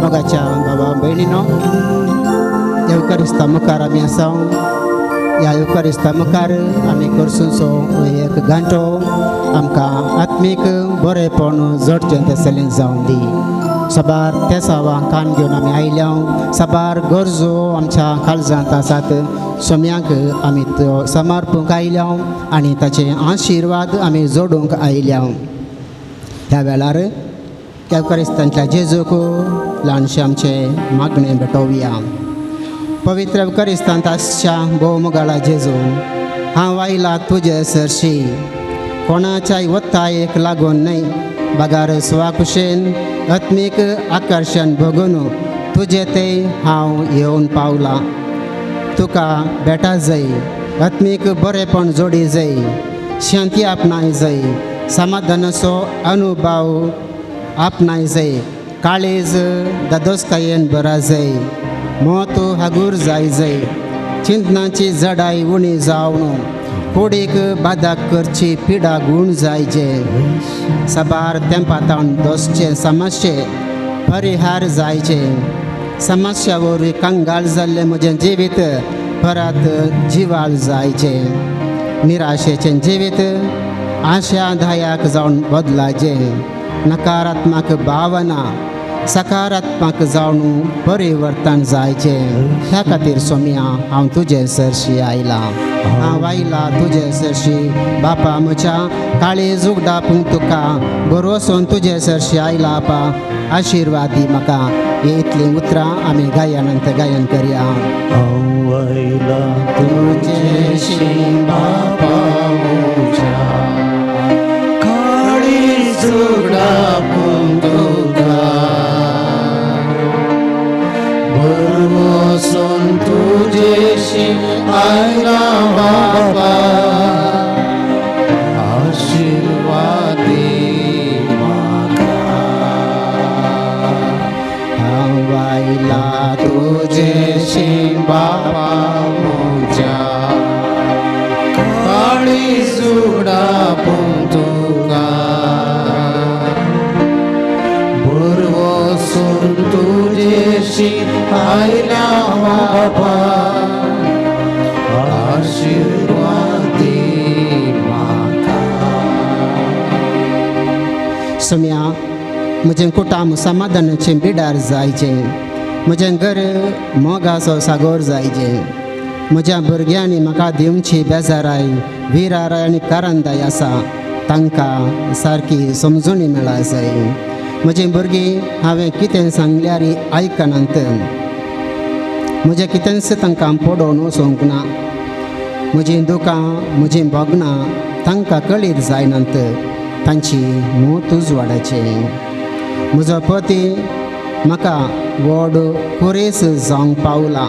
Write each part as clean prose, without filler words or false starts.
मोगाच्या बाबा भयणीनो, येवकारिस्ता मुखार आमी आसा. ह्या येवकारिस्ता मुखार आमी करसूचो एक घांटो आमकां आत्मीक बरेपण जोडचें तसलें जावन दी. साबार तेसावां कान घेवन आमी आयल्या, साबार गरजो आमच्या काळजांत आसात. सोम्याक आमी त्यो समर्पूंक आयल्या आनी ताचे आशिर्वाद आमी जोडूंक आयल्या. ह्या वेळार येवकारिस्तांतल्या जेजूक ल्हानशें आमचें मागणें भेटोवया. पवित्र येवकारिस्तांत आसच्या भोवमोगाळा जेजू, हांव आयला तुजे सरशी, कोणाच्याय वत्तायेक लागून न्हय, बगार स्वाकुशेन आत्मीक आकर्शण भोगून तुजे ते हांव येवन पावलां. तुका भेटा जाय, आत्मीक बरेपण जोडी जाय, शांती आपणाय जाय, समाधानाचो अनुभव आपणाय जाय, काळीज दादोसकायेन बरा जाय, मोत हागूर जाय जाय, चिंतनाची जडाय उणी जावन कुडीक बादा करची पिडा गूण जायचे, साबार तेंपातावन दोसचे समस्ये परिहार जायचे, समस्या वरवीं कंगाल जाल्लें म्हजें जिवीत परत जिवाळ जायचे, निराशेचें जिवीत आशादायक जावन बदलाचें, नकारात्मक भावना सकारात्मक जावन परिवर्तन जायचें. ह्या खातीर सोम्या हांव तुजे सरशी आयलां, हांव आयला तुजे सरशी. बापा म्हज्या काळीज उगडापूंक तुका बरोवसून तुजे सरशी आयला. आपा आशिर्वाद दी म्हाका. ही इतलीं उतरां आमी गायनांत गायन करया. हांव आयला तुजेशी बापा म्हज्या काळीज उगडापूंक तुका, भरवसून तुजेशी आयला बापा, आशिर्वाद दी म्हाका. हांव आयला तुजेशी बापा म्हज्या काळीज उगडापूंक तुका, भरवसून तुजेशी आयला बापा, आशिर्वाद दी म्हाका. सोम्या म्हजें कुटाम समाधानाचें बिडार जायचें, म्हजें घर मोगाचो सागोर जायचें, म्हज्या भुरग्यांनी म्हाका दिवची बेजाराय विराराय आनी कारंदाय आसा तांकां सारकी समजणी मेळा जाय. म्हजीं भुरगीं हांवें कितें सांगल्यार आयकनात, म्हजें कितेंच तांकां पडोवन वचूंक ना, म्हजीं दुकां म्हजीं भोगणां तांकां कळीत जायनात, तांची मोत उजवाडाचें. म्हजो पती म्हाका व्हड कुरेस जावंक पावला,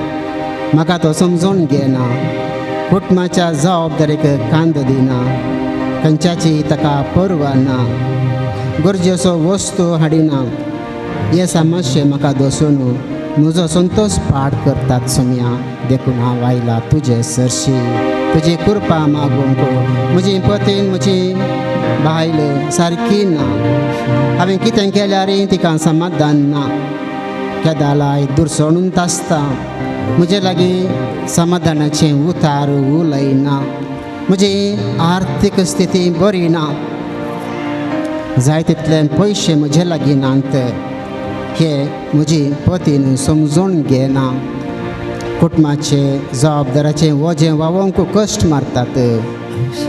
म्हाका तो समजून घेना, कुटुंबाच्या जबाबदारीक कांद दिना, खंयच्याची ताका पर्वा ना, गरजेचो वस्तू हाडिना. हे समस्ये म्हाका दसून म्हजो संतोश पाड करतात सोम्या. देखून हांव आयला तुजे सरशी तुजी कृपा मागूंक. म्हजी पतीन म्हजी बायल सारकी ना, हांवें कितें केल्यार तिका समाधान ना, केदालाय दुरसणून आसता, म्हजे लागीं समाधानाचें उतार उलयना, म्हजी आर्थीक स्थिती बरी ना, जाय तितले पयशे म्हजे लागीं नात, हे म्हजी पतीन समजून घेना, कुटुंबाचे जबाबदाराचें वजें वावोवंक कश्ट मारतात,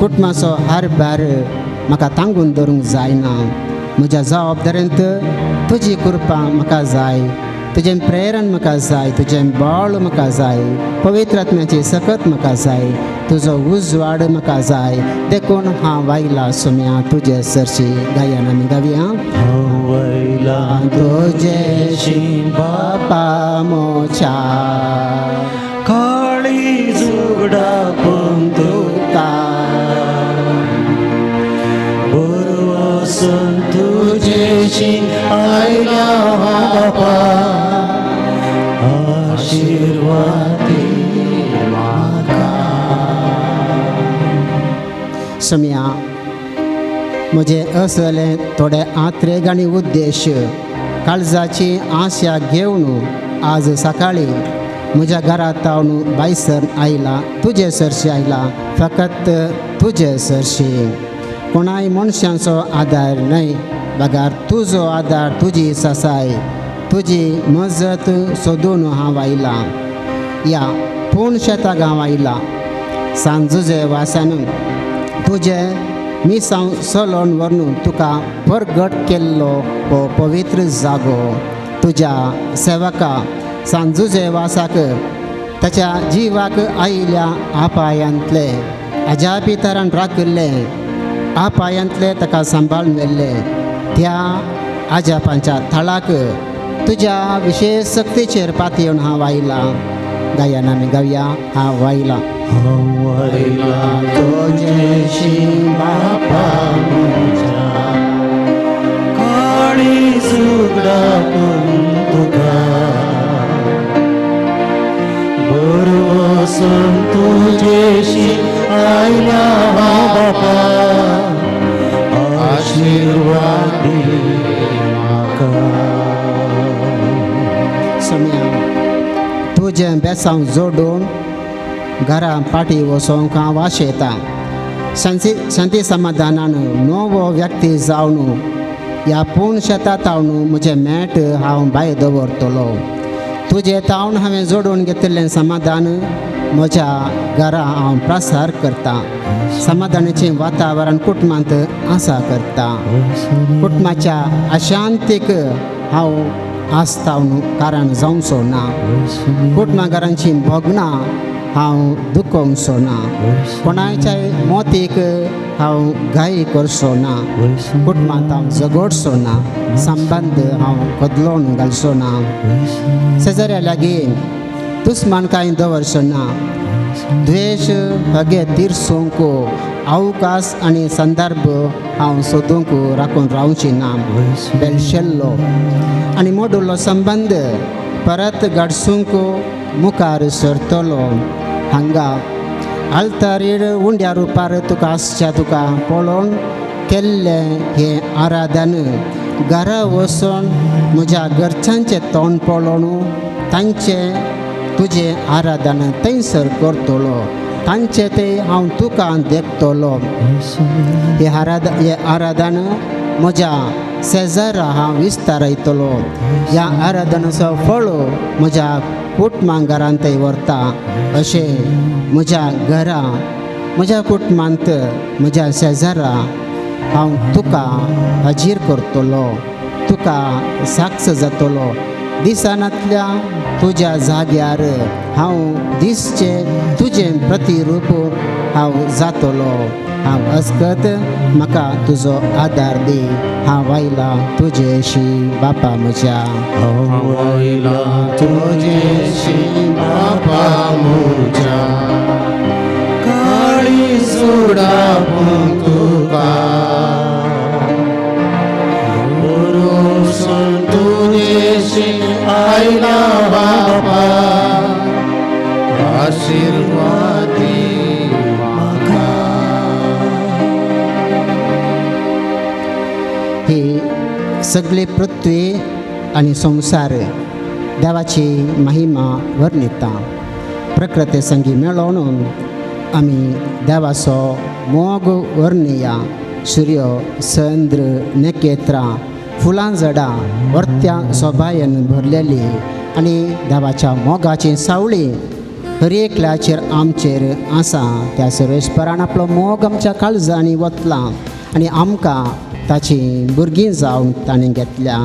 कुटुंबाचो हारभार म्हाका तांगून धरूंक जायना. म्हज्या जबाबदारेंत तुजी कृपा म्हाका जाय, तुजें प्रेरण म्हाका जाय, तुजें बळ म्हाका जाय, पवित्र आत्म्याची सकत म्हाका जाय, तुजो उजवाड म्हाका जाय. देखून हांव आयला सोम्या तुजे सरशी. गायन आमी गावया. हांव आयला तुजेशी बापा म्हज्या काळीज उगडापूंक तुका, भरवसून तुजेशी आयला बापा, आशिर्वाद दी म्हाका. सोम्या म्हजें असले थोडे आत्रेग आनी उद्देश काळजाची आशा घेवन आज सकाळी म्हज्या घरांत हांव भायसर आयला, तुजे सरशी आयला, फकत तुजे सरशी. कोणाय मनशांचो आदार न्हय, बगार तुजो आदार, तुजी सासाय, तुजी मजत सोदून हांव आयलां. या पूण शेताक हांव आयलां. सांजुजे वासान तुजें मिसांव चलोवन व्हरून तुका परगट केल्लो हो पवित्र जागो. तुज्या सेवका सांजुजे वासाक ताच्या जिवाक आयिल्ल्या आपायांतले अजापितरान राखिल्लें, आपायांतले ताका सांबाळून व्हेल्लें. त्या आजापांच्या थळाक तुज्या विशेश शक्तीचेर पातयेवन हांव आयलां. गायन आमी गावया. हांव आयलां. हांव आयलां तुजेशी बापा म्हज्या, काळीज उगडापून तुका, भरवसून तुजेशी आयला हांव बापा, आशिर्वाद दी म्हाका. सोम्या, तुजें बेसांव जोडून घरा पाटी वचोंक हांव वाशेतां. शांती शांती समाधानान नवो व्यक्ती जावन ह्या पूण शेता तावन म्हजें मेट हांव भायर दवरतलो. तुजें तावन हांवें जोडून घेतिल्लें समाधान म्हज्या घरा हांव प्रसार करतां. समाधानाचें वातावरण कुटुंबांत आसा करता. कुटुंबाच्या अशांतीक हांव आसतावन कारण जावचो ना. कुटुंबाघरांची भोगणां हांव दुखोवचो ना. कोणाच्याय मोतीक हांव घाई करचो ना. कुटुंबांत हांव झगडचो ना. संबंद हांव बदलोवन घालचो ना. शेजाऱ्या लागीं दुस्मानकाय दवरचो ना. द्वेश हगे तिरसूंक अवकाश आनी संदर्भ हांव सोदूंक राखून रावची ना. बेलशेल्लो आनी मोडुल्लो संबंद परत घडसूंक मुखार सरतलो. हांगा आल्तारीर उंड्या रुपार तुका आसच्या तुका पळोवन केल्लें हें आराधन घरा वचून म्हज्या घरच्यांचें तोंड पळोवन तांचें तुजें आराधन थंयसर करतलो. तांचें तें हांव तुका देखतलो. हें आराधन म्हज्या शेजारा हांव विस्तारयतलो. ह्या आराधनाचो फळ म्हज्या कुटुंबा घरांतय व्हरता. अशें म्हज्या घरा, म्हज्या कुटुंबांत, म्हज्या शेजारा हांव तुका हाजीर करतलो, तुका साक्ष जातलो. दिसनातल्या तुज्या जाग्यार हांव दिसचें तुजें प्रतिरूप हांव जातलो. हांव अस्कत म्हाका तुजो आदार दी. हांव आयलां तुजेशी बापा म्हज्या. हांव आयलां तुजेशी बापा म्हज्या, काळीज उगडापून तुका, भरवसून तुजेशी आयला बापा, आशिर्वाद दी म्हाका. ही सगळी पृथ्वी आनी संवसार देवाची महिमा वर्णिता. प्रकृती संगी मेळोवन आमी देवाचो मोग वर्णिया. सूर्य, चंद्र, नखेत्रां, फुलां, झाडां वर्त्या सोबायेन भरलेली आनी देवाच्या मोगाची सावळी हर एकल्याचेर आमचेर आसा. त्या सर्वेस्परान आपलो मोग आमच्या काळजांनी वतला आनी आमकां ताची भुरगीं जावन ताणें घेतल्या.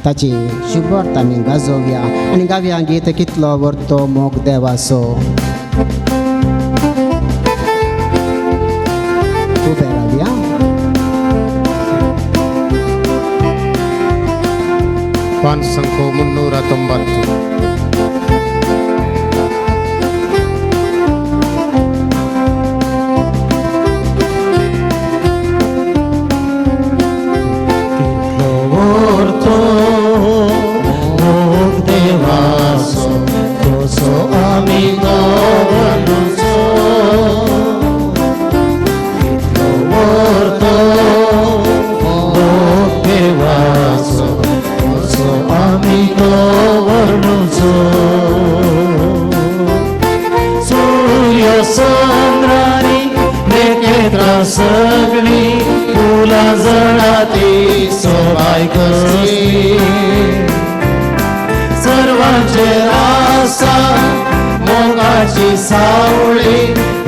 ताची शुभर्त आमी गाजोवया आनी गावया गीत कितलो व्हरतो मोग देवाचो. उबे रावया. ಪಾನ್ಸಂಕೋ 390. कितलो व्हरतो मोग देवाचो, तसो आमी दवरचो. कितलो व्हरतो मोग देवाचो, तसो वर्णुचो. सूर्य चंद्रानी नखेत्रां सगळीं फुलां झाडां ती सोबाय कसली. सर्वांचेर आसा मोगाची सावळी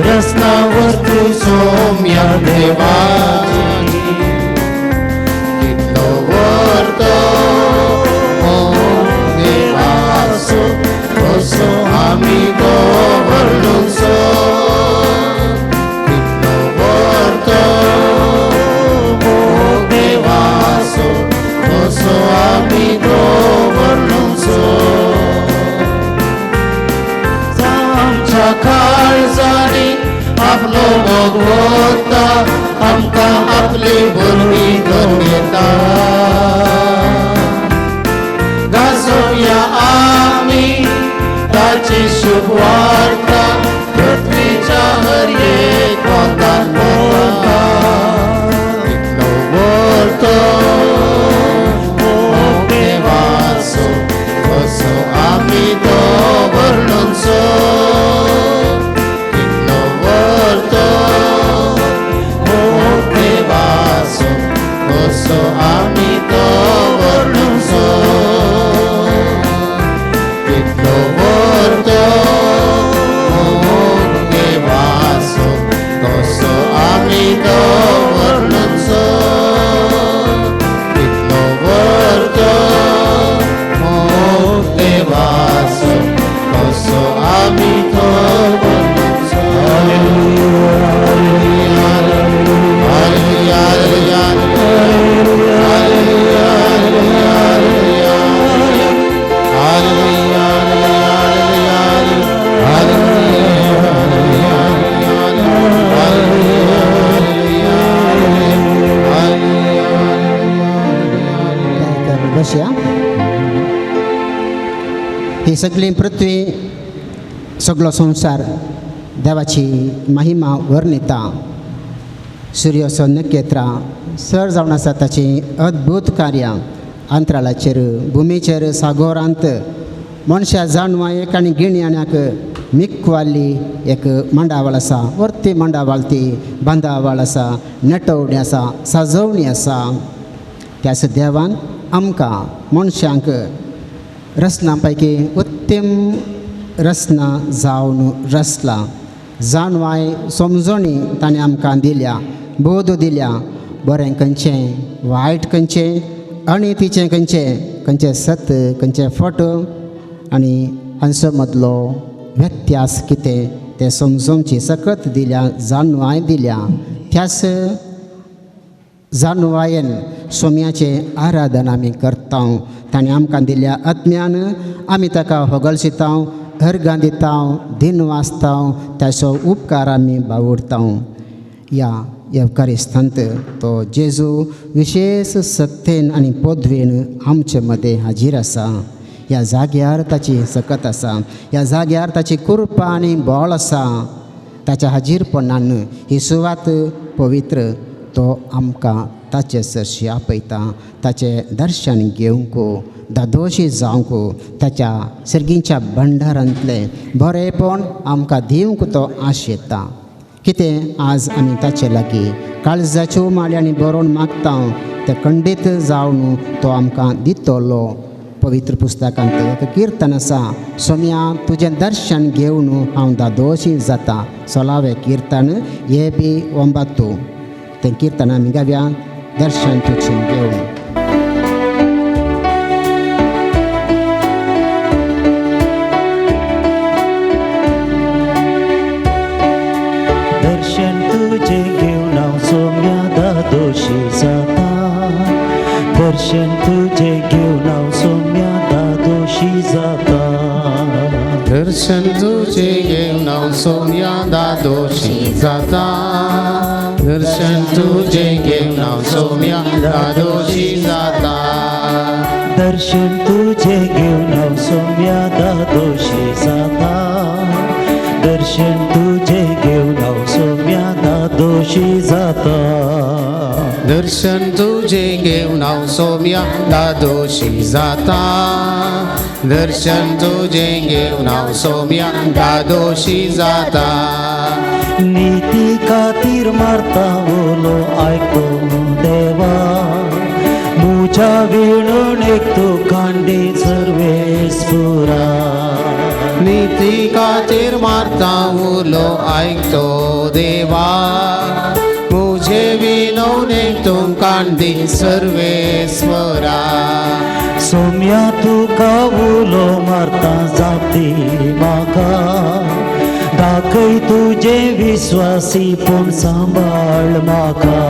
रचना वस्तू सोम्या देवाची. कितलो व्हड तो मोग देवाचो कसो आमी तो वर्णुचो. कितलो व्हड तो मोग देवाचो कसो आमी तो वर्णुचो. आमच्या काळजांनी आपलो मोग ओतता आमकां आपली भुरगीं करून घेता. गाजोवया आमी ताची शुभ वार्ता पृथ्वीच्या हर एक कोनार वता. कितलो व्हड तो मोग देवाचो कसो आमी तो वर्णुचो. कितलो व्हड तो मोग देवाचो कसो आमी तो वर्णुचो. कितलो व्हड तो मोग देवाचो कसो आमी तो वर्णुचो. कितलो व्हड तो मोग देवाचो कसो आमी तो वर्णुचो. Hallelujah, hallelujah, hallelujah, hallelujah, hallelujah, hallelujah, hallelujah. बसया. ही सगळी पृथ्वी सगळो संवसार देवाची महिमा वर्णिता. सूर्याचो नखेत्रां सर जावन आसा ताचीं अद्भूत कार्यां अंतराळाचेर भुमीचेर सागोरांत मनशा जाणवायेक आनी गिन्यानाक मिकवाली एक मांडावळ आसा. वर्ती मांडावळ ती बांदावळ आसा, नटवणी आसा, सजोवणी आसा. त्याच देवान आमकां मनशांक रचना पैकी उत्तम रचना जावन रचला. जाणवाय समजणी ताणें आमकां दिल्या, बोध दिल्या. बरें खंयचें वायट खंयचें आनी तिचें खंयचें खंयचें सत खंयचें फट आनी हांचो मदलो व्यत्यास कितें तें समजोवची सकत दिल्या, जाणवाय दिल्या. त्याच जाणवायेन सोम्याचें आराधन आमी करता. ताणें आमकां दिल्या अज्ञान आमी ताका होगळशिता, अर्गां दिता, दिन वाचता, ताचो उपकार आमी बावुरता. ह्या येवकारिस्तांत तो जेजू विशेश सक्तेन आनी पदवेन आमचे मदें हाजीर आसा. ह्या जाग्यार ताची सकत आसा, ह्या जाग्यार ताची कृपा आनी बळ आसा. ताच्या हाजीरपणान ही सुवात पवित्र तो आमकां ताचे सरशी आपयता. ताचें दर्शन घेवंक, धादोशी जावंक, ताच्या सर्गीच्या भंडारांतलें बरेंपण आमकां दिवंक तो आशेता. कितें आज आमी ताचे लागीं काळजाच्यो माळ्यांनी बरोवन मागता तें खंडीत जावन तो आमकां दितलो. पवित्र पुस्तकांत एक किर्तन आसा, सोम्या तुजें दर्शन घेवन हांव धादोशी जाता. सोलावें किर्तन हे बी 9. तें किर्तन आमी गावया, दर्शन तुजें घेवन. दर्शन तुजें घेवन हांव सोम्या धादोशी जाता. दर्शन तुजें घेवन हांव सोम्या धादोशी जाता. दर्शन तुजें घेवन हांव सोम्या धादोशी जाता. दर्शन तुजें घेवन हांव सोम्या धादोशी जाता. दर्शन तुजें घेवन हांव सोम्या धादोशी जाता. दर्शन तुजें घेवन हांव सोम्या धादोशी जाता. दर्शन तुजें घेवन हांव सोम्या सोम्या दादोशी जाता. दर्शन तुजें घेवन हांव सोम्या दादोशी जाता. नीती खातीर मारता उलो आयको देवा, मुज्या विणून एक तूं कांडी सर्वेस्पुरा. नीती खातीर मारता उलो आयकतो देवा, मुझे विनवणेक तूं कांडी सर्वेस्वरा. सोम्या तुका उलो मारता जाप दी म्हाका, दाखय तुजें विस्वासी पूण सांबाळ म्हाका.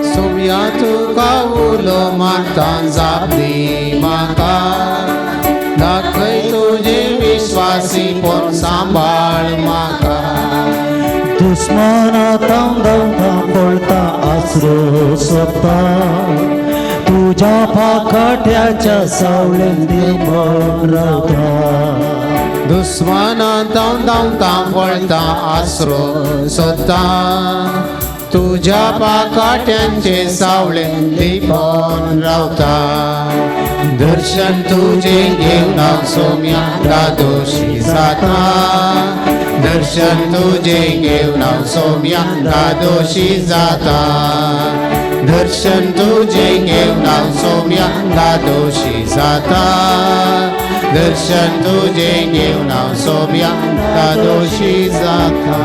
सोम्या तुका उलो मारता जाप दी म्हाका, दाखय तुजें विश्वासी पूण सांबाळ म्हाका. दुस्माना तांव धांवता पळता आसरो सोदता, तुज्या पाखाट्याच्या सावळेन देंवन रावता. दुस्माना धांव धांवता पळता आसरो सोदता, तुज्या पाखाट्यांचे सावळेन लिपोवन रावता. दर्शन तुजें घेवन हांव सोम्या दादोशी जाता. दर्शन तुजें घेवन हांव सोम्या दादोशी जाता. दर्शन तुजें घेवन हांव सोम्या दादोशी जाता. दर्शन तुजें घेवन हांव सोम्या दादोशी जाता.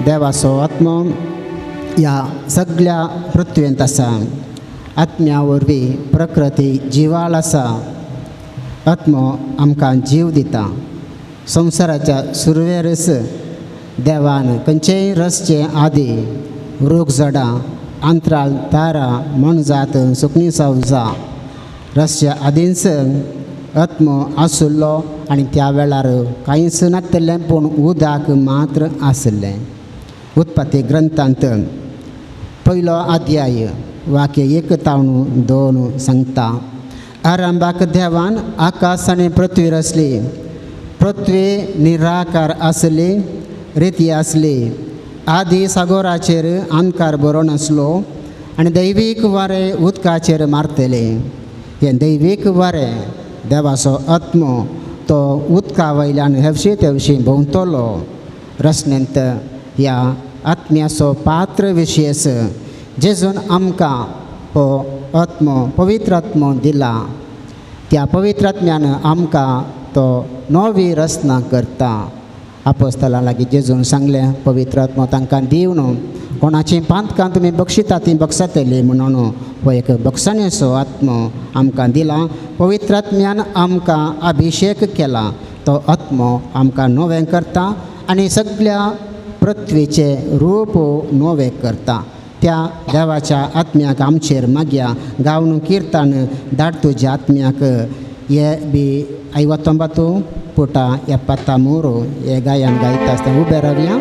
देवाचो आत्मो ह्या सगळ्या पृथ्वेंत आसा. आत्म्या वरवीं प्रकृती जिवाळ आसा. आत्मो आमकां जीव दिता. संवसाराच्या सुरवेरच देवान खंयचेय रसचे आदी रूख झाडां अंतराळ तारा मोनजात सुकणीं सावजां रसच्या आदींच आत्मो आशिल्लो आनी त्या वेळार कांयच नासलें पूण उदक मात्र आशिल्लें. उत्पत्ती ग्रंथांत पयलो अध्याय वाक्य 1 तावन 2 सांगता, आरंभाक देवान आकाश आनी पृथ्वी रचली. पृथ्वी निराकार आसली, रिती आसली. आदी सागोराचेर अंधकार बरोवन आसलो आनी दैवीक वारें उदकाचेर मारतलें. हें दैवीक वारें देवाचो आत्मो तो उदका वयल्यान हेवशी तेवशी भोंवतलो. रचनेंत ह्या आत्म्याचो पात्र विशेश जेजून आमकां हो आत्मो पवित्र आत्मो दिला. त्या पवित्र आत्म्यान आमकां तो नवी रचना करता. आपोस्तलां लागीं जेजून सांगलें, पवित्र आत्मो तांकां दिवन कोणाचीं पांतकां तुमी बक्षिता तीं बक्षातलीं म्हणून हो एक बक्षणेचो आत्मो आमकां दिला. पवित्र आत्म्यान आमकां अभिशेक केला. तो आत्मो आमकां नवें करता आनी सगळ्या पृथ्वीचें रूप नवें करता. त्या देवाच्या आत्म्याक आमचेर मागया गावन किर्तन धाड तुज्या आत्म्याक. हे बी 59 पुटा 73 हे गायन गायता आसतना उबे रावया.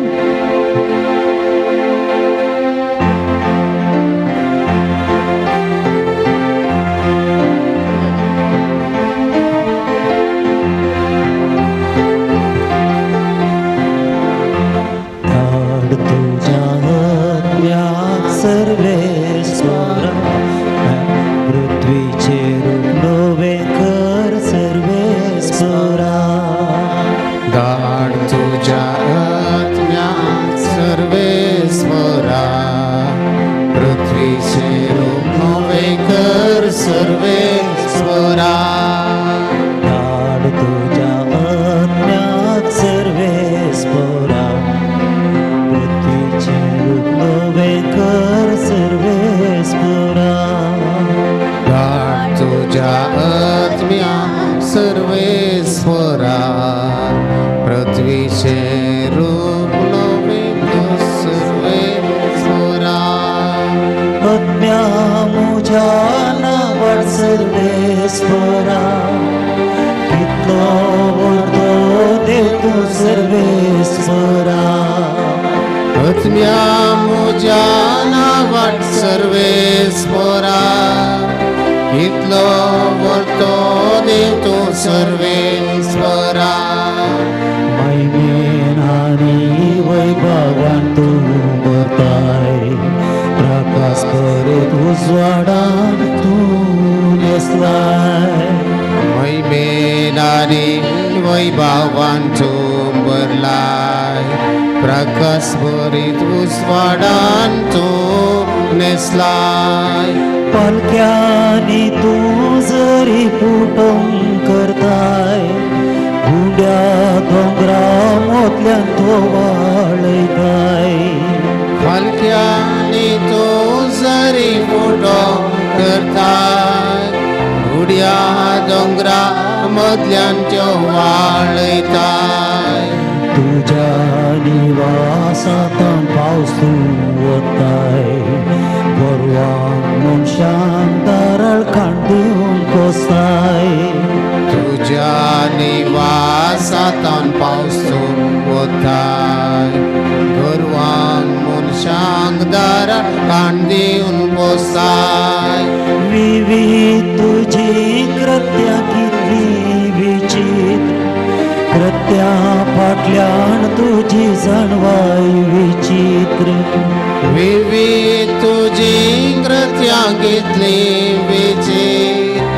वैभवान तूं भरताय, प्रकाश उजवाडान तूं न्हेसलाय. महिमेन आनी वैभवान तूं भरलाय, प्रकाश भरीत उजवाडान तूं न्हेसलाय. पालख्यांनी तूं जरी पुटम करताय, गुंड्या दोंगरा मोतल्यान तो वाळयताय. फालक्यांनी तूं जरी फुटो करताय, गुड्या दोंगरा मदल्यान त्यो वाळयताय. तुज्या निवासांत पावस तूं वताय, गोरवांक मनशांक दाराळ खाण दिवन पोसताय. तुज्या निवासांत पावस तूं वताय, गोरवांक मनशांक दाराळ खाण दिवन पोसताय. विविध तुजी कृत्यां कितली विचित्र, कृत्यां फाटल्यान तुजी जाणवाय विचित्र. विविध तुजी कृत्यां कितली विचित्र,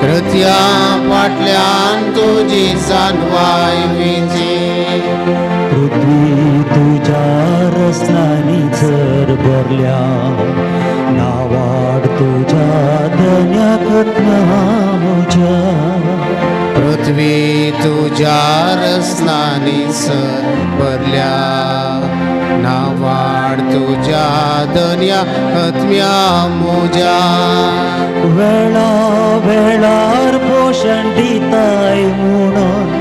कृत्यां फाटल्यान तुजी जाणवाय विचित्र. पृथ्वी तुज्या रसनांनी जर भरल्या, नावाड तुज्या धन्याक म्हज्या. पृथ्वी तुज्या रसनांनी सर भरल्या, नावाड तुज्या धन्या आत्म्या म्हज्या. वेळा वेळार पोशण दिताय म्हणून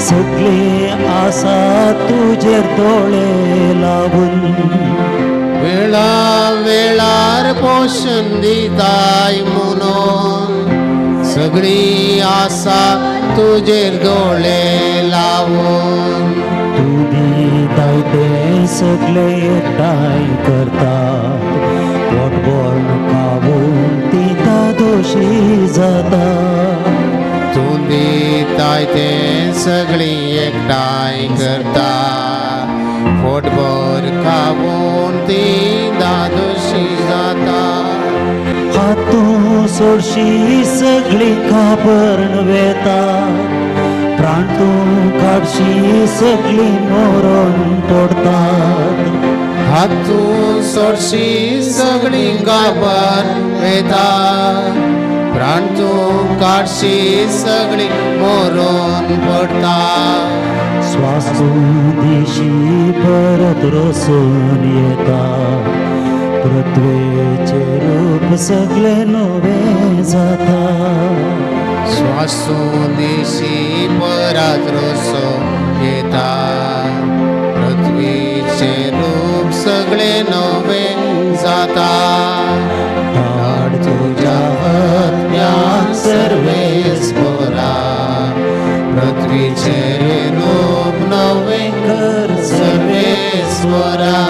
सगळी आसा तुजेर दोळे लावून. वेळा वेळार पोशण दिताय म्हणून सगळी आसा तुजेर दोळे लावून. तूं दिताय तें सगळे एकठांय करतात, पोटभर खावून ती दोशी जाता. तूं दिताय तें सगळी एकठांय करता, पोटभर खावून ती दादोशी जाता. हातूं सोडशी सगळी काबरण वेता, प्राण तूं काडशी सगळी मरण पडतात. हातूं सोडशी सगळी गाबर वेता, प्राण तूं काडशी सगळी मरण पडटा. स्वास तूं दिशी परत रसून येता, पृथ्वेचें रूप सगळें नवें जाता. श्वास तूं दिशी परत रसून येता, पृथ्वीचें रूप सगळें नवें जाता. धाड तुज्या आत्म्याक सर्वेस्परा, पृथ्वीचें रूप नवें कर सर्वेस्परा.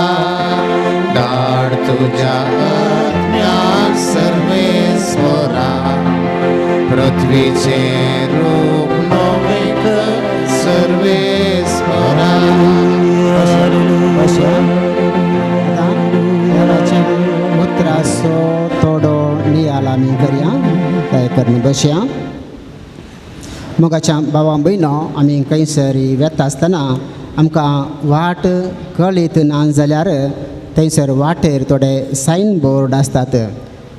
धाड तुज्या आत्म्याक सर्वेस्परा, पृथ्वीचें रूप नवें कर सर्वेस्परा. देवाच्या उतराचो थोडो नियाळ आमी करया, तयार करून बसया. मोगाच्या भावा भयणो, आमी खंयसर वेता आसतना आमकां वाट कळीत ना जाल्यार थंयसर वाटेर थोडे सायन बोर्ड आसतात,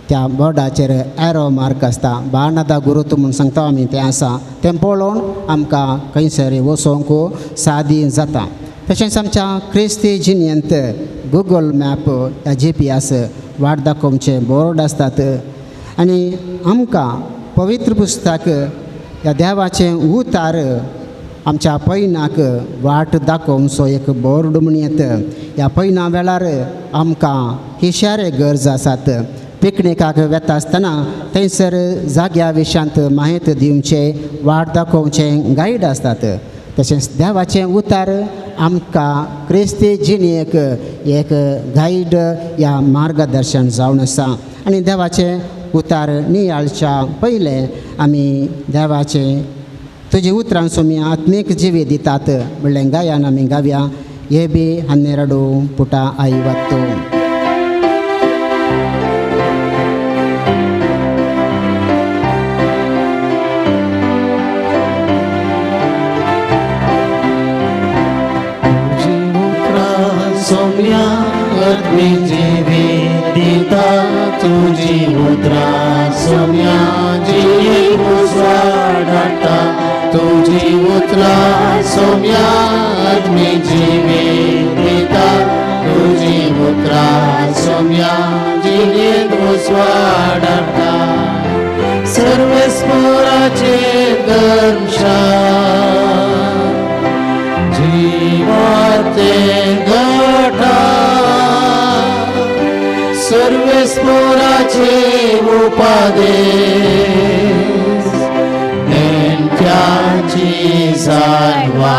त्या बोर्डाचेर एरो मार्क आसता, बाणादा गुरुत्व म्हूण सांगता आमी तें आसा, तें पळोवन आमकां खंयसर वचोंक सादी जाता. तशेंच आमच्या क्रिस्ती जिणेंत गुगल मॅप या GPS वाट दाखोवचे बोर्ड आसतात आनी आमकां पवित्र पुस्तक ह्या देवाचें उतार आमच्या पयणाक वाट दाखोवचो एक बोर्ड म्हूण येता. ह्या पयणा वेळार आमकां हिशारे गरज आसात. पिकनिकाक वेता आसतना थंयसर जाग्या विशयांत म्हायती दिवचे, वाट दाखोवचे गायड आसतात. तशेंच देवाचें उतार आमकां क्रिस्ती जिणेक एक गायड या मार्गदर्शन जावन आसा. आनी देवाचें उतार नियाळच्या पयलें आमी देवाचें तुजी उतरां आमी आत्मीक जिवी दितात म्हणलें गायन आमी गावया. हे बी हन्नेरडू पुटा आई वत्तो. आत्मीक जिवीत दिता तुजी उतरां सोम्या जिणेक उजवाड हाडटा तुजी उतरां सोम्या आत्मीक जिवीत दिता तुजी उतरां सोम्या जिणेक उजवाड हाडटा सर्वेस्पोराचे दर्शन जिवाचे घटा सर्वेस्पोराचे उपदेश नेणट्याची जाणवा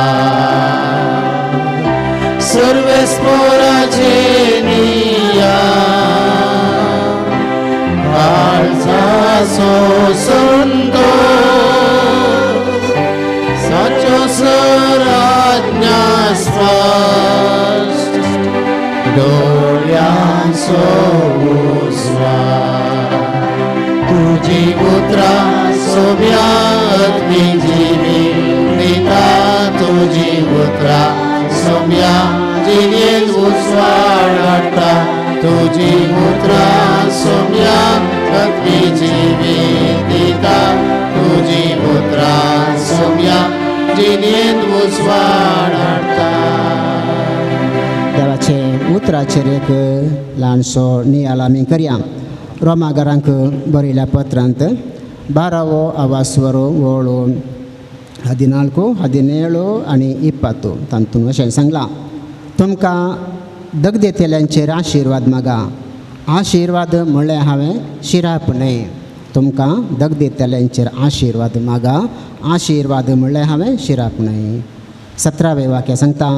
सर्वेस्पोराचे निया काळजाचो संतोष साचो सराज्ञा स्पश्ट डोळ्यांचो उजवाड तुजी उतरां सोम्या आत्मीक जिवीत दिता तुजी उतरां सोम्या जिणेंत उजवाड हाडटा तुजी उतरां सोम्या आत्मीक जिवीत दिता तुजी उतरां सोम्या जिणेंत उजवाड हाडटा. देवाचे उतराचेर एक ल्हानसो नियाळ आमी करया. रोमागारांक बरयल्या पत्रांत 12वो आवासवरो वळो 14, 17 आनी 20 तातूंत अशें सांगलां, तुमकां दगदेतल्यांचेर आशिर्वाद मागा. आशिर्वाद म्हणल्यार हांवें शिराप न्हय. तुमकां दगदेतल्यांचेर आशिर्वाद मागा, आशिर्वाद म्हणल्यार हांवें शिराप न्हय. 17वें वाक्य सांगता,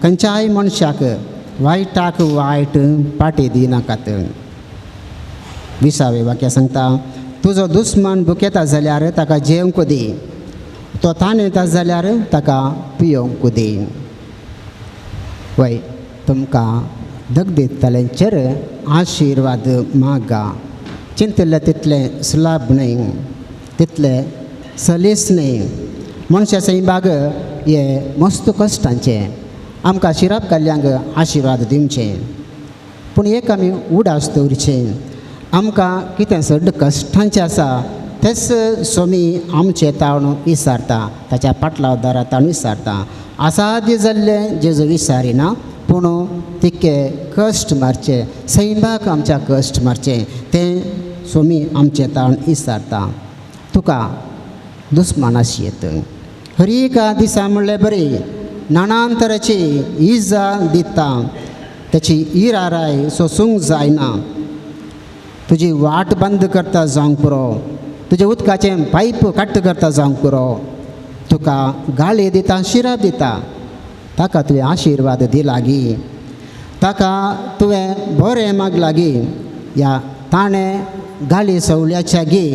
खंयच्याय मनशाक वायटाक वायट पाटी दिनाकात. 20वें वाक्य सांगता, तुजो दुस्मान भुकेता जाल्यार ताका जेवंक दी, तो ताणेता जाल्यार ताका पियोवंक दी. वय तुमकां दगदेतल्यांचेर आशिर्वाद मागा. चिंतिल्लें तितलें सुलाभ न्हय, तितलें सलीस न्हय. मनशा सैबाग हे मस्त कश्टांचें आमकां शिराप घाल्ल्यांक आशिर्वाद दिवचे, पूण एक आमी उडास दवरचें, आमकां कितें चड कश्टांचें आसा तेच सोमी आमचें ताण विसारता, ताच्या पाटलाव दारा ताण विसारता. आसाद्य जाल्लें जेजू विसारिना, पूण तितके कश्ट मारचे, सैमाक आमच्या कश्ट मारचे तें सोमी आमचें ताण विसारता. तुका दुस्मानाशी येत हर एका दिसा म्हणल्यार बरी नानान तरेची इजा दिता, ताची इराराय सोसूंक जायना. तुजी वाट बंद करता जावंक पुरो, तुजें उदकाचें पायप कट्ट करता जावंक पुरो, तुका गाळी दिता, शिराप दिता. ताका तुवें आशिर्वाद दिलागी, ताका तुवें बरें मागलागी. ह्या ताणें गाळी सवल्याच्या गी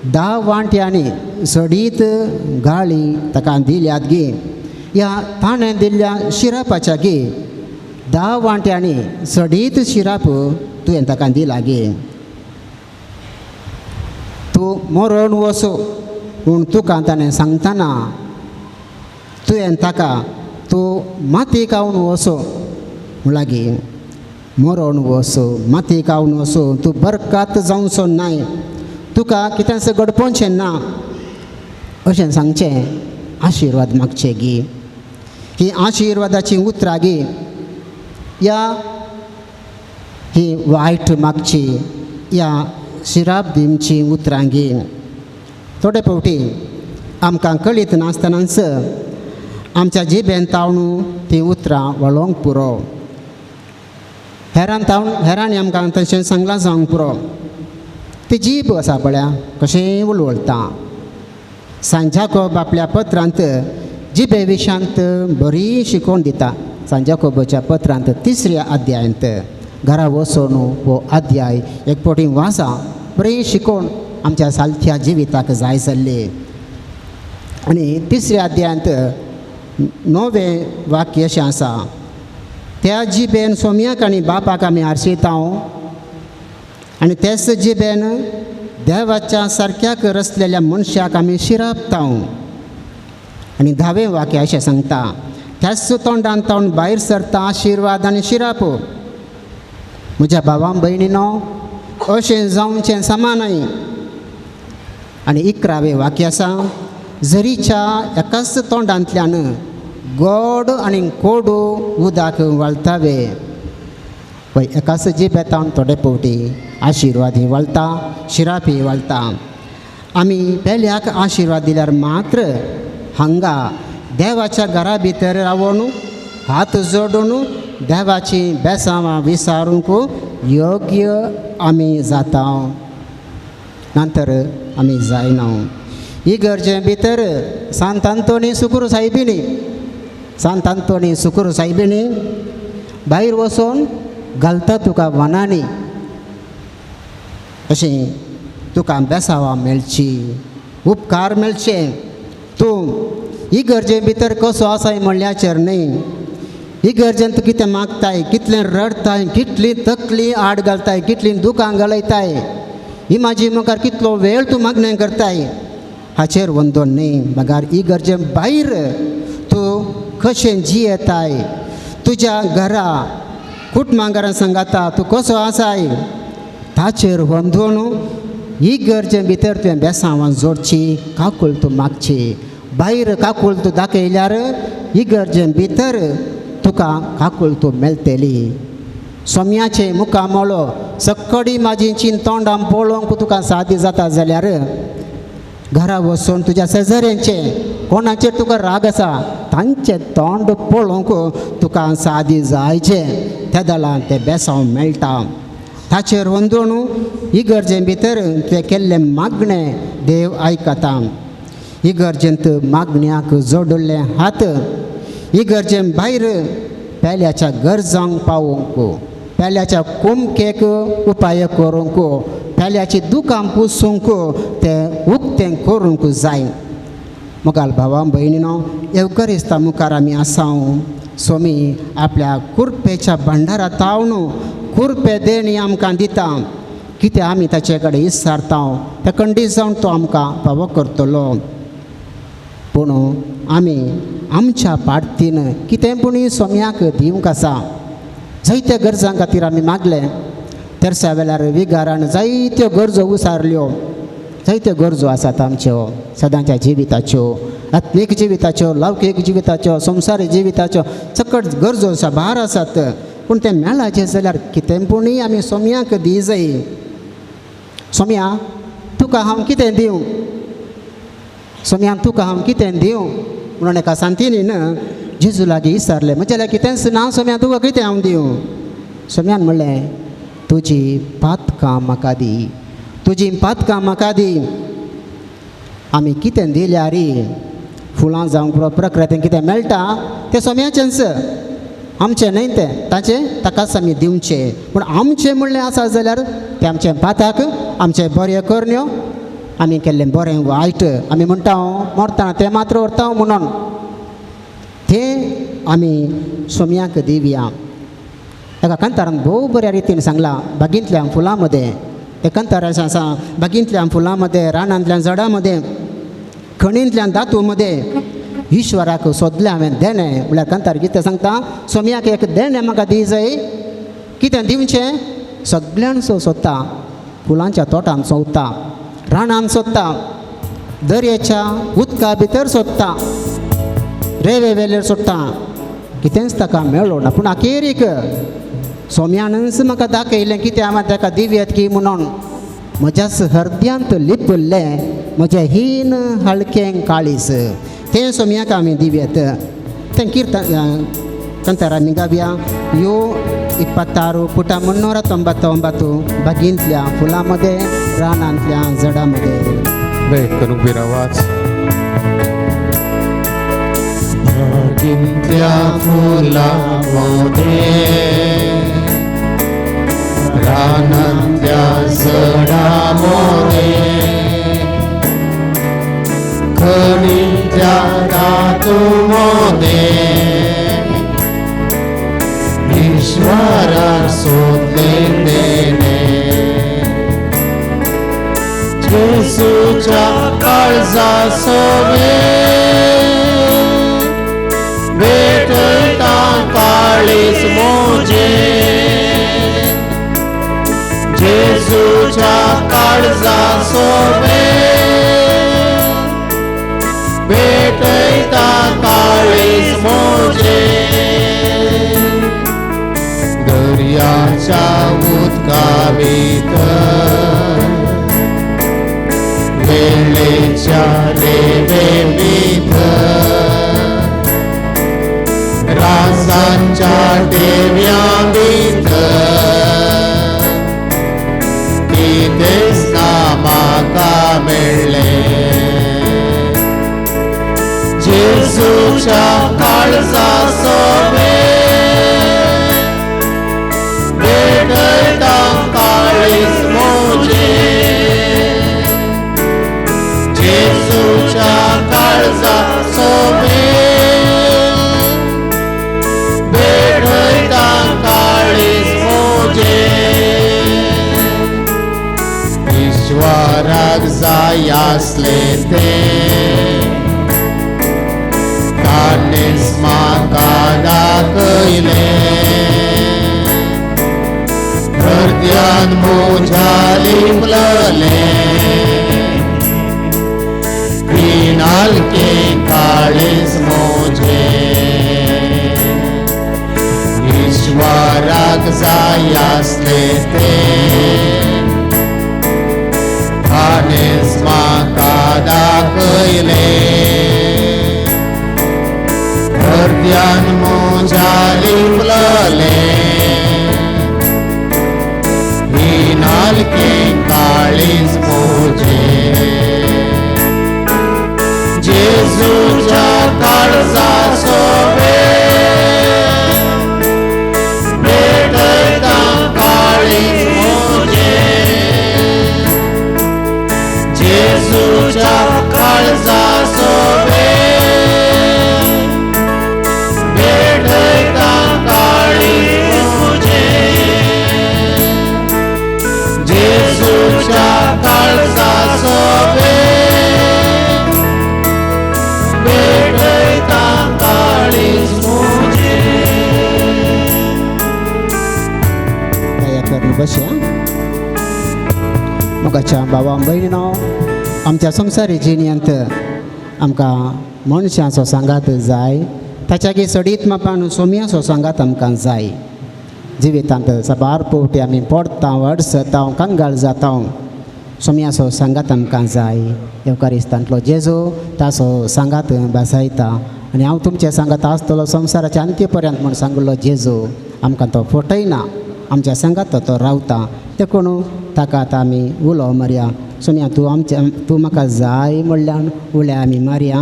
10 वांट्यांनी सडीत गाळी ताका दिल्यात गी. ह्या ताणें दिल्ल्या शिरापाच्या गी 10 वांट्यांनी सडीत शिराप तुवें ताका दिलागी. तूं मरण वचो पूण तुका ताणें सांगतना तुवें ताका तूं माती खावन वचो म्हणलागी. मरण वचो, माती खावन वचो, तूं बरकात जावचो नाय, तुका कितेंच घडपोवचें ना अशें सांगचें आशिर्वाद मागचे गी. ही आशिर्वादाची उतरां गी या ही वायट मागची या शिराप दिवची उतरां गी. थोडे फावटी आमकां कळीत नासतनाच आमच्या जिबेन तावणू ती उतरां वळोवंक पुरो, हेरान तावन हेरांनी आमकां तशें सांगलां जावंक पुरो. ती जीब आसा पळया कशें उलवळता. सांजाकोब आपल्या पत्रांत जिबे विशांत बरी शिकोवन दिता. सांजाकोबाच्या पत्रांत 3ऱ्या अध्यायांत घरा वचून हो अध्याय एक फावटी वाचा, बरी शिकोवन आमच्या सालथ्या जिविताक जाय जाल्ली. आनी 3ऱ्या अध्यायांत 9वें वाक्य अशें आसा, त्या जिबेन सोम्याक आनी बापाक आमी आरशिता आनी तेच जिबेन देवाच्या सारक्याक रचलेल्या मनशाक आमी शिरापता. आनी 10वें वाक्य अशें सांगता, त्याच तोंडान तावन भायर सरता आशिर्वाद आनी शिराप. म्हज्या भावां भयणीनो अशें जावचें समा न्हय. आनी 11वें वाक्य आसा झरीच्या एकाच तोंडांतल्यान गोड आनी कोडू उदक व्हाळटावे. पळय एकाच जिबेतावन थोडे फावटी आशिर्वादी व्हाळटा, शिरापी व्हाळटा. आमी पेल्याक आशिर्वाद दिल्यार मात्र हांगा देवाच्या घरा भितर रावून हात जोडून देवाची बेसांवां विसारूंक योग्य आमी जाता, नंतर आमी जायना. इगर्जे भितर सांत आंतोनी सुकूर सायबिणी, सांत आंतोनी सुकूर सायबिणी भायर वचून घालता तुका वनांनी, अशें तुका बेसांवां मेळची, उपकार मेळचे. तूं इगर्जे भितर कसो आसाय म्हणल्याचेर न्हय, इगर्जेन तूं कितें मागताय, कितलें रडताय, कितली तकली आड घालताय, कितली दुकां घालयताय, ही म्हाजी मुखार कितलो वेळ तूं मागणें करताय हाचेर वंदोन न्हय. बगार इगर्जे भायर तूं कशें जियेताय, तुज्या घरा कुटुंबां सांगाता तूं कसो आसाय ताचेर वंदोन इगर्जे भितर तुवें बेसांवां जोडची, काकूळ तूं मागची. भायर काकूळ तूं दाखयल्यार इगर्जे भितर तुका काकूळ तूं मेळटली. सोम्याचें मुखामोळो सक्कडी म्हाजी तोंडां पळोवंक तुका सादी जाता जाल्यार घरा वचून तुज्या शेजाऱ्यांचें कोणाचेर तुका राग आसा तांचें तोंड पळोवंक तुका सादी जायचें, त्या दलान तें बेसांव मेळटा. ताचेर वंदोन इगर्जे भितर तुवें केल्लें मागणें देव आयकता. इगर्जेंत मागण्याक जोडिल्ले हात इगर्जे भायर पेल्याच्या गरजांक पावोवंक, पेल्याच्या कुमकेक उपाय करूंक, पेल्याची दुकां पुसूंक तें उक्तें करूंक जाय. मुखाल भावा भयणीनो एवकरिस्ता मुखार आमी आसाव. स्वामी आपल्या कुरपेच्या भांडारा तावन कुरपे देणी आमकां दिता. कितें आमी ताचे कडेन इसारता ते कंडीस जावन तो आमकां फावो करतलो. पूण आमी आमच्या पार्टीन कितें पूण सोम्याक दिवंक आसा. जायत्या गरजां खातीर आमी मागले तेरसा वेळार विगारान जायत्यो गरजो उसारल्यो, जायत्यो गरजो आसात आमच्यो सदांच्या जिविताच्यो, आत्मीक जिविताच्यो, लौकीक जिविताच्यो, संवसारी जिविताच्यो सकट गरजो आसा, भार आसात. पूण तें मेळाचें जाल्यार कितें पूण आमी सोम्याक दी जाय. सोम्या तुका हांव कितें दिवं, सोम्या तुका हांव कितें दिवं म्हणून एका सांतिनीन जेजू लागीं विचारलें, म्हज्या लागीं कितेंच ना सोम्या, तुका कितें हांव दिवं? सोम्यान म्हणलें तुजी पातकां म्हाका दी, तुजी पातकां म्हाका दी. आमी कितें दिल्यार फुलां जावंक प्रकृतीन कितें मेळटा तें सोम्याचेंच, आमचें न्हय तें, ताचें ताकाच आमी दिवचें. पूण आमचें म्हणलें आसा जाल्यार तें आमचें पाताक, आमचें बऱ्यो करण्यो, आमी केल्लें बरें वायट आमी म्हणटा मरतना तें मात्र व्हरता म्हणून तें आमी सोम्याक दिवया. एका कांतारान भोव बऱ्या रितीन सांगलां बागींतल्या फुलां मदें, ते कांतार अशें आसा, बागींतल्या फुलां मदें, रानांतल्या झाडां मदें, खणींतल्या धातू मदें ईश्वराक सोदलें हांवें देणें. म्हणल्यार कांतार कितें सांगता, सोम्याक एक देणें म्हाका दी जाय. कितें दिवचें? सगल्यांचो सोदता, फुलांच्या तोटान सोदता, रानान सोदता, दर्याच्या उदका भितर सोदता, रेवे वेलेर सोदता, कितेंच ताका मेळ्ळो ना. पूण अखेरीक सोम्यानच म्हाका दाखयलें कितें हांवें ताका दिवयत की म्हणून म्हज्याच हृदयांत लिपल्लें म्हजें हीन हळकें काळीज तें सोम्याक आमी दिवयत. तें किर्तन कांतार आमी गावया. यो 26 पुटा 399 बागींतल्या फुलां मदें, रानांतल्या झाडां मदें. आवाज बागींतल्या फुलां मदें, रानांतल्या झाडां मदें, खणींतल्या धातू मदें ईश्वरा सोदलें देणें. जेजूच्या काळजा सवें भेटयता काळीज म्हजें, जेजूच्या काळजा सोबे भेटयता काळीज म्हजें दर्याच्या उदका भितर वेळेच्या रेवे भितर राजांच्या देव्या भितर कितेंच ना म्हाका मेळ्ळें जेजूच्या काळजा सोबे भेटयता काळीज म्हजें जेजूच्या काळजा सोबे भेटयता काळीज म्हजें ईश्वराक जाय आसलें तें ताणेंच म्हाका दाखयलें हृदयान म्हज्या लिपललें पिनालकें काळीज म्हजें ईश्वराक जाय आसलें तें ताणेंच म्हाका दाखयलें हृदयान म्हज्या लिपललें पिनालकें काळीज म्हजें जेजूच्या काळजा सोबे भेटयता काळीज म्हजें जेजूच्या काळजा सोबे भेटयता काळीज म्हजें जेजूच्या काळजा सोबे भेटयता काळीज म्हजें. दया करून बसया. मोगाच्या भावा भयणीनो, आमच्या संवसारी जिणेंत आमकां मनशांचो सांगात जाय, ताच्याकी सडीत मापान सोम्याचो सांगात आमकां जाय. जिवितांत साबार पवटी आमी पडटा, अडसता, कंगाल जाता, सोम्याचो सांगात आमकां जाय. येवकारिस्तांतलो जेजू ताचो सांगात भासायता आनी हांव तुमचे सांगात आसतलो संवसाराच्या अंत्य पर्यंत म्हूण सांगिल्लो जेजू आमकां तो फटयना, आमच्या सांगात तो रावता. देखून ताका आतां आमी उलो मारया, सोम्या तूं आमच्या तूं म्हाका जाय म्हणल्यान उले आमी मारया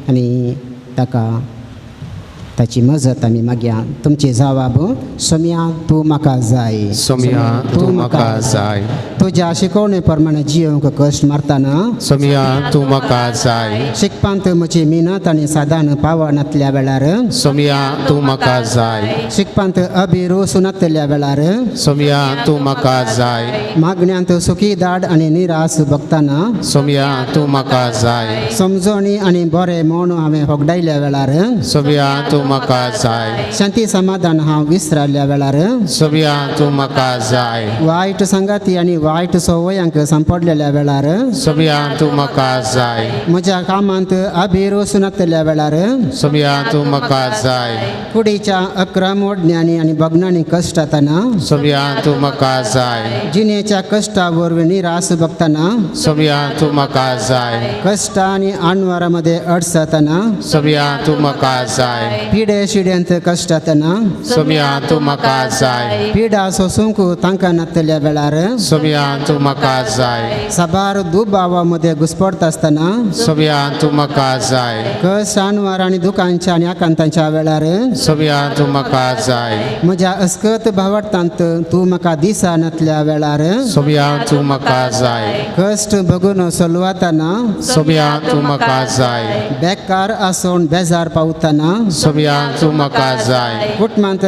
आनी ताका ताची मजत आमी मागया. तुमची जवाब, सोम्या तूं म्हाका जाय. सोम्या तूं म्हाका जाय. तुज्या शिकवणे प्रमाणे जियोंक कश्ट मारतना सोम्या तूं म्हाका जाय. शिकपांत म्हजी मिनत आनी सादान पावनातल्या वेळार सोम्या तूं म्हाका जाय. शिकपांत अभिरूस नातल्या वेळार सोम्या तूं म्हाका जाय. मागण्यांत सुखी दाड आनी निरास भोगतना सोम्या तूं म्हाका जाय. समजणी आनी बरें म्हूण हांवें होगडायल्या वेळार सोम्या तूं म्हाका जाय. शांती समाधान हांव विसरायल्या वेळार सोम्या तूं म्हाका जाय. वायट सांगाती आनी वायट संवयांक सांपडलेल्या वेळार सोम्या तूं म्हाका जाय. म्हज्या कामांत अभिरूस नातल्या वेळार सोम्या तूं म्हाका जाय. कुडीच्या अक्रम ओडण्यांनी आनी भग्नांनी कश्ट जातना सोम्या तूं म्हाका जाय. जिणेच्या कश्टा वरवीं निरास भोगतना सोम्या तूं म्हाका जाय. कश्ट आनी आणवारा मध्ये अडसतना सोम्या तूं म्हाका जाय. पिडे शिड्यांत कश्ट जातना सोम्या तूं म्हाका जाय. पिडा सोसूंक तांकां नातल्या वेळार सोम्या तूं म्हाका जाय. साबार दुबावा मध्ये घुसपडत आसतना सोम्या तूं म्हाका जाय. कश्ट आणवार आनी दुखांच्या आनी आकांतांच्या वेळार सोम्या तूं म्हाका जाय. म्हज्या अस्कत भावार्थांत तूं म्हाका दिसा नातल्या वेळार सोम्या तूं म्हाका जाय. कश्ट भोगून सोलवातना सोम्या तूं म्हाका जाय. बेकार आसून बेजार पावतना सोम्या सोम्या तूं म्हाका जाय। कुटुंबांत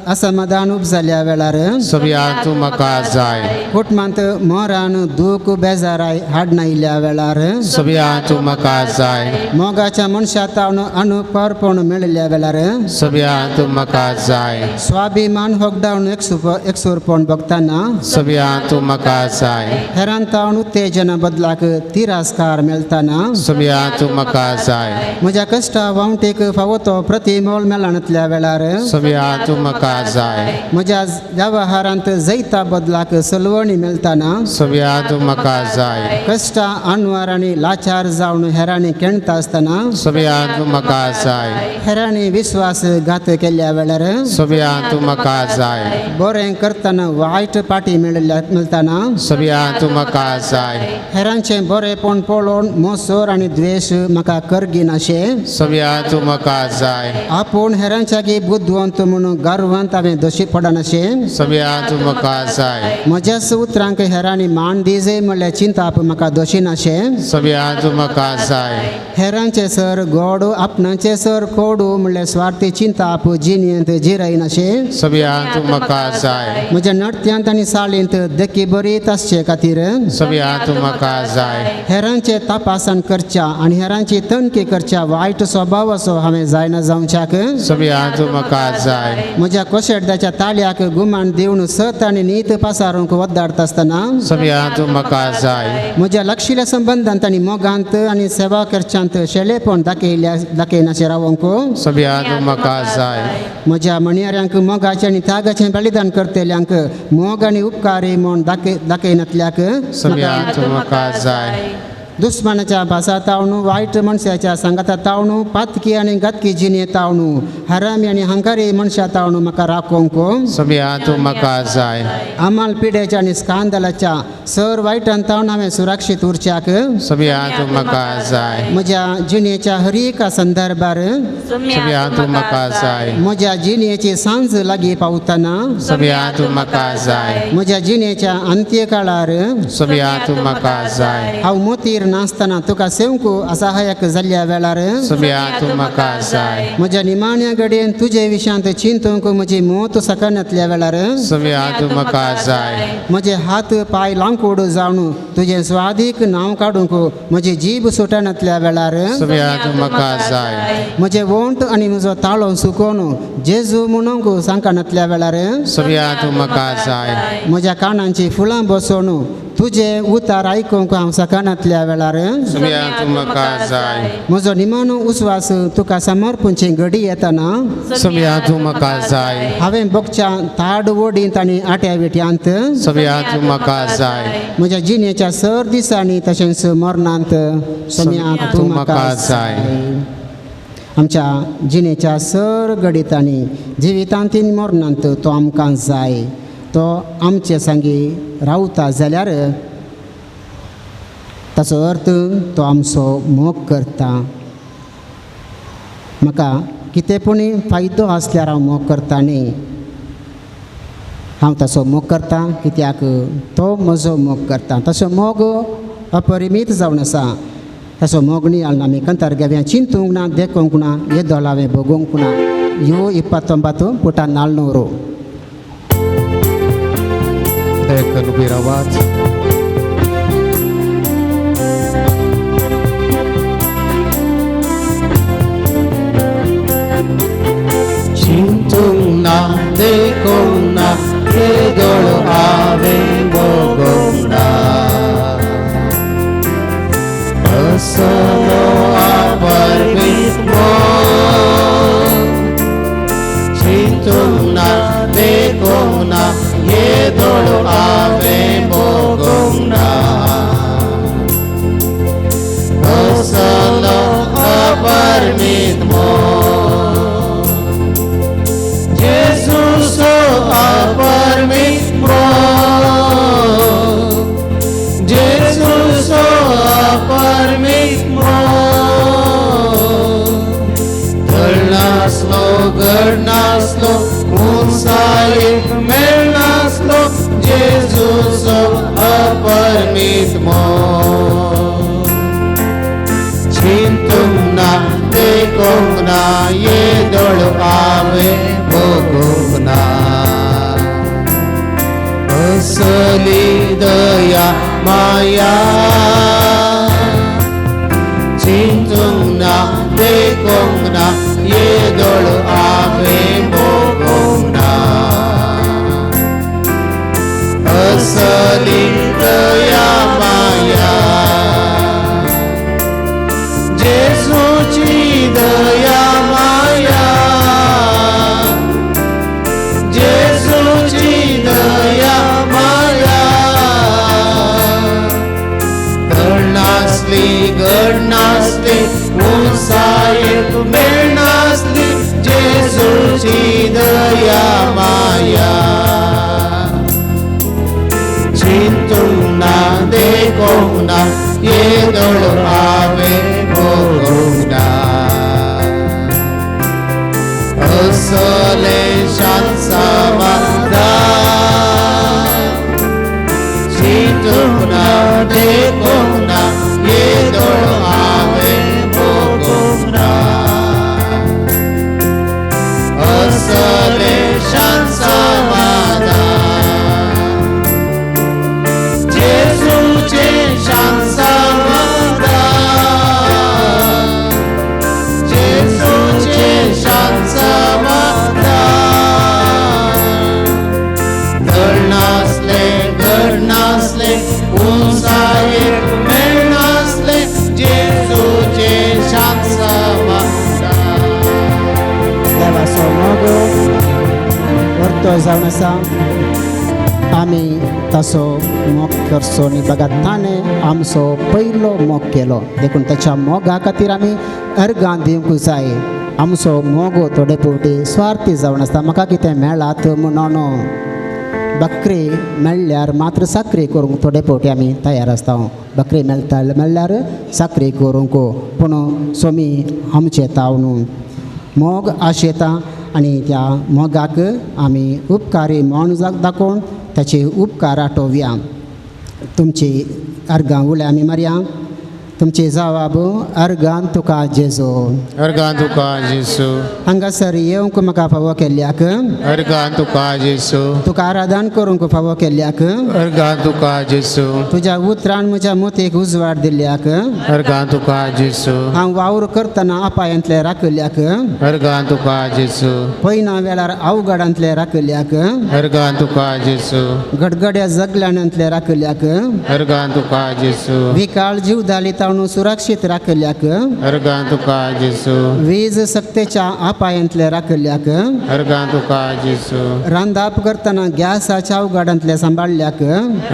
असमाधान उपजाल्या वेळार सोम्या तूं म्हाका जाय। कुटुंबांत मोरान दूख बेजाराय हाडनायिल्ल्या वेळार सोम्या तूं म्हाका जाय। मोगाच्या मनशा तावन अनुपरपण मेळिल्ल्या वेळार सोम्या तूं म्हाका जाय। स्वाभिमान होगडावन एकसूरपण बघताना सोम्या तूं म्हाका जाय। हेरान तावन उत्तेजना बदलाक तिरस्कार मेळताना सोम्या तूं म्हाका जाय। म्हज्या कश्टा वावटेक फावो तो प्रतिमोल मेळनातल्या वेळार सोम्या तूं म्हाका जाय। म्हज्या व्यवहारांत जैता बदलाक सलवणी मेळताना सोम्या तूं म्हाका जाय। कश्टा अनवर आनी लाचार जावन हेरांनी केणता आसतना सोम्या तूं म्हाका जाय। हेरांनी विश्वास घात केल्ल्या वेळार सोम्या तूं म्हाका जाय। बरें करतना वायट पाटी मेळताना सोम्या तूं म्हाका जाय। हेरांचें बरेंपण पळोवन मोसोर आनी द्वेश म्हाका करगिनाशें सोम्या तूं म्हाका जाय। आपूण हेरांच्या बुदवंत म्हणून गर्वांत हांवें दोशी पडनाशें सोम्या तूं म्हाका जाय। म्हज्याच उतरांक हेरांनी मान दिजे म्हणल्यार चिंताप म्हाका दोशी नाशें सोम्या तूं म्हाका जाय। हेरांचे सर गोड आपणाचे सर कोडू म्हणल्यार स्वार्थी चिंताप जिणेंत जिरयनाशें सोम्या तूं म्हाका जाय। म्हज्या नर्त्यांत आनी साळींत देखी बरीत आसचे खातीर सोम्या तूं म्हाका जाय। हेरांचे तपासन करच्या आनी हेरांची तणकी करच्या वायट स्वभावाचो हांवें जायना जावच्याक सोम्या तूं म्हाका जाय। म्हज्या कोशेड्याच्या ताळ्याक गुमान दिवन सत आनी नीत पासारूंक वद्दाडता आसतना सोम्या तूं म्हाका जाय। म्हज्या लक्षिल्या संबंदांत आनी मोगांत आनी सेवा करच्यांत शेलेपण दाखयनाशें रावंक सोम्या तूं म्हाका जाय। म्हज्या म्हणयाऱ्यांक मोगाचें आनी त्यागाचें बलिदान करतल्यांक मोग आनी उपकारी म्हूण दाखयनातल्याक सोम्या तूं म्हाका जाय। दुस्मानाच्या भासा तावणू वायट मनशाच्या सांगाता तावणू पातकी आनी घातकी जिणे तावणू हरामी आनी हंकारी मनशा तावणू म्हाका राखोवंक सोम्या तूं म्हाका जाय। आमाल पिड्याच्या आनी स्कांदलाच्या सर वायटान तावन हांवें सुरक्षीत उरच्याक सोम्या तूं म्हाका जाय। म्हज्या जिणेच्या हर एका संदर्भार सोम्या तूं म्हाका जाय। म्हज्या जिणेची सांज लागीं पावतना सोम्या तूं म्हाका जाय। म्हज्या जिणेच्या अंत्यकाळार सोम्या तूं म्हाका जाय। हांव मोतीर नासतना तुका सेवंक असहायक जाल्ल्या वेळार सोम्या तूं म्हाका जाय। म्हज्या निमाण्या घडयेन तुजे विशयांत चिंतूंक म्हजी मोत सकनातल्या वेळार सोम्या तूं म्हाका जाय। म्हजे हात पांय लांकूड जावन तुजें स्वादीक नांव काडूंक म्हजी जीब सुटनातल्या वेळार सोम्या तूं म्हाका जाय। म्हजे वोंट आनी म्हजो ताळो सुकोवन जेजू म्हणूंक सांगनातल्या वेळार सोम्या तूं म्हाका जाय। म्हज्या कानांची फुलां बसोवन तुजे उतार आयकूंक हांव सकनातल्या वेळार सोम्या तूं म्हाका जाय। म्हजो निमाणो उस्वास तुका समर्पणची घडी येतना सोम्या तूं म्हाका जाय। हांवें बोगच्या ताड वडींत आनी आट्या विट्यांत सोम्या तूं म्हाका जाय। म्हज्या जिणेच्या सर दिसांनी तशेंच मरणांत सोम्या तूं म्हाका जाय। आमच्या जिणेच्या सर घडितांनी जिवितांत आनी मरणांत तो आमकां जाय। तो आमचे सांगी रावता जाल्यार ताचो अर्थ तो आमचो मोग करता। म्हाका कितें पूण फायदो आसल्यार हांव मोग करता न्ही, हांव ताचो मोग करता कित्याक तो म्हजो मोग करता। ताचो मोग अपरिमीत जावन आसा। ताचो मोग न्ही आमी कंतार घेवया चिंतूंक ना देखूंक ना येदोळ हांवें भोगूंक ना। यो 29 पुटा 400. देखून उबी रावात। चिंतूंक ना देखूंक ना येदोळ हांवें भोगूंक ना असलो अपरिमीत मोग चिंतूंक ना देखूंक ना येदोळ हांवें भोगूंक ना असलो अपरिमीत मोग जेजूचो अपरिमीत मोग जेजूचो अपरिमीत मोग धडनासलो घडनासलो उंचायेक मेळनासलो जेजूचो अपरिमीत मोग चिंतूंक ना देखूंक ना येदोळ येदोळ हांवें भोगूंक ना. असली दया माया चिंतूंक ना देखूंक ना, येदोळ हांवें भोगूंक ना. असली दया माया जेसूची दया माया, जेसूची दया माया. घडनासली घडनासली उंचायेक मेळनासली जेसूची दया माया. चिंतूंक ना देखूंक ना, येदोळ हांवें भोगूंक ना. असलें शांत समाधान चिंतूंक ना देखूंक ना, येदोळ हांवें भोगूंक ना. असलें शांत समाधान जेसूचें शांत समाधान, जेसूचें शांत समाधान. घडनासलें घडनासलें उंचायेक मेळनासलें जेसूचें शांत समाधान. देवाचो मोग वर्तो जावन आसा. आमी ताचो मोग करचो आनी बघा ताणें आमचो पयलो मोग केलो, देखून ताच्या मोगा खातीर आमी अर्गां दिवंक जाय. आमचो मोग थोडे फावटी स्वार्थी जावन आसता, म्हाका कितें मेळात म्हणून. बकरी मेळ्ळ्यार मात्र साकरी करूंक थोडे फावटी आमी तयार आसता. बकरी मेळटा मेळ्ळ्यार साकरी करूंक, पूण सोमी आमचे ताव न्हू. मोग आशेता आनी त्या मोगाक आमी उपकारी म्हूण दाखोवन ताचे उपकार आठोवया. तुमची अर्गां उल्या आमी मारया. तुमची जवाब अर्गान तुका जेजू, अर्गान तुका जेसू. हांगासर येवंक म्हाका फावो केल्ल्याक, अर्गान तुका जेसू. तुका आराधन करूंक फावो केल्ल्याक, अर्गान तुका जेसू. तुज्या उतरान म्हज्या मोतीक उजवाड दिल्ल्याक, अर्गान तुका जेसू. हांव वावर करतना अपायांतले राखिल्ल्याक, अर्गान तुका जेसू. पयना वेळार अवघडांतले राखिल्ल्याक, अर्गान तुका जेसू. गडगड्या जगल्यानांतले राखिल्ल्याक, अर्गान तुका जेसू. विकाळ जीव दाली ताणू सुरक्षीत राखिल्ल्याक, अर्गान तुका जेसू. वीज सक्तेच्या अपायांतले राखिल्ल्याक, अर्गान तुका जेसू. रांदाप करतना गॅसाच्या अवघडांतले सांबाळ्ळ्याक,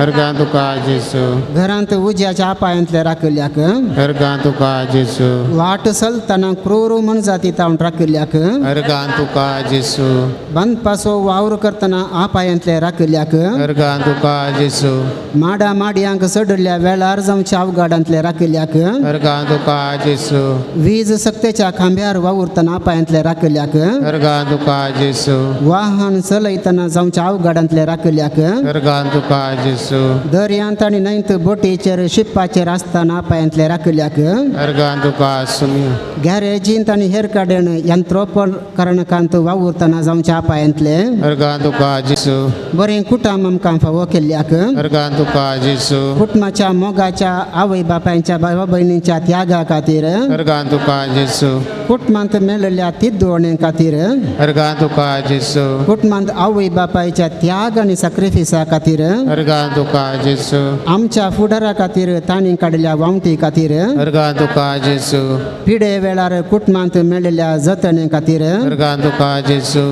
अर्गान तुका जेसू. घरांत उज्याच्या अपायांतले राखिल्ल्याक, अर्गान तुका जेसू. वाट चलतना क्रूर मनजाती तावन राखिल्ल्याक, अर्गान तुका जेसू. बांदपाचो वावर करतना अपायांतले राखिल्ल्याक, अर्गान तुका जेसू. माडा माडयांक चडिल्ल्या वेळार जावच्या अवघडांतले राखिल्ल्याक, अर्गान तुका जेसू. वीज सक्तेच्या खांब्यार वावुरतना अपायांतले राखिल्ल्याक, अर्गान तुका जेसू. वाहन चलयतना जावच्या अवघडांतले राखिल्ल्याक, अर्गान तुका जेसू. दर्यांत आनी न्हंयत बोटीचेर शिप्पाचेर आसतना अपायांतले राखिल्ल्याक, अर्गान तुका सुमी. गॅरेजींत आनी हेर कडेन यंत्रोपकरणांत वावुरतना जावच्या अपायांतले, अर्गान तुका जेसू. बरें कुटुंब आमकां फावो केल्ल्याक, अर्गान तुका जेसू. कुटुंबाच्या मोगाच्या आवय बापायच्या भावा भयणीच्या त्यागा खातीर, अर्गान तुका जेसू. कुटुंबांत मेळिल्ल्या तिद्दोणे खातीर, अर्गान तुका जेसू. कुटुंबांत आवय बापायच्या त्याग आनी सॅक्रिफिसा खातीर, अर्गान तुका जेसू. आमच्या फुडारा खातीर तांणी काडिल्ल्या वावटी खातीर, अर्गान तुका जेसू. पिडे वेळार कुटुंबांत मेळिल्ल्या जतने खातीर, अर्गान तुका जेसू.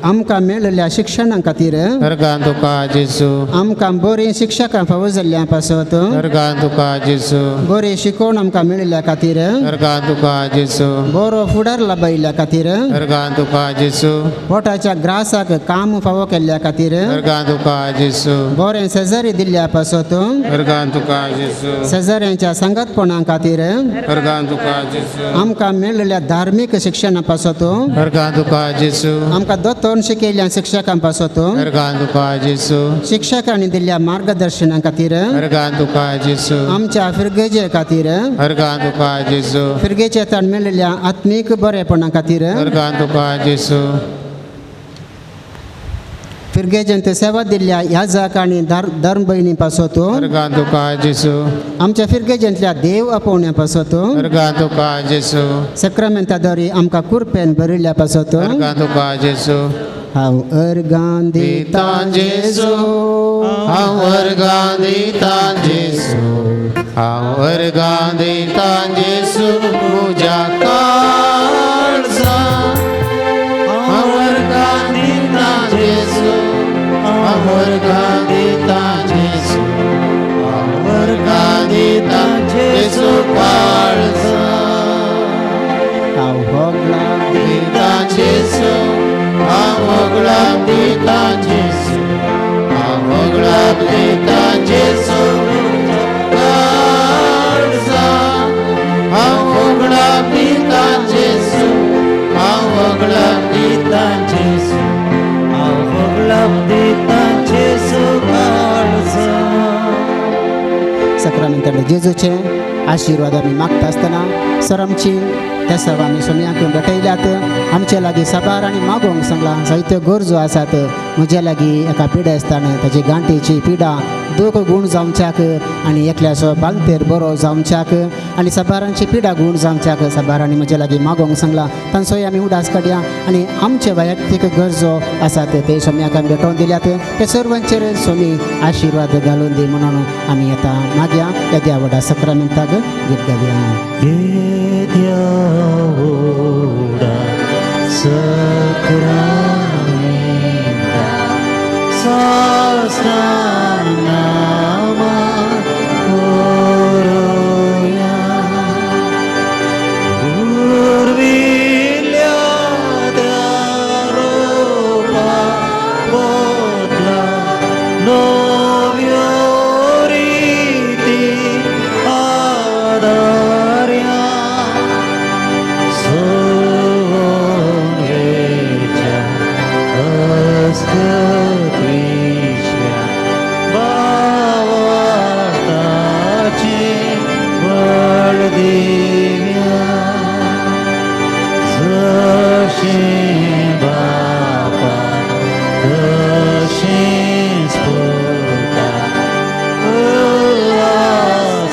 आमकां मेळिल्ल्या शिक्षणा खातीर, अर्गान तुका जेसू. आमकां बरीं शिक्षकां फावो जाल्ल्या पासत, अर्गान तुका जेसू. बरें शिकोवण आमकां मेळिल्ल्या खातीर, अर्गान तुका जेसू. बरो फुडार लाभयिल्ल्या खातीर, अर्गान तुका जेसू. पोटाच्या ग्रासाक काम फावो केल्ल्या खातीर, अर्गान तुका जेसू. बरें शेजारी दिल्ल्या पासत, अर्गान तुका जेसू. शेजाऱ्यांच्या सांगातपणा खातीर, अर्गान तुका जेसू. आमकां मेळिल्ल्या धार्मीक शिक्षणा पासत, अर्गान तुका जेसू. आमकां दत्त सांतोन शिकयल्ल्या शिक्षकां पासत अर्गां तुका जेजू शिक्षकांनी दिल्ल्या मार्गदर्शना खातीर अर्गां तुका जेजू आमच्या फिरगेजे खातीर अर्गां तुका जेजू फिरगेचे ताण मेळिल्ल्या आत्मीक बरेपणा खातीर अर्गां तुका जेजू फिरगेजंत सेवा दिल्ल्या याजक आनी धर्म भयणी पासत अर्गां तुका जेजू आमच्या फिरगेजंतल्या देव आपोवण्या पासत अर्गां तुका जेजू सक्रामेंता दरी आमकां कुरपेन भरिल्ल्या पासत अर्गां तुका जेजू हांव अर्गां दिता दिता जेजू हांव अर्गां दिता जेजू हांव अर्गां दिता जेजू म्हज्या काळजा हांव अर्गां दिता जेजू हांव अर्गां दिता जेजू हांव अर्गां दिता जेजू काळजा हांव होगला दिता जेजू हांव होगळाक दिता जेजू हांव होगळाक दिता जेजू काळजा हांव होगळाक दिता जेजू हांव होगळाक दिता जेजू हांव होगळाक दिता जेजू काळजा. सक्रामेंतांतले जेजूचे आशिर्वाद आमी मागता आसतना सर आमची त्या सर्व आमी सोमयाक भेटयल्यात आमचे लागीं साबार आनी मागोवंक सांगलां जायत्यो गरजो आसात म्हज्या लागीं एका पिडेस्तान ताची गांठीची पिडा दूख गूण जावच्याक आनी एकल्याचो बालतेर बरो जावच्याक आनी साबारांची पिडा गूण जावच्याक साबारांनी म्हज्या लागीं मागोवंक सांगलां तांचोय आमी उडास काडया आनी आमचे वैयक्तीक गरजो आसात ते सोमयाक आमी भेटोवन दिल्यात ते सर्वांचेर स्वामी आशिर्वाद घालून दी म्हणून आमी आतां मागया येद्या व्हडा सक्रामेंताक गीत गावया. येद्या व्हडा सक्रामेंता सासनामा करुया पुर्विल्ल्या त्या रोपा बदला नव्यो रिती आदार्या सोवेच्या अस्तत्विश्या भावार्थाचे बळ दिव्या जशें बापा तशेंच पुता उल्हासानी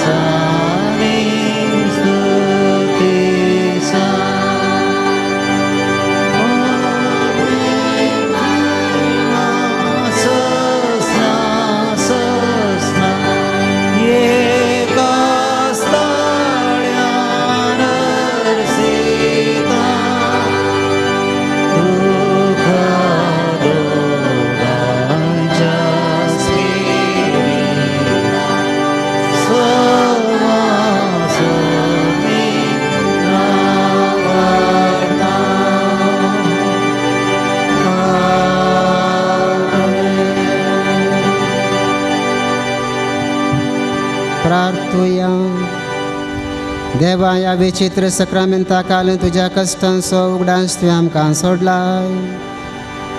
स्तुतीसा. ससना ससना एकाच ताळ्यान अरसिता तुका दोगांच्या सेविता सवासमी नावाडता. प्रार्थुया. देवा ह्या विचित्र सक्रामेंता काल तुज्या कश्टांचो उगडास तुवें आमकां सोडलाय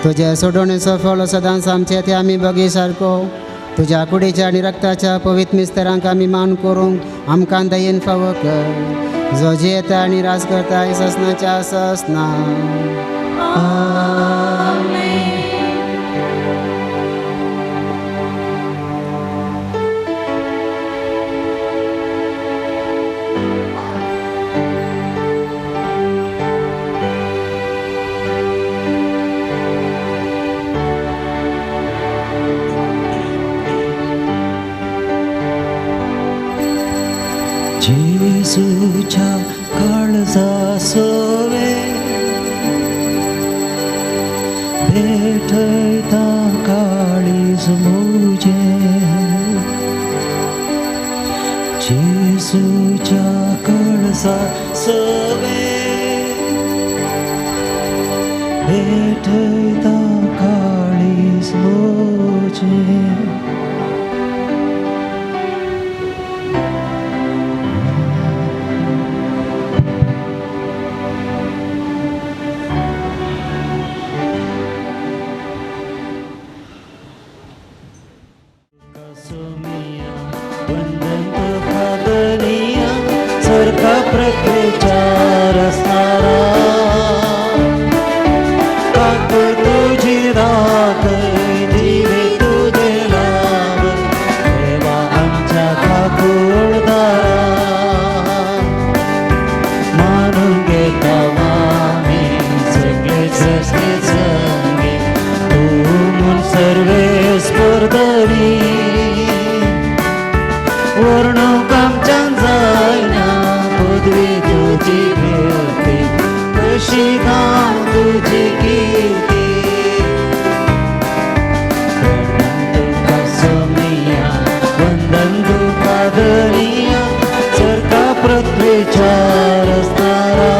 तुज्या सोडोवणेचो फळ सदांच आमचे ते आमी बगी सारको तुज्या कुडीच्या आनी रक्ताच्या पवित्र मिस्तरांक आमी मान करूंक आमकां दयेन फावो कर जो जियेता आनी राज करता ससनाच्या ससना. जेजूच्या काळजा सोवे भेटयता काळीज म्हजें जेजूच्या काळजा सोवे भेटयता काळीज म्हजें. पृथ्वीच्या रसणारा काकूळ तुझी दाखय जीवे तुझे लाभ देवा आमच्या काकुळदारा मानून घेता आमी सगळे सगळे संगी तू म्हूण सर्वेस्पर धनी वर्णूक आमच्यान जायना पदवी तुजी कीर्ती कशी गांव तुजी कीर्ती वंदन तुका सोमिया वंदन तुका धनिया सरका पृथ्वीच्या रसणारा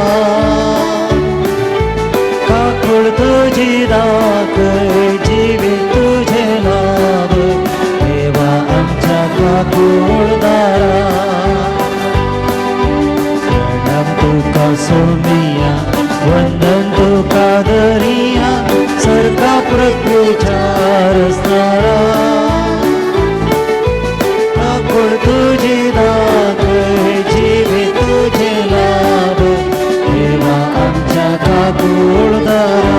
काकूळ तुझी दाखय जीवी तुझे लाभ देवा आमच्या काकुळदारा प्रणाम तुका सोमिया वंदन तुका धनिया सरका पृथ्वीच्या रसणारा काकूळ तुझी दाखय जीवी तुझे लाभ देवा आमच्या काकुळदारा.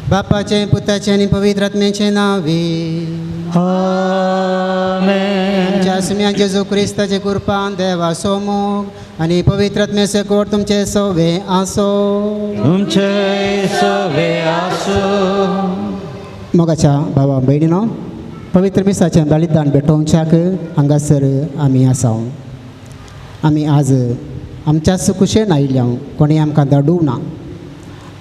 बापाचे पुताचे आनी पवित्र आत्म्याचे नावे. आमेन. आमच्या सुम्या जेजू क्रिस्ताचे कुरपान देवाचो मोग आनी पवित्र आत्म्याचे गोड तुमचे सोवे आसो. तुमचे सवे आसो. मोगाच्या भावा भयणीनो, पवित्र मिसाचें बलिदान भेटोवच्याक हांगासर आमी आसा. आमी आज आमच्याच कुशेन आयिल्ल्या, कोणें आमकां धाडूंक ना.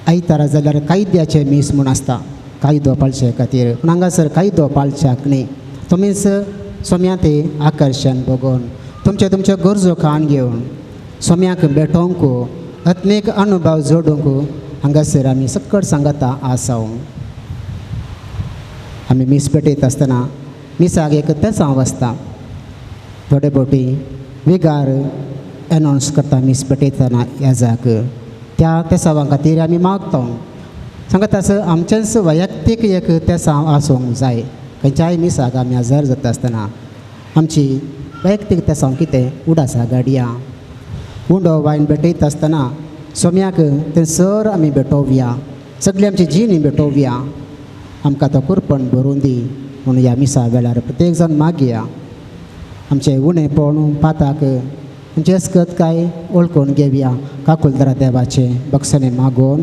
आयतारा जाल्यार कायद्याचें मीस म्हूण आसता, कायदो पाळचे खातीर. पूण हांगासर कायदो पाळच्याक न्ही, तुमीच सोम्या तें आकर्शण बगोवन तुमचे तुमच्यो गरजो कान घेवन सोम्याक भेटोवंक आत्मीक अनुभव जोडूंक हांगासर आमी सकट सांगता आसा. आमी मीस पेटयत आसतना मिसाक एक तेसांव आसता, थोडे बोटी विगार एनावन्स करता मीस पेटयतना याजाक. त्या तेसांवां खातीर आमी मागता सांगता आसा आमचेंच वैयक्तीक एक तेसांव आसूंक जाय. खंयच्याय मिसाक आमी हजर जाता आसतना आमची वैयक्तीक तेसांव कितें उडासा गाडया उंडो वायन भेटयता आसतना सोम्याक तें सर आमी भेटोवया, सगळी आमची जिणी भेटोवया, आमकां तो कुरपण भरून दी म्हणून ह्या मिसा वेळार प्रत्येक जाण मागया. आमचें उणेपण पाताक आमचें अस्कत काय वळखून घेवया. काकुलदरा देवाचें बक्षणें मागोवन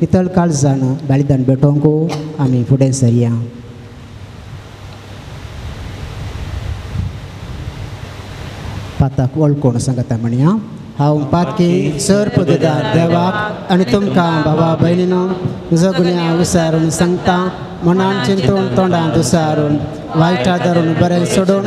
नितळ काळजान बलिदान भेटोवंक आमी फुडें सरया. पाताक वळखून सांगता म्हणया, हांव पातकी सर पददार देवाक आनी तुमकां भावा भयणीनो म्हजो गुन्यांव विसारून सांगता. मनान चिंतून तोंडांत उसारून वायटा धरून बरें सोडून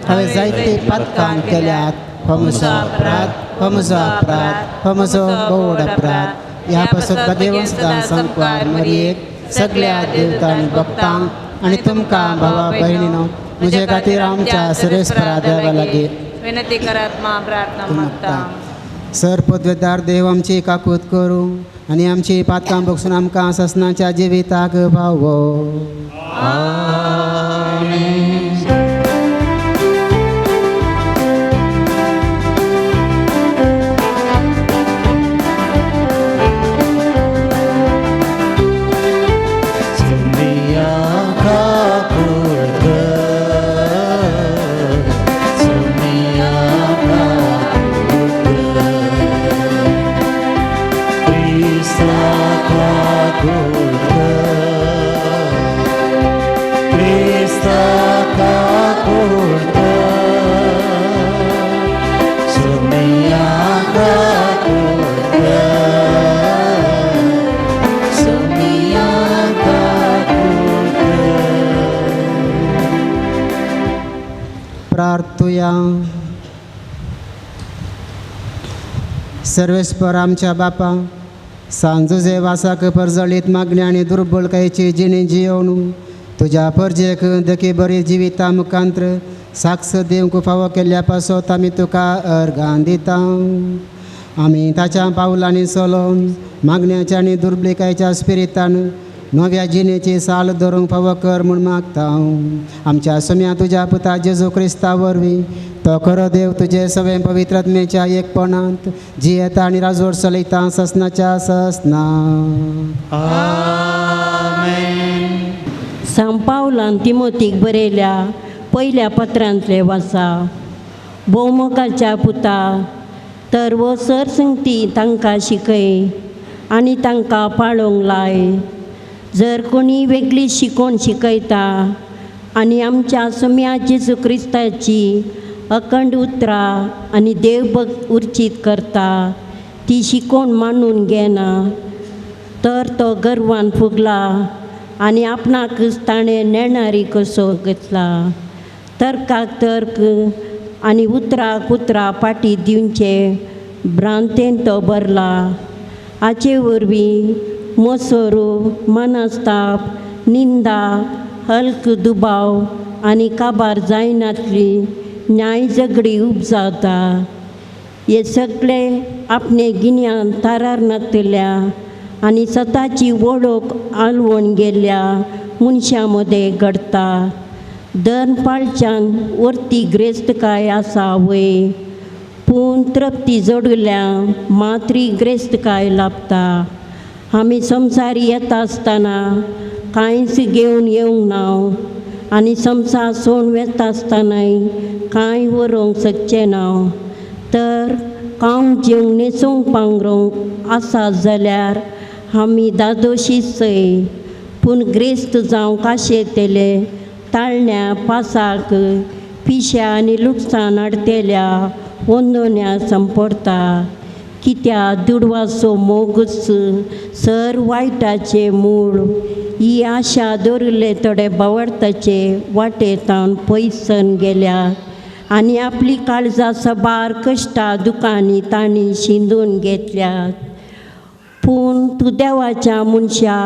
हांवें जायते पातकां केल्यात. हो म्हजो अपराध, हो म्हजो अपराध, हो म्हजो भोव अपराध. ह्या पासत भाग्यवंत सदां संकवार मरयेक सगळ्या देवतांनी भक्तांक आनी तुमकां भावा भयणीनो म्हजे खातीर आमच्या सरेस्परा देवा लागीं विनंती करात मा प्रार्थना मागता. सर पदवेदार देव आमची काकूत करूं आनी आमची पातकां बगसून आमकां ससनाच्या जिविताक पावो. सोमिया काकूळ कर, सोमिया काकूळ कर, क्रिस्ता काकूळ कर, क्रिस्ता काकूळ कर, सोमिया काकूळ कर, सोमिया काकूळ कर. प्रार्थुया. सर्वेस्पर आमच्या बापा, सांजुजे वासाक परजळीत मागणी आनी दुर्बलकायेची जिणी जियोवन तुज्या परजेक देखी बरी जिविता मुखांत्र साक्ष दिवंक फावो केल्ल्या पासत आमी तुका अर्गां दिता. आमी ताच्या पावलांनी चलोवन मागण्याच्या आनी दुर्बलिकायेच्या स्पिरितान नव्या जिणेची साल धरूंक फावो कर म्हूण मागता. आमच्या सोम्या तुज्या पुता जेजू क्रिस्ता वरवीं तो खरो देव तुजे सगळें पवित्र आत्म्याच्या एकपणांत जियेता आनी राजवट चलयता ससनाच्या ससना. सांत पावलान तिमोतीक बरयल्या पयल्या पत्रांतले वाचा. भोवमोगाच्या पुता, तर वो सरसंगती तांकां शिकय आनी तांकां पाळोवंक लाय. जर कोणी वेगळी शिकोवन शिकयता आनी आमच्या सोम्या जेजू क्रिस्ताची अखंड उतरां आनी देवभक्त उर्चीत करता ती शिकोवन मानून घेना, तर तो गर्वान फुगला आनी आपणाकच ताणें नेणारी कसो घेतला. तर्काक तर्क आनी उतराक उतरां फाटी दिवचे भ्रांतेन तो भरला. हाचे वरवीं मोसोरो, मनस्ताप, निंदा, हल्क दुबाव आनी काबार जायनातली न्याय झगडी उपजाता. हे सगळे आपणे गिन्यान थारार नातल्या आनी सताची वळख आलवण गेल्ल्या मनशां मदें घडटा. धर्म पाळच्यान वरती ग्रेस्तकाय आसा वय, पूण तृप्ती जोडिल्ल्या मात्री ग्रेस्तकाय लाभता. आमी संवसारी येता आसतना कांयच घेवन येवंक ना आनी संवसार सोडून वेता आसतनाय कांय व्हरूंक शकचें ना. तर खावंक जेवंक न्हेसूंक पांगरूंक आसा जाल्यार आमी दादोशी सय, पूण ग्रेस्त जावंक आशेतले ताळण्या पासाक पिश्या आनी लुकसाण हाडटेल्या वंदोन्या संपडटा. कित्याक दुडवाचो मोगूच सर वायटाचें मूळ. ही आशा दवरिल्ले थोडे बावडताचे वाटेतावन पयसन गेल्या आनी आपली काळजां सबार कश्टां दुकांनी तांणी शिंदून घेतल्यात. पूण तूं देवाच्या मनशा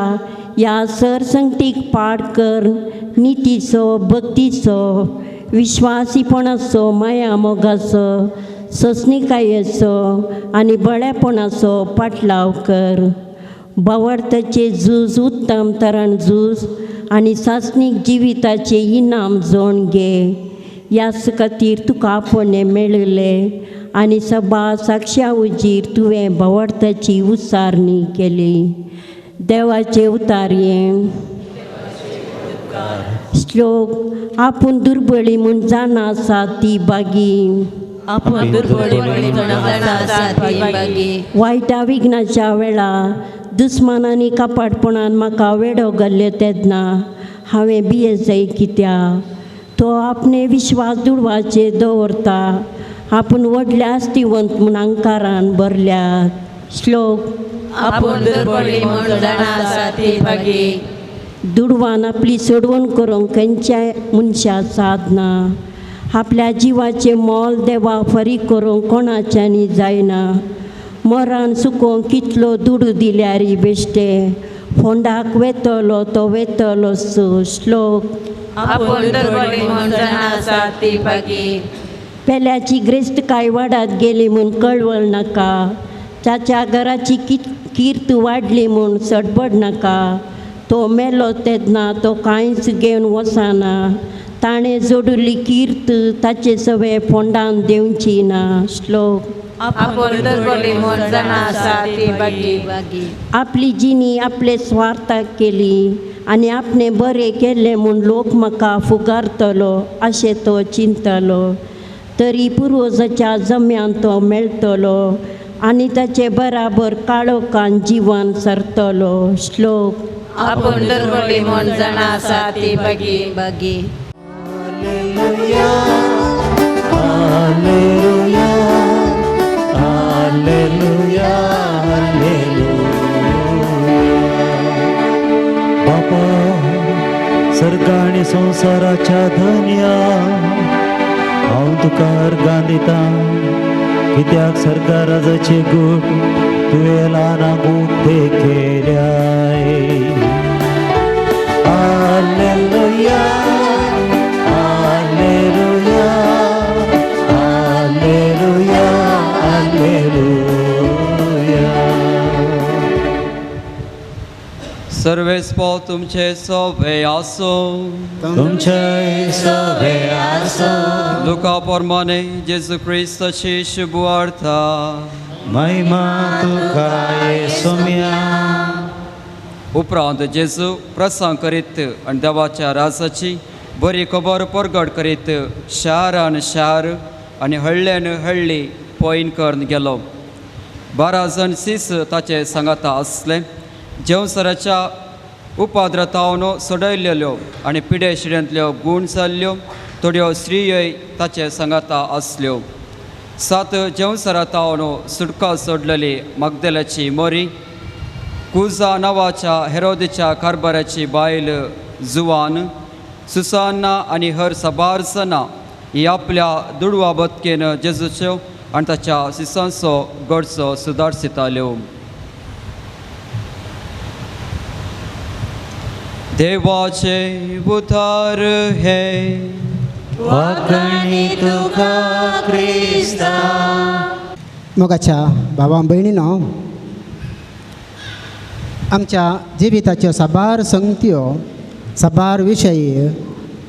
ह्या सरसंगतीक पाड कर नितीचो, भक्तीचो, विश्वासीपणाचो, माया मोगाचो, ससनिकायेचो आनी बळेपणाचो पाटलाव कर. बावडताचें झूज उत्तम तरण झूज आनी सासणीक जिविताचें इनाम जोण घे. ह्याच खातीर तुका आपोवणें मेळिल्लें आनी सभा साक्षा उजीर तुवें बावडताची उच्चारणी केली. देवाचे उतारयें. श्लोक. आपूण दुर्बळी म्हूण जाणा आसा ती बागी, आपूण दुर्बळी म्हूण जाणा आसा ती बागी. वायटा विघ्नाच्या वेळा दुस्मानांनी कपाटपणान म्हाका वेडो घाल्ले तेन्ना हांवें भियेजय कित्याक. तो आपणे विश्वास दुडवाचेर दवरता, आपूण व्हडल्या आस्तिवंत म्हूण अंकारान भरल्यात. श्लोक. आपूण दुर्बळी म्हूण जाणा आसा ती बागी. दुडवान आपली सोडवण करूंक खंयच्याय मनशा सादना. आपल्या जिवाचें मोल देवा फारीक करूंक कोणाच्यांनी जायना. मरान सुकोवंक कितलो दुडू दिल्यार बेश्टे, फोंडाक वेतलो तो वेतलो. श्लोक. आपूण दुर्बळी म्हूण जाणा आसा ती बागी. पेल्याची ग्रेस्तकाय वाडत गेली म्हूण कळवळ नाका. ताच्या घराची कीर्त वाडली म्हूण सडबड नाका. तो मेलो तेन्ना तो कांयच घेवन वचना. ताणें जोडिल्ली कीर्त ताचे सगळे फोंडान देंवची ना. श्लोक. आपूण दुर्बळी म्हूण जाणा आसा ती बागी. आपली जिणी आपले स्वार्थाक केली आनी आपणें बरें केल्लें म्हूण लोक म्हाका फुगारतलो अशें तो चिंतलो. तरी पुर्वजाच्या जम्यान तो मेळटलो आनी ताचे बराबर काळोखान जिवन सरतलो. श्लोक. आपूण दुर्बळी म्हूण जाणा आसा ती बागी. बागी. Hallelujah, hallelujah, hallelujah, hallelujah. बापा सर्ग आनी संवसाराच्या धनया, हांव तुका अर्गां दिता, कित्याक सर्गा राजाचे गूट तुवें ल्हानांक उक्ते केल्याय. Hallelujah, hallelujah, hallelujah, hallelujah. सर्वेस्पर क्रेस्पो तुमचे सोवे आसो तुमचे सवे आसो लुका प्रमाणे जेजू क्रिस्ताची शुभ वार्ता. महिमा तुका येसुम्या. उपरांत जेजू प्रसंग करीत आनी देवाच्या राजाची बरी खबर परगट करीत शारान शार आनी हळ्ळ्यान हळ्ळी पॉयन करून गेलो. 12 जण सीस ताचे सांगाता आसले. जेवसराच्या उपाद्रतावन सोडयल्ल्यो आनी पिडे शिड्यांतल्यो गूण जाल्ल्यो थोड्यो स्त्रीय ताचे सांगाता आसल्यो. 7 जेवसरा तावन सुटका सोडलेली मगदलाची मोरी, कुजा नांवाच्या हेरोदीच्या कारभाराची बायल जुवान, सुसान्ना आनी हर साबार जाणां ही आपल्या दुडवा बदकेन जेजूच्यो आनी ताच्या सिसांचो गरजो सुदारसिताल्यो. देवाचे उदार हे वाकणी तुका क्रिस्ता. मोगाच्या भावा भयणीनो, आमच्या जिविताच्यो साबार संगत्यो साबार विशय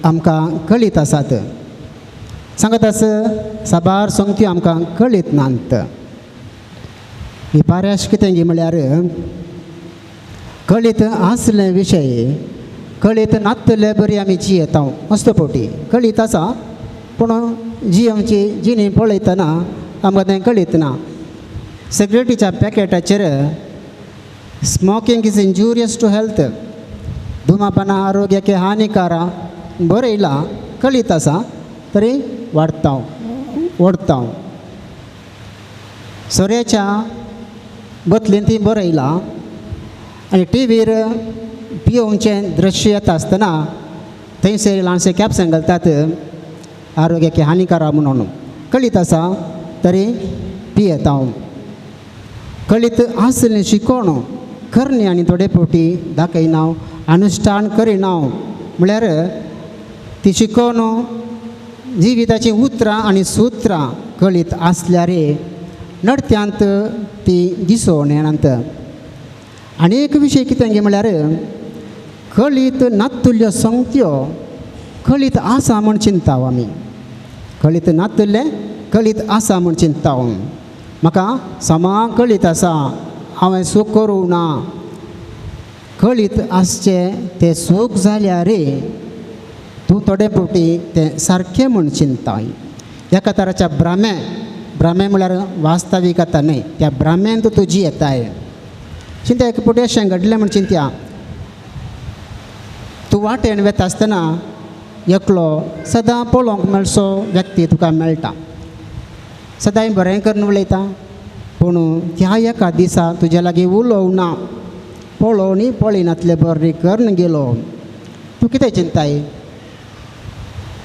आमकां कळीत आसात. सांगत आस साबार संगत्यो आमकां कळीत नात. ही पाऱ्याश कितें गी म्हळ्यार कळीत आसले विशय कळीत नातले बरी आमी जियेता. मस्त फावटी कळीत आसा पूण जी आमची जिणी पळयतना आमकां तें कळीत ना. सिगरेटीच्या पॅकेटाचेर smoking is injurious to health, धुमापाना आरोग्याक हानिकारा बरयलां, कळीत आसा तरी वाडटा ओडता. सोऱ्याच्या बतलेन ती बरयलां आनी टी व्हीर पियोवचें दृश्य येता आसतना थंयसर ल्हानशें कॅप्सन घालतात आरोग्याक हानिकारा म्हणून. कळीत आसा तरी पियेता. कळीत आसलें शिकोण करणी आनी थोडे फावटी दाखयना, अनुश्ठान करिना. म्हळ्यार ती शिकोवन जिविताचीं उतरां आनी सुत्रां कळीत आसल्यार नडत्यांत ती दिसोवन येनात. आनी एक विशय कितें गे म्हळ्यार कळीत नातुल्ल्यो संगत्यो कळीत आसा म्हूण चिंता आमी. कळीत नातुल्लें कळीत आसा म्हूण चिंता. म्हाका समा कळीत आसा हांवें सूख करूं ना. कळीत आसचें तें सूख जाल्यार तूं थोडे फावटी तें सारकें म्हूण चिंताय. एका तराच्या भ्रामे, भ्रामे म्हळ्यार वास्तविकता न्हय, त्या भ्रामेन तूं जियेताय. चिंता एक फावटी अशें घडलें म्हूण चिंत्या, तूं वाटेन वेता आसतना एकलो सदां पळोवंक मेळसो व्यक्ती तुका मेळटा. सदांय बरें करून उलयता पूण त्या एका दिसा तुज्या लागीं उलोवना, पळोवनी पळयनातले बरें करून गेलो. तूं कितें चिंताय?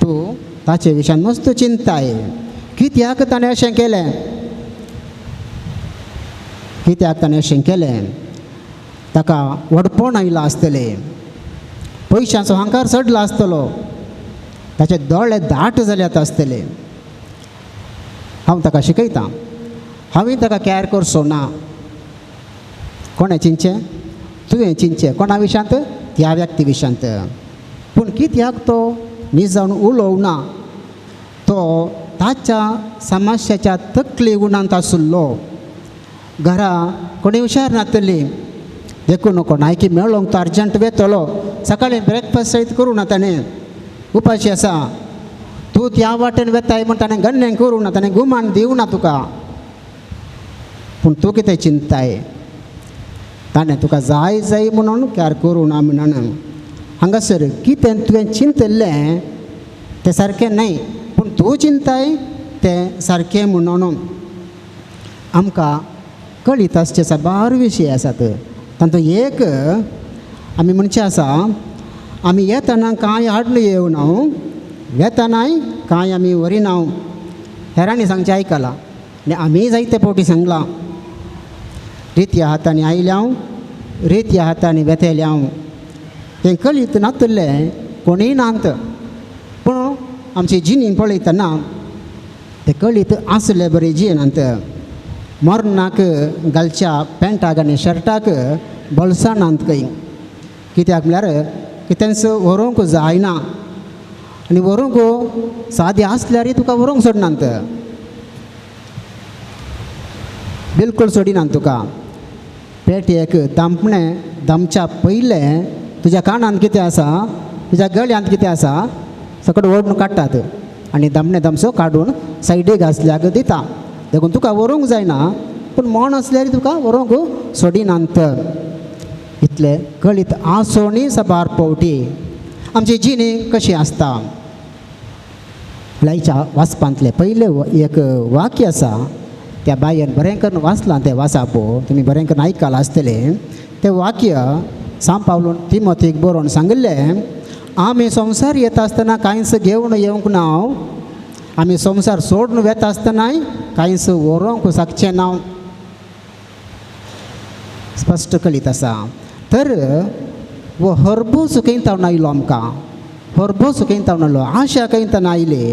तूं ताचे विशयान मस्त चिंताय, कित्याक ताणें अशें केलें, कित्याक ताणें अशें केलें. ताका व्हडपण आयलां आसतलें, पयशांचो हांकार चडला आसतलो, ताचे दोळे दाट जाल्यात आसतले. हांव ताका शिकयतां, हांवें ताका कॅर करचो ना. कोणें चिंतचें? तुवें चिंतचें. कोणा विशयांत? त्या व्यक्ती विशयांत. पूण कित्याक तो निजावन उलोवना? तो ताच्या समस्याच्या तकली गुणांत आशिल्लो. घरा कोणी हुशार नातली देखून कोणायकी मेळोंक तो अर्जंट वेतलो. सकाळीं ब्रेकफास्ट सयत करूं ना ताणें, उपाशी आसा. तूं त्या वाटेन वेताय म्हूण ताणें गण्णें करूं ना, ताणें गुमान दिवं ना तुका. पूण तूं कितें चिंताय? ताणें तुका जाय जाय म्हणून कॅर करूं ना म्हणून. हांगासर कितें तुवें चिंतिल्लें तें सारकें न्हय, पूण तूं चिंताय तें सारकें म्हणून. आमकां कळीत आसचे साबार विशय आसात. तातूंत एक आमी म्हणचें आसा, आमी येतना कांय हाडून येवना, वेतनाय कांय आमी व्हरिना. हेरांनी सांगचें आयकलां आनी आमी जायते फावटी सांगलां, रित्या हातांनी आयल्या रित्या हातांनी वेतेल्या. तें कळीत नातुल्लें कोणीय नात, पूण आमची जिणी पळयतना ते कळीत आसले बरी जियेनात. मरणाक घालच्या पॅन्टाक आनी शर्टाक बोल्सानात खंय. कित्याक म्हळ्यार कितेंच व्हरूंक जायना आनी व्हरूंक सादें आसल्यारय तुका व्हरूंक सोडनात, बिलकूल सोडिनात तुका. पेटयेक दामणें दामच्या पयलें तुज्या कानांत कितें आसा, तुज्या गळ्यांत कितें आसा सकट ओडून काडटात आनी दामणें दामसो काडून सायडीक आसल्याक दिता. देखून तुका व्हरूंक जायना, पूण मोण आसल्यार तुका व्हरूंक सोडिनात. इतलें कळीत आसोनी साबार पावटी आमची जिणी कशी आसता. लायच्या वाचपांतलें पयलें एक वाक्य आसा, त्या बायन बरें करून वाचलां तें वाचापो, तुमी बरें करून आयकलां आसतलें. तें वाक्य सांव पावलून तिमोथीक बरोवन सांगिल्लें, आमी संवसार येता आसतना कांयच घेवन येवंक ना, आमी संवसार सोडून वेता आसतनाय कांयच व्हरूंक शकचें ना. स्पश्ट कळीत आसा. तर वो हरबोस खंय आयलो आमकां, हरबोस खंय आयलो, आशा खंय आयली,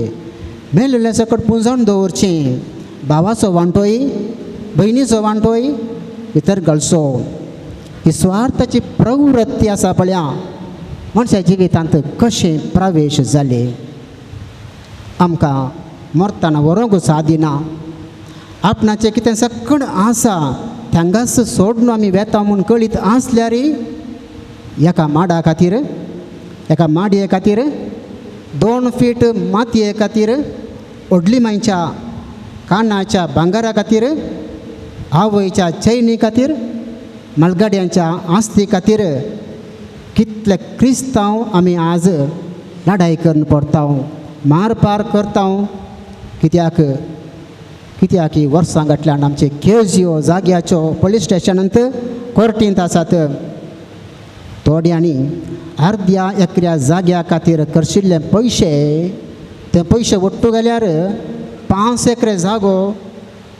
मेल्लें सकट पुंजोवन दवरचें, भावाचो वांटोय भयणीचो वांटोय भितर घालचो. ही स्वार्थाची प्रवृत्ती आसा पळया मनशा जिवितांत कशें प्रवेश जाले. आमकां मरतना व्हरूंक सादिना, आपणाचें कितें सकण आसा थांगाच सोडून आमी वेता म्हूण कळीत आसल्यार एका माडा खातीर, एका माडये खातीर, 2 फीट मातये खातीर, व्हडली मांयच्या कानाच्या भांगरा खातीर, आवयच्या चैनी खातीर, मालगाड्यांच्या आस्ती खातीर कितले क्रिस्तांव आमी आज लढाई करून पडता, मारपार करता. कित्याक कित्याक ही वर्सां घातल्यान आमचे केजियो जाग्याच्यो पोलीस स्टेशनांत कोर्टींत आसात. थोड्यांनी अर्द्या एकऱ्या जाग्या खातीर करशिल्ले पयशे, ते पयशे ಒಟ್ಟು गेल्यार 5 एकरे जागो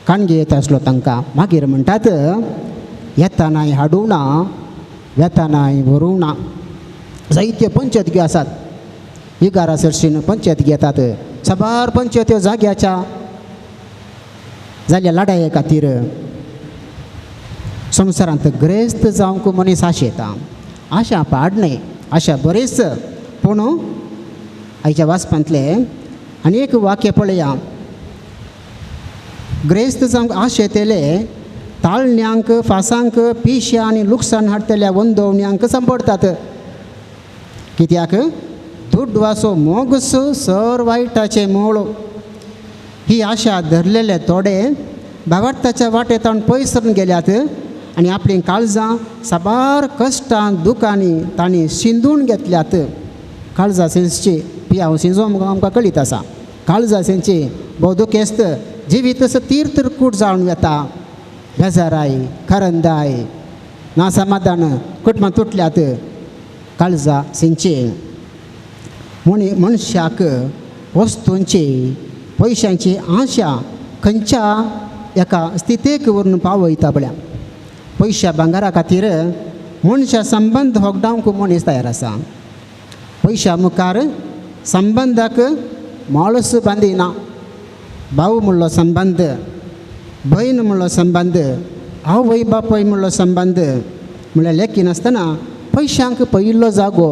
काणगे येता आसलो तांकां. मागीर म्हणटात येतानाय हाडूं ना, वेतानाय व्हरूं ना. जायत्यो पंचायती आसात, इगारा सरशीन पंचायत घेतात, साबार पंचायत्यो जाग्याच्या जाल्या लढाये खातीर. संवसारांत ग्रेस्त जावंक मनीस आशेता, आशा पाड न्हय, आशा बरीच. पूण आयच्या वाचपांतलें आनी एक वाक्य पळया, ग्रेस्त जावंक आशेतले ताळण्यांक फासांक पिश्या आनी लुकसाण हाडटल्या वंदोवण्यांक सांपडटात. कित्याक दुडवाचो मोगस सर वायटाचें मूळ. ही आशा धरलेले थोडे भावार्थाच्या वाटेंत पयस सरून गेल्यात आनी आपलीं काळजां साबार कश्टां दुखांनी तांणी शिंदून घेतल्यात. काळजां सेंसची पियाव सिंजो आमकां कळीत आसा, काळजां सेंची भोव दुखेस्त जिवीत तसो तीर्थकूट जावन वेता. बेजाराय करंदाय ना समाधान कुटुंबां तुटल्यात काळजां सिंची. म्हण मनशाक वस्तूंची पयशांची आशा खंयच्या एका स्थितीक व्हरून पावयता पळया. पयशा भांगरा खातीर मनशा संबंद होगडावंक मनीस तयार आसा. पयशा मुखार संबंदाक माळस बांदिना. भाव म्हणलो संबंद, भयण म्हणलो संबंद, आवय बापूय म्हणलो संबंद म्हणल्यार लेखिनासतना पयशांक पयिल्लो जागो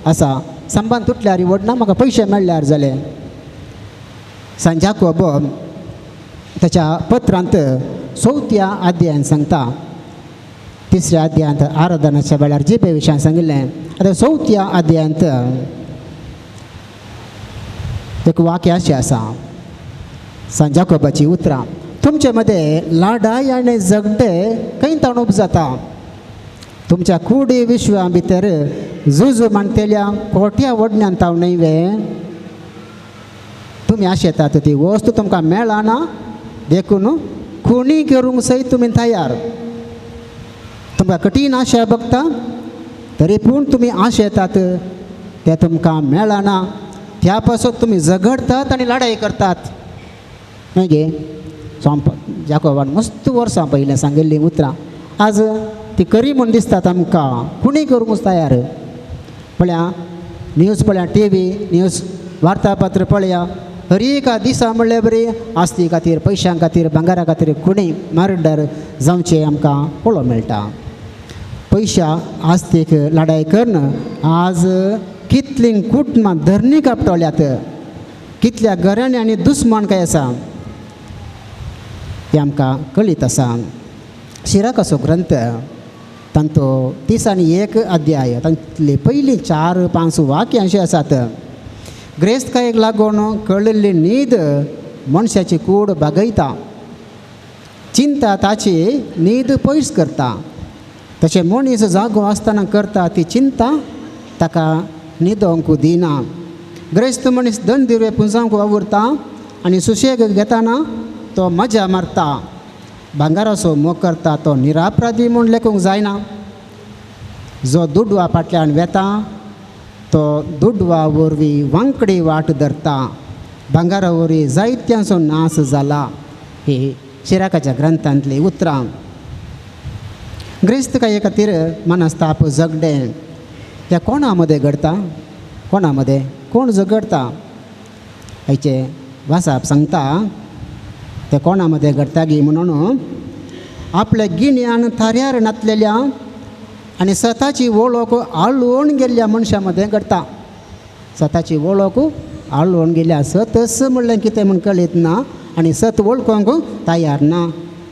आसा. संबंद तुटल्यार व्हडना, म्हाका पयशे मेळ्ळ्यार जाले. सांजाकोब ताच्या पत्रांत 4थ्या अध्यायान सांगता, 3ऱ्या अध्यायांत आराधनाच्या वेळार जिबे विशयान सांगिल्लें. आतां 4थ्या अध्यायांत एक वाक्य अशें आसा, सांजाकोबाची उतरां, तुमचे मदें लाडाय आनी झगडे खंय ताणूप जाता. तुमच्या कुडी विश्वा भितर झुजू मांडटल्या कोट्या वडण्यान ताव न्हय वे. तुमी आशेतात ती वस्तू तुमकां मेळना, देखून खुणी करूंक सयत तुमी तयार. तुमकां कठीण आशा बघता तरी पूण तुमी आशेतात ते तुमकां मेळना, त्या पासत तुमी झगडतात आनी लढाई करतात. न्हय गे जाकोबान मस्त वर्सां पयलें सांगिल्लीं उतरां आज ती खरी म्हूण दिसतात आमकां. खुणी करूंक तयार. पळया न्यूज, पळया टी व्ही न्यूज, वार्तापत्र पळया, हर एका दिसा म्हणल्यार बरी आस्ती खातीर, पयशां खातीर, भांगरा खातीर खुणी मर्डर जावचें आमकां पळोवंक मेळटा. पयशा आस्तीक लडाय करून आज कितलीं कुटुंबां धरणी कापटल्यात, कितल्या घरांनी आनी दुस्मान काय आसा हें आमकां कळीत आसा. शिराकाचो ग्रंथ तांचो 31 अध्याय तांतली पयलीं 4-5 वाक्यां अशीं आसात. ग्रेस्तकायेक लागून कळिल्ली न्हीद मनशाची कूड बागयता, चिंता ताची न्हीद पयस करता. तशें मनीस जागो आसतना करता ती चिंता ताका न्हिदोंक दिना. ग्रेस्त मनीस दन दिवे पुंजावंक वावुरता आनी सुशेग घेताना तो मजा मारता. भांगाराचो मोग करता तो निरापराधी म्हूण लेखूंक जायना. जो दुडवा फाटल्यान वेता तो दुडवा वरवीं वांकडी वाट धरता. भांगारा वरवीं जायत्यांचो नाश जाला. ही शिराकाच्या ग्रंथांतलीं उतरां. ग्रेस्तकाये खातीर मनस्ताप झगडें ह्या कोणा मदें घडता, कोणा मदें कोण झगडता हाचें वासाप सांगता. ते कोणा मदें घडटा गी म्हणून आपल्या गिन्यान थाऱ्यार नातलेल्या आनी स्वताची वळख आळवण गेल्ल्या मनशां मदें घडटा. स्वताची वळख आळवण गेल्या, सतस म्हणलें कितें म्हूण कळीत ना आनी सत वळखूंक तयार ना,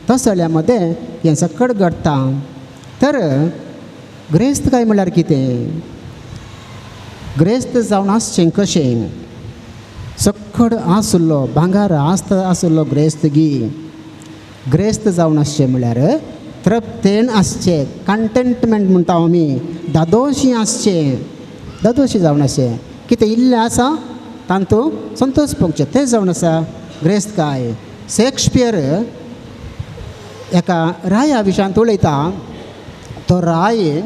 तसल्या मदें हें सकट घडटा. तर ग्रेस्त काय म्हणल्यार कितें? ग्रेस्त जावन आसचें कशें? सक्कड आसलो भांगार आसता आसलो ग्रेस्त गी. ग्रेस्त जावन आसचें म्हणल्यार तृप्तेन आसचें, कंटेंटमेंट म्हणटा आमी, दादोशी आसचें, दादोशी जावन आसचें. कितें इल्लें आसा तांतूं संतोश भोगचें, तें जावन आसा ग्रेस्तकाय. शेक्सपियर एका राया विशयांत उलयता. तो राय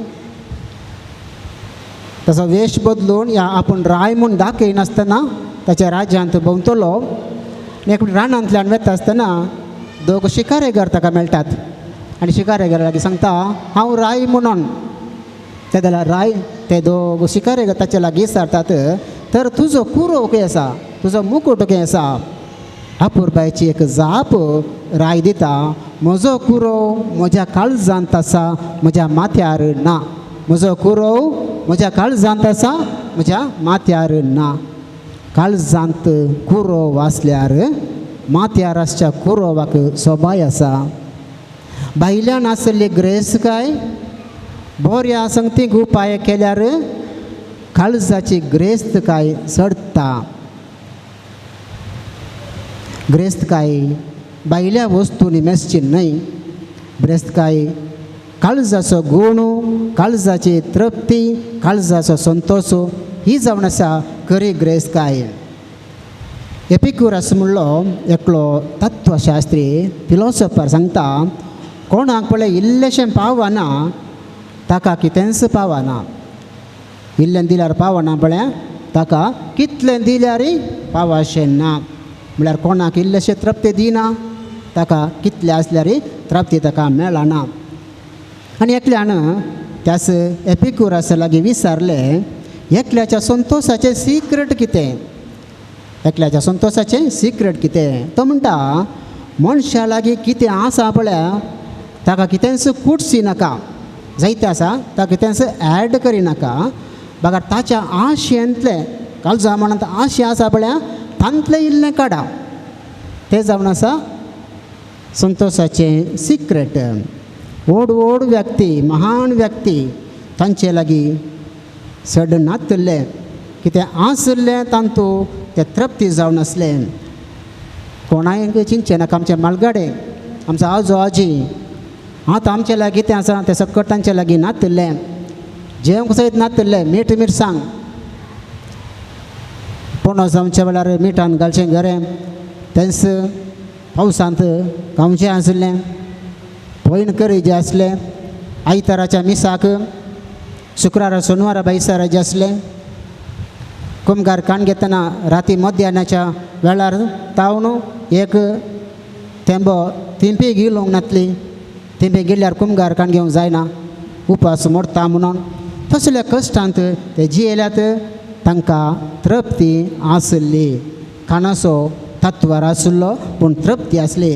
ताचो वेश बदलून या आपूण राय म्हूण दाखयनासतना ताच्या राज्यांत भोंवतलो आनी एक रानांतल्यान वता आसतना दोग शिकारेगर ताका मेळटात आनी शिकारेगर लागीं सांगता हांव राय म्हणून. ते जाल्यार राय ते दोग शिकारेगर ताच्या लागीं विचारतात तर तुजो कुरो खंय आसा, तुजो मुकुट खंय आसा? अपुरबायची एक जाप राय दिता, म्हजो कुरो म्हज्या काळजांत आसा, म्हज्या माथ्यार ना. म्हजो कुरो म्हज्या काळजांत आसा, म्हज्या माथ्यार ना. काळजांत कुरो वाचल्यार माथ्यार आसच्या कुरोवाक सोबाय आसा. भायल्यान आसली ग्रेस्तकाय बऱ्या संगतीक उपाय केल्यार काळजाची ग्रेस्तकाय चडटा. ग्रेस्तकाय भायल्या वस्तूंनी मेजची न्हय. ग्रेस्तकाय काळजाचो गूण, काळजाची तृप्ती, काळजाचो संतोश ही जावन आसा खरी ग्रेस्तकाय. एपिक्युरस म्हणलो एकलो तत्वशास्त्री फिलोसोफर सांगता, कोणाक पळय इल्लेशें पावना ताका कितेंच पावना. इल्लें दिल्यार पावना पळय ताका कितलें दिल्यार पावशें ना. म्हळ्यार कोणाक इल्लेशें तृप्ती दिना ताका कितलें आसल्यार तृप्ती ताका मेळना. आनी एकल्यान त्यास एपिक्युरस लागीं विचारलें, एकल्याच्या संतोशाचें सिक्रेट कितें? एकल्याच्या संतोशाचें सिक्रेट कितें? तो म्हणटा मनशा लागीं कितें आसा पळय ताका कितेंच कुटसी नाका, जायतें आसा ताका कितेंच एड करिनाका, बगर ताच्या आशेंतलें काळजा मनांत आशे आसा पळय तांतलें इल्लें काडा, तें जावन आसा संतोशाचें सिक्रेट. व्हड व्हड व्यक्ती, महान व्यक्ती तांचे लागीं चड नातलें, कितें आसलें तांतूं तें तृप्ती जावन आसलें. कोणाक चिंतचें नाका, आमचें मालगाडे, आमचो आजो आजी आतां आमचे लागीं कितें आसा तें सकट तांचे लागीं नातलें, जेवंक सयत नातलें, मीठ मिरसांग पणस आमच्या वेळार मिठान घालचें गरें तेंच पावसांत खावचें आसलें, पयण करी जे आसलें, आयताराच्या मिसाक शुक्रारा सोनवारा बायसारा जे आसलें, कुमगार काण घेतना राती मध्यानाच्या वेळार तावन एक थेंबो थिंपी गिलोवंक नातली, थिंपी गेल्यार कुमगार काण घेवंक जायना, उपास मोडता म्हणून. तसल्या कश्टांत ते जियेल्यात तांकां तृप्ती आसली. खाणाचो तत्वार आसलो पूण तृप्ती आसली.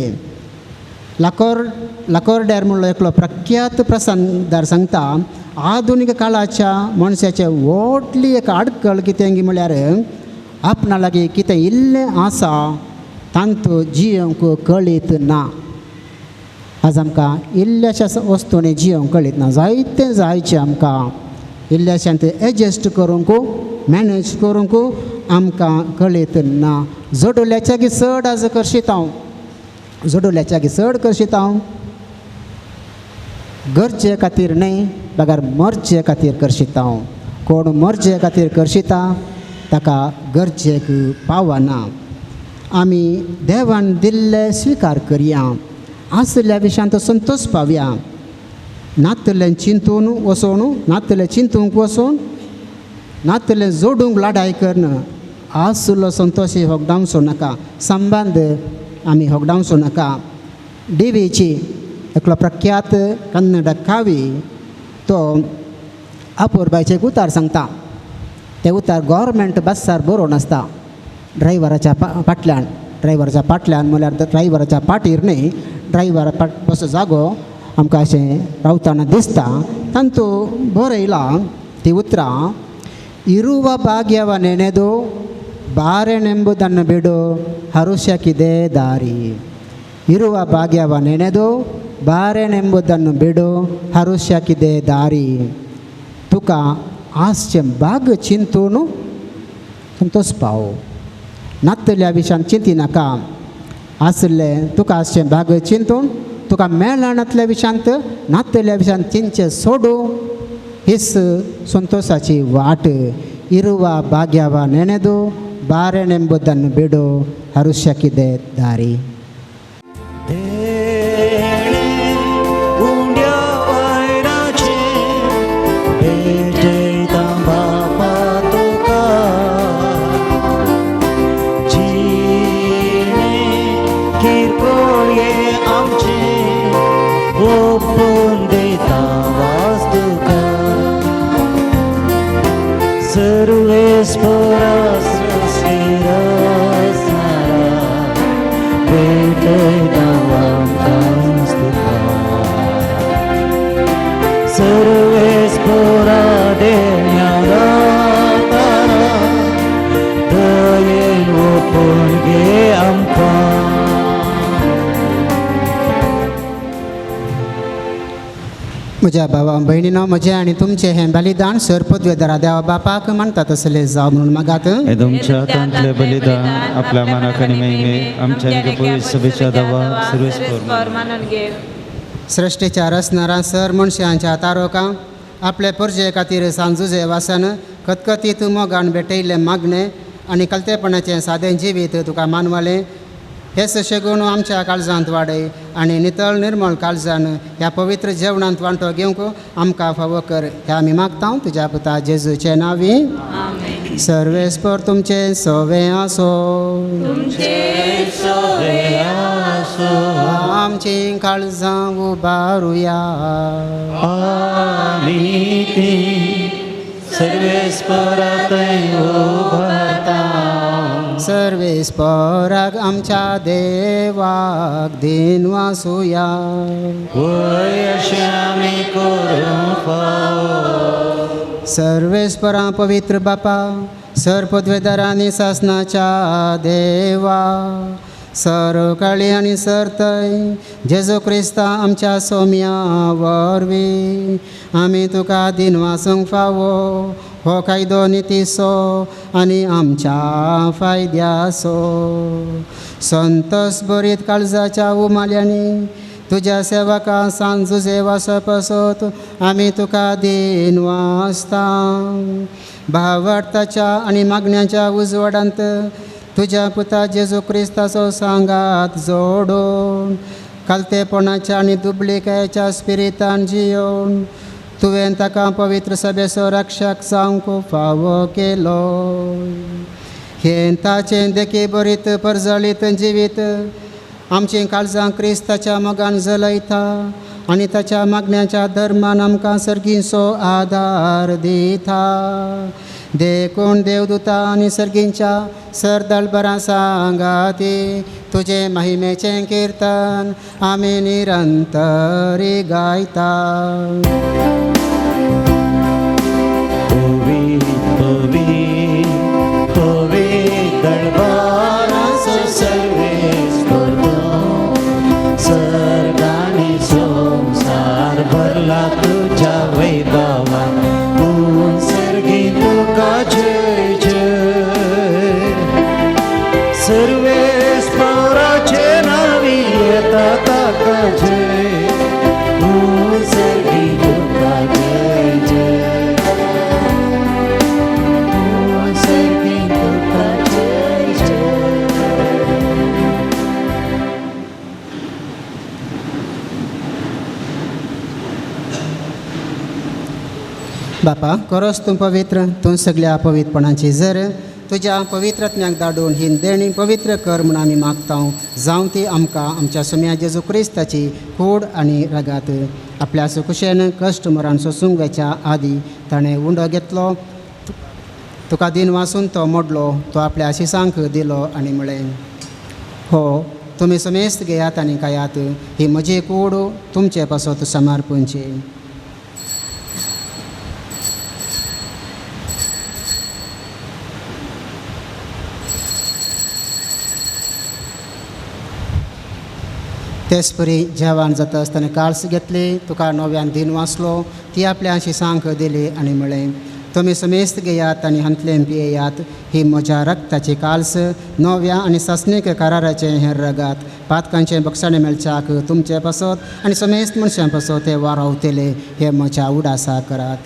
लाकोर्डेर म्हणलो एकलो प्रख्यात प्रसंगदार सांगता, आधुनीक काळाच्या मनशाचे व्हडली एक आडखळ कितें म्हळ्यार आपणा लागीं कितें इल्लें आसा तांतू जियोंक कळीत ना. आज आमकां इल्ल्याश्या वस्तूंनी जियोंक कळीत ना, जायतें जायचें आमकां इल्ल्याश्यान तें एडजस्ट करूंक मॅनेज करूंक आमकां कळीत ना. जोडुल्याच्या की चड आज करशीत हांव, जोडुल्याच्या की चड करशीत हांव, गरजे खातीर न्हय बगर मर्जे खातीर करशीत हांव. कोण मर्जे खातीर करशिता ताका गरजेक पावना. आमी देवान दिल्ले स्विकार करया, आसल्या विशयांत संतोश पावया. नातलें चिंतून वचून, नातलें चिंतूंक वचून, नातलें जोडूंक लडाय करून आसलो संतोशी होगडावचो नाका, संबंद आमी होगडावचो नाका. डिवीची एकलो प्रख्यात कन्नड कावी तो अपुरबायचे एक उतार सांगता. ते उतार गव्हर्मेंट बस्सार बरोवन आसता, ड्रायव्हराच्या फाटल्यान, ड्रायव्हराच्या फाटल्यान म्हणल्यार ड्रायव्हराच्या पाटीर न्हय, ड्रायव्हरा पाट बसो जागो आमकां अशें रावतना दिसता. तांतू बरयलां ती उतरां, इರುವ भाग्यವ ನೆನೆದು ಬಾರೆನೆಂಬುದನ್ನು ಬಿಡು ಹರುಷಕ್ಕಿದೆ ದಾರಿ. ಇರುವ ಭಾಗ್ಯವ ನೆನೆದು ಬಾರೆನೆಂಬುದನ್ನು ಬಿಡು ಹರುಷಕ್ಕಿದೆ ದಾರಿ. तुका आसचें भाग चिंतून संतोष पाव, नातल्या विशयान चिंतिनाका. आसलें तुका आसचें भाग चिंतून तुका मेळनातल्या विशयांत नातल्या विशयान चिंतचें सोडू, हीच संतोषाची वाट. ಇರುವ ಭಾಗ್ಯವ ನೆನೆದು ಬಾರೆನೆಂಬುದನ್ನು ಬಿಡು ಹರುಷಕ್ಕಿದೆ ದಾರಿ. म्हज्या भावा भयणीनो, म्हजें आनी तुमचें हें बलिदान सर पदवेदारा देवा बापाक मानता तसलें जावं म्हणून मागात. तुमच्या हातांतलें बलिदान आपल्या मनाक आनी महिमे आमच्या आनी सभेच्या देवा सर्वेस्पर मानून घे. सृश्टीच्या रचणारा सर मनशांच्या तारोका आपले परजे खातीर सांजुजे वासन खतखतीत मोगान भेटयल्लें मागणें आनी कलतेपणाचें सादें जिवीत तुका मानवलें, हे शेगूण आमच्या काळजांत वाडय आनी नितळ निर्मळ काळजान ह्या पवित्र जेवणांत वांटो घेवंक आमकां फावो कर, ह्या आमी मागता तुज्या पुता जेजूचे नांवी. सर्वेस्पर तुमचें सवें आसो, आमचीं काळजां उबारुया. आमी तीं सर्वेस्परा थंय उबारता. सर्वेस्पराक आमच्या देवाक दिनवासुया. वय अशें आमी करूंक फावो. सर्वेस्परा पवित्र बापा, सर पदवेदारांनी सासनाच्या देवा, सर काळी आनी सरतय जेजू क्रिस्ता आमच्या सोम्या वरवीं आमी तुका दिनवासूंक फावो हो कायदो नितीचो आनी आमच्या फायद्याचो. संतोष बरीत काळजाच्या उमाल्यांनी तुज्या सेवका सांजुजे वासपसत आमी तुका दिनवासता. भावार्थाच्या आनी मागण्याच्या उजवाडांत तुज्या पुता जेजू क्रिस्ताचो सांगात जोडून कालतेपणाच्या आनी दुबळिकायेच्या स्पिरितान जियोवन तुवें ताका पवित्र सभेचो रक्षक जावंक फावो केलो. हें ताचें देखी बरीत परजळीत जिवीत आमचीं काळजां क्रिस्ताच्या मोगान जलयता आनी ताच्या मागण्याच्या धर्मान आमकां सर्गींचो आदार दिता. देखून देवदूता आनी सर्गींच्या सरदळबरां सांगाती तुजे महिमेचें किर्तन आमी निरंतरी गायता. बापा करोस तूं पवित्र, तूं सगल्या पवित्रपणाची जर तुज्या पवित्रत्म्याक धाडून ही देणी पवित्र कर म्हूण आमी मागता. जावं ती आमकां आमच्या सुम्या जेजू क्रिस्ताची कूड आनी रगात. आपल्या सुकुशेन कश्ट मरण सोसूंक वेच्या आदी ताणें उंडो घेतलो, तुका दिन वासून तो मोडलो, तो आपल्या शिसांक दिलो आनी म्हळें, हो तुमी समेस्त घेयात आनी खायात, ही म्हजी कूड तुमचे पासत समर्पणची. तेचपरी जेवण जाता आसतना काळस घेतली, तुका नव्यान दिन वाचलो, ती आपल्या शिसांक दिली आनी म्हळें, तुमी समेस्त घेयात आनी हांतलें पियेयात, ही म्हज्या रक्ताची काल्स नव्या आनी सासणीक कराराचें हें रगात. पातकांचें बक्षाणें मेळच्याक तुमचे पासत आनी समेस्त मनशां पासत हे वारावतले, हे म्हज्या उडासा करात.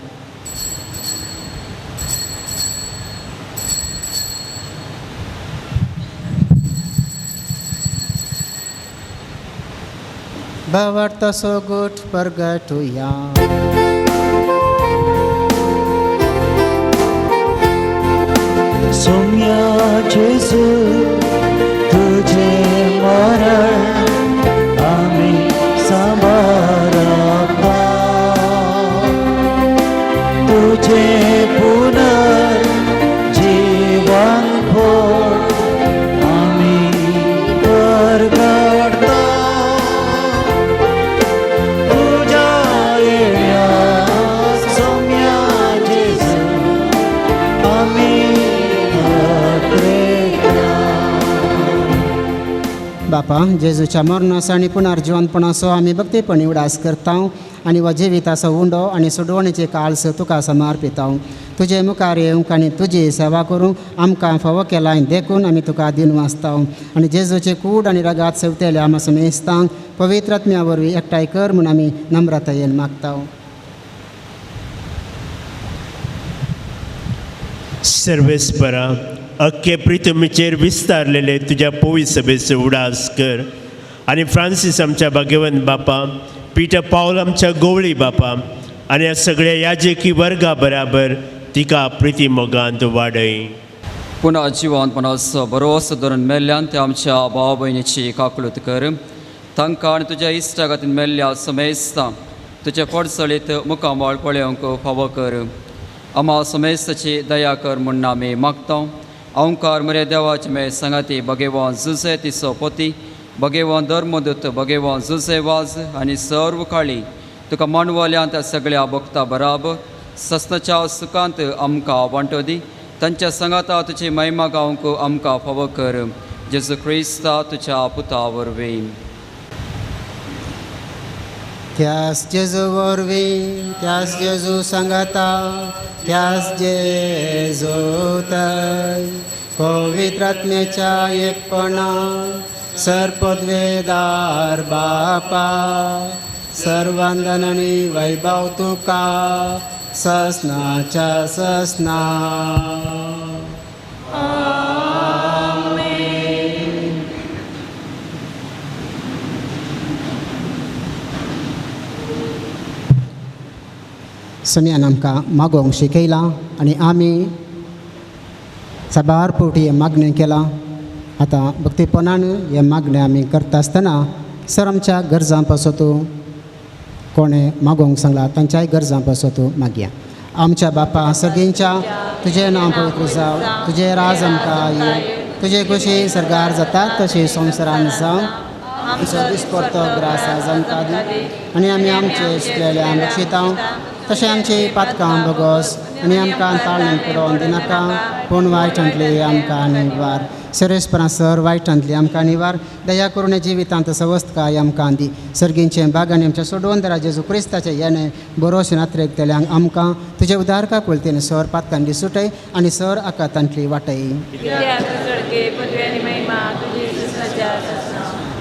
भावार्थ सोगूट परगटुया. सोम्या जेजू तुझे मरण आमी सांबारता, तुझे पुनर्जीवन फोड आमी परगटता. तुज्या येण्या सोम्या जेजू आमी. बापा जेजूच्या मरणाचो आनी पुनर्जिवनपणाचो आमी भक्तीपणी उडास करता आनी हो जिविताचो उंडो आनी सोडवणेचे काळस तुका समर्पिता. तुजे मुखार येवंक आनी तुजी सेवा करूंक आमकां फावो केला देखून आमी तुका दिन वाचता. आनी जेजूचे कूड आनी रगात सेवतले आमा समेस्तांक पवित्र आत्म्या वरवीं एकठांय कर म्हूण आमी नम्रतायेन मागता. सर्वेस्परा अख्खे प्रितमीचेर विस्तारलेले तुज्या पवित्र सभेचो उडास कर आनी फ्रांसीस आमच्या भाग्यवंत बापा, पीटर पावल आमच्या गोवळी बापा आनी ह्या सगळ्या याजकी वर्गा बराबर तिका प्रिती मोगांत वाडय. पुनः जिवंतपणाचो भरोसो धरून मेल्ल्यान ते आमच्या भाव भयणीची काकलूत कर. तांकां आनी तुज्या इश्टागतीन मेल्ल्या समेस्तां तुजे पडसळीत मुखामळ पळोवंक फावो कर. आमा समेस्ताची दया कर म्हूण आमी मागता. ओंकार मरे देवाचे मे सांगाती भगेवान जुजे तिसो पोती, भगेवान धर्मदूत, भगेवान जुजे वाज आनी सर्व काळी तुका मांडवल्यान त्या सगळ्या भक्ता बराबर सस्नाच्या सुखांत आमकां वांटो दी. तांच्या सांगाता तुजी महिमा गावंक आमकां फावो कर. जेजू क्रिस्ता तुज्या पुता वरवीं. त्यास जेजू वरवीं, त्यास जेजू सांगाता, त्यास जेजू तय पवित्र आत्म्याच्या एकपणा सर्पद्वेदार बापा सर्वांदन आनी वैभव तुका ससनाच्या ससना. समियान आमकां मागोवंक शिकयलां आनी आमी साबार फावटी हें मागणें केलां. आतां भक्तीपणान हें मागणें आमी करता आसतना सर आमच्या गरजां पासत कोणें मागोवंक सांगला तांच्याय गरजां पासत मागया. आमच्या बापा सगळींच्या तुजें नांव पवित्र जावं, तुजें राज आमकां येवं, तुजे खुशी सरकार जाता तशी संवसारान जावं. आमचो दिसपडतो ग्रास आज आमकां दी आनी आमी आमचे शिकलेल्या बक्षिता तशें आमची पातकां भोगोस आनी आमकां ताळून पुरोवन दिनाका, पूण वायटांतली आमकां निवार. सर्वेस्परा सर वायटांतली आमकां निवार, दया करून जिवितांत सवस्तकाय आमकां दी. सर्गींचें बाग आनी आमच्या सोडोवन दरा जेजू क्रिस्ताचें येणें बरोस नात्रेकतल्यांक आमकां तुजे उदारका कुलतेन सर पातकांतली सुटय आनी सर आकातांतली वाटय.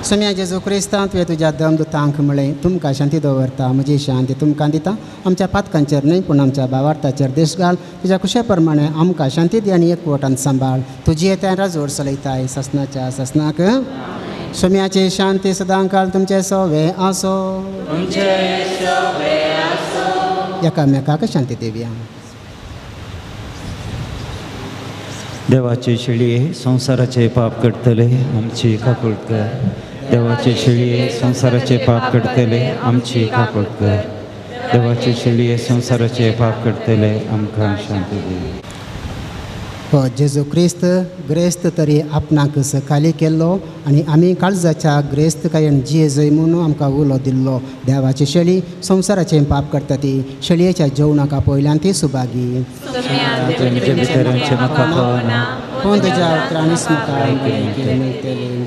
सोम्या जेजू क्रिस्तां तुवें तुज्या दमदुतांक म्हळें, तुमकां शांती दवरता, म्हजी शांती तुमकां दिता. आमच्या पातकांचेर न्हय पूण आमच्या भावार्थाचेर देश घाल. तुज्या कुशे प्रमाणे आमकां शांती दी आनी एकवटान सांबाळ. तुजी येत्या राजोर चलयताय ससनाच्या ससनाक. सोम्याची शांती सदांकाळ तुमचे सोवे आसो. एकामेकाक शांती दिवया. देवाचे शेळये संवसाराचे पाप करतले आमची काकूट कर. देवाचे शेळये संवसाराचे पाप करतले आमची काकूट कर. देवाचे शेळये संवसाराचे पाप करतले आमकां शांती दी. हो जेजू क्रिस्त ग्रेस्त तरी आपणाक सकाळी केल्लो आनी आमी काळजाच्या ग्रेस्तकायेन जियेजय म्हणून आमकां उलो दिल्लो. देवाची शेळी संवसाराचें पाप करता ती शेळयेच्या जेवणाक आपयल्यान ती सुभागी. पूण तुज्या उतरांनीच म्हाका मेळटली.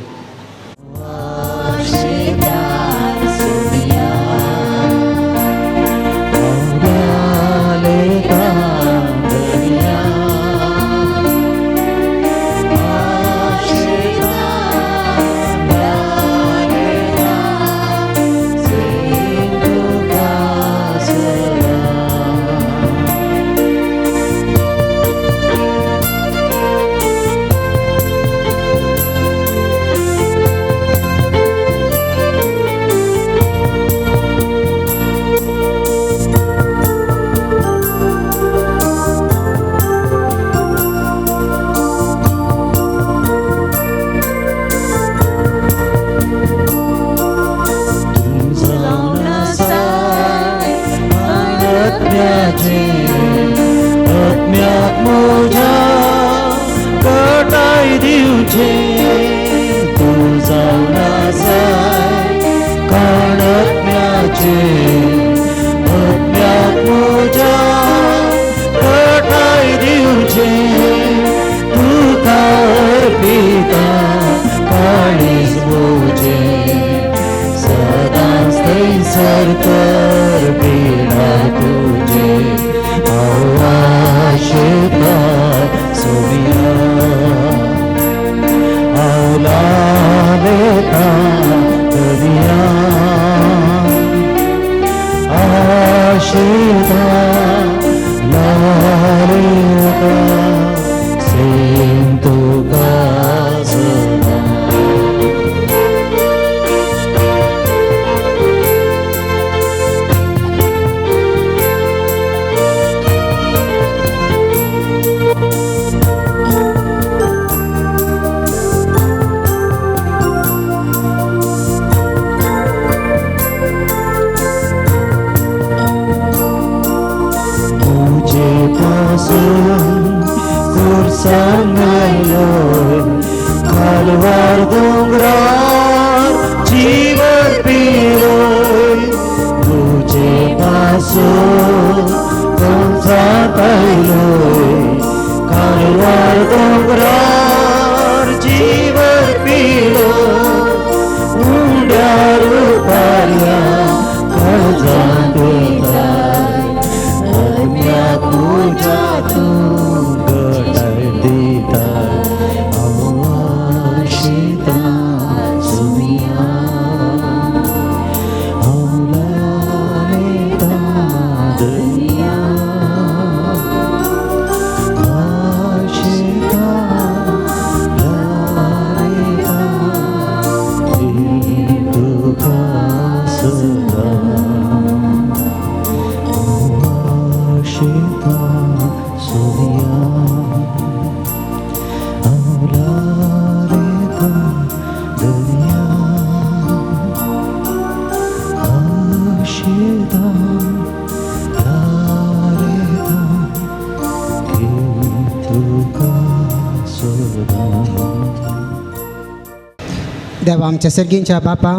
देवा आमच्या सर्गींच्या बापा,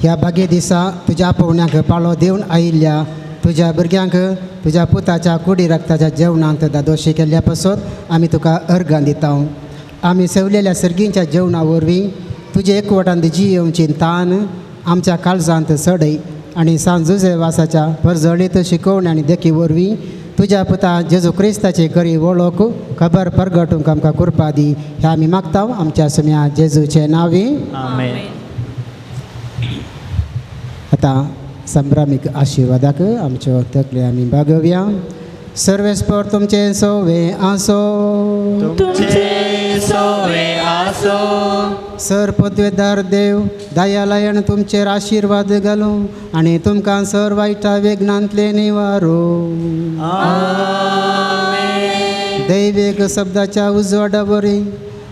ह्या भाग्य दिसा तुज्या आपोवण्याक पाळो दिवन आयिल्ल्या तुज्या भुरग्यांक तुज्या पुताच्या कुडी रक्ताच्या जेवणांत दादोशी केल्ल्या पासत आमी तुका अर्गां दिता. आमी सेवलेल्या सर्गींच्या जेवणा वरवीं तुजे एकवटांत जियेवची तान आमच्या काळजांत चडय आनी सांजुजे वासाच्या परजळीत शिकोवण आनी देखी वरवीं तुज्या पुता जेजू क्रिस्ताची खरी वळख खबर परगटूंक आमकां कृपा दी. ह्या आमी मागता आमच्या सुम्या जेजूचे नांवी. आमेन. आतां संभ्रामीक आशिर्वादाक आमच्यो तकल्यो आमी बागोवया. सर्वेस्पर तुमचें सोवे आसो, तुमचे सोवे आसो. सर पदवेदार देव दयालयन तुमचेर आशिर्वाद घालूं आनी तुमकां सर वायटा वेगनांतले निवारो. दैवीक शब्दाच्या उजवाडा बरी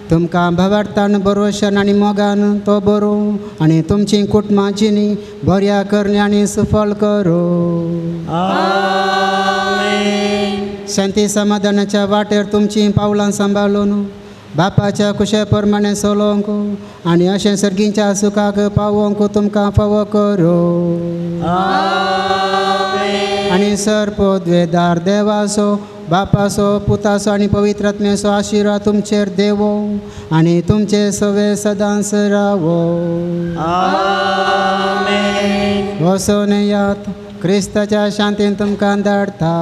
तुमकां भावार्थान बरोशान आनी मोगान तो बरो आनी तुमची कुटुंबां जिणी बऱ्या करणी आनी सुफल करो. शांती समाधानाच्या वाटेर तुमची पावलां सांबाळून बापाच्या कुशे प्रमाणे चलोवंक आनी अशें सर्गींच्या सुखाक पावोवंक तुमकां फावो करो. आनी सर पदवेदार देवाचो बापाचो पुताचो आनी पवित्र आत्म्याचो आशिर्वाद तुमचेर देवो आनी तुमचे सवे सदांच रावो. वचून यात क्रिस्ताच्या शांतीन तुमकां धाडटा.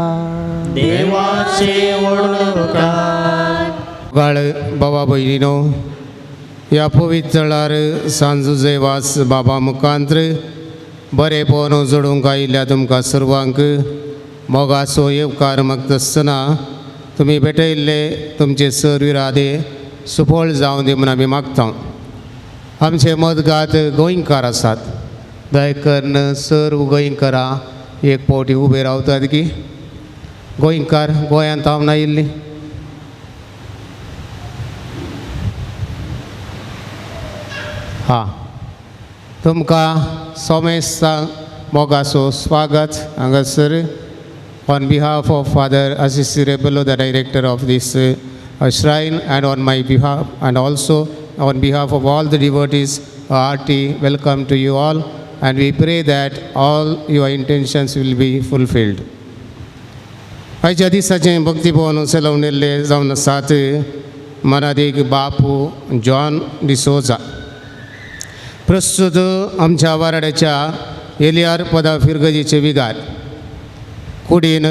देवाचे वडोकार गाळ बाबा भयणीनो, ह्या पवित्र थळार सांजुजे वास बाबा मुखांत्र बरेपण जोडूंक आयिल्ल्या तुमकां सर्वांक मोगाचो येवकार मागतासतना तुमी भेटयल्ले तुमचे सर इरादे सुफळ जावं दी म्हूण आमी मागता. आमचे मदगात गोंयकार आसात, दया करून सर्व गोंयकारां एक फावटी उबे रावतात की गोंयकार गोंयांत हांव आयिल्ली. हां, तुमकां सोमेस्तां मोगाचो स्वागत हांगासर. On behalf of Father Assis Rebello, the director of this shrine, and on my behalf, and also on behalf of all the devotees, a hearty welcome to you all, and we pray that all your intentions will be fulfilled. आयच्या दिसाचें भक्तीभवन चलोवन जावन आसात मनादीक Bapu John D'Souza. प्रस्तुत आमच्या वाराड्याच्या एलियार पदा फिरगजीचे विगार, कुडीन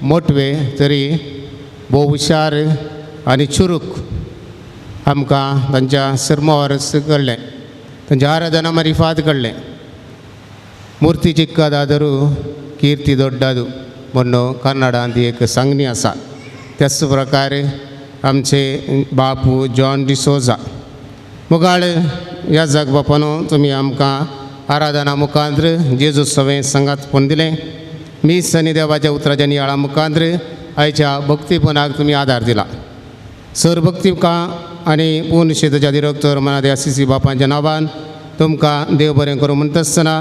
मोटवे तरी भोव हुशार आनी चुरूक आमकां तांच्या सिरमोर कळ्ळें, तांच्या आराधना मारिफात कळ्ळें. मूर्ती चिक्कदादरू कीर्ती दोड्डादू म्हणून कन्नडांत एक सांगणी आसा. त्याच प्रकारे आमचे बापू जॉन डिसोजा मुगाळ ह्या जाग बापानो तुमी आमकां आराधना मुखांत्र जेजू सवें सांगात फोन दिलें. मी सनी देवाच्या उतराच्या नियाळा मुखांत्र आयच्या भक्तीपणाक तुमी आदार दिला. सर भक्तिका आनी पूर्ण शेताच्या दिरक्तर मनादे आसिसी बापांच्या नांवान तुमकां देव बरें करूं म्हणटा आसतना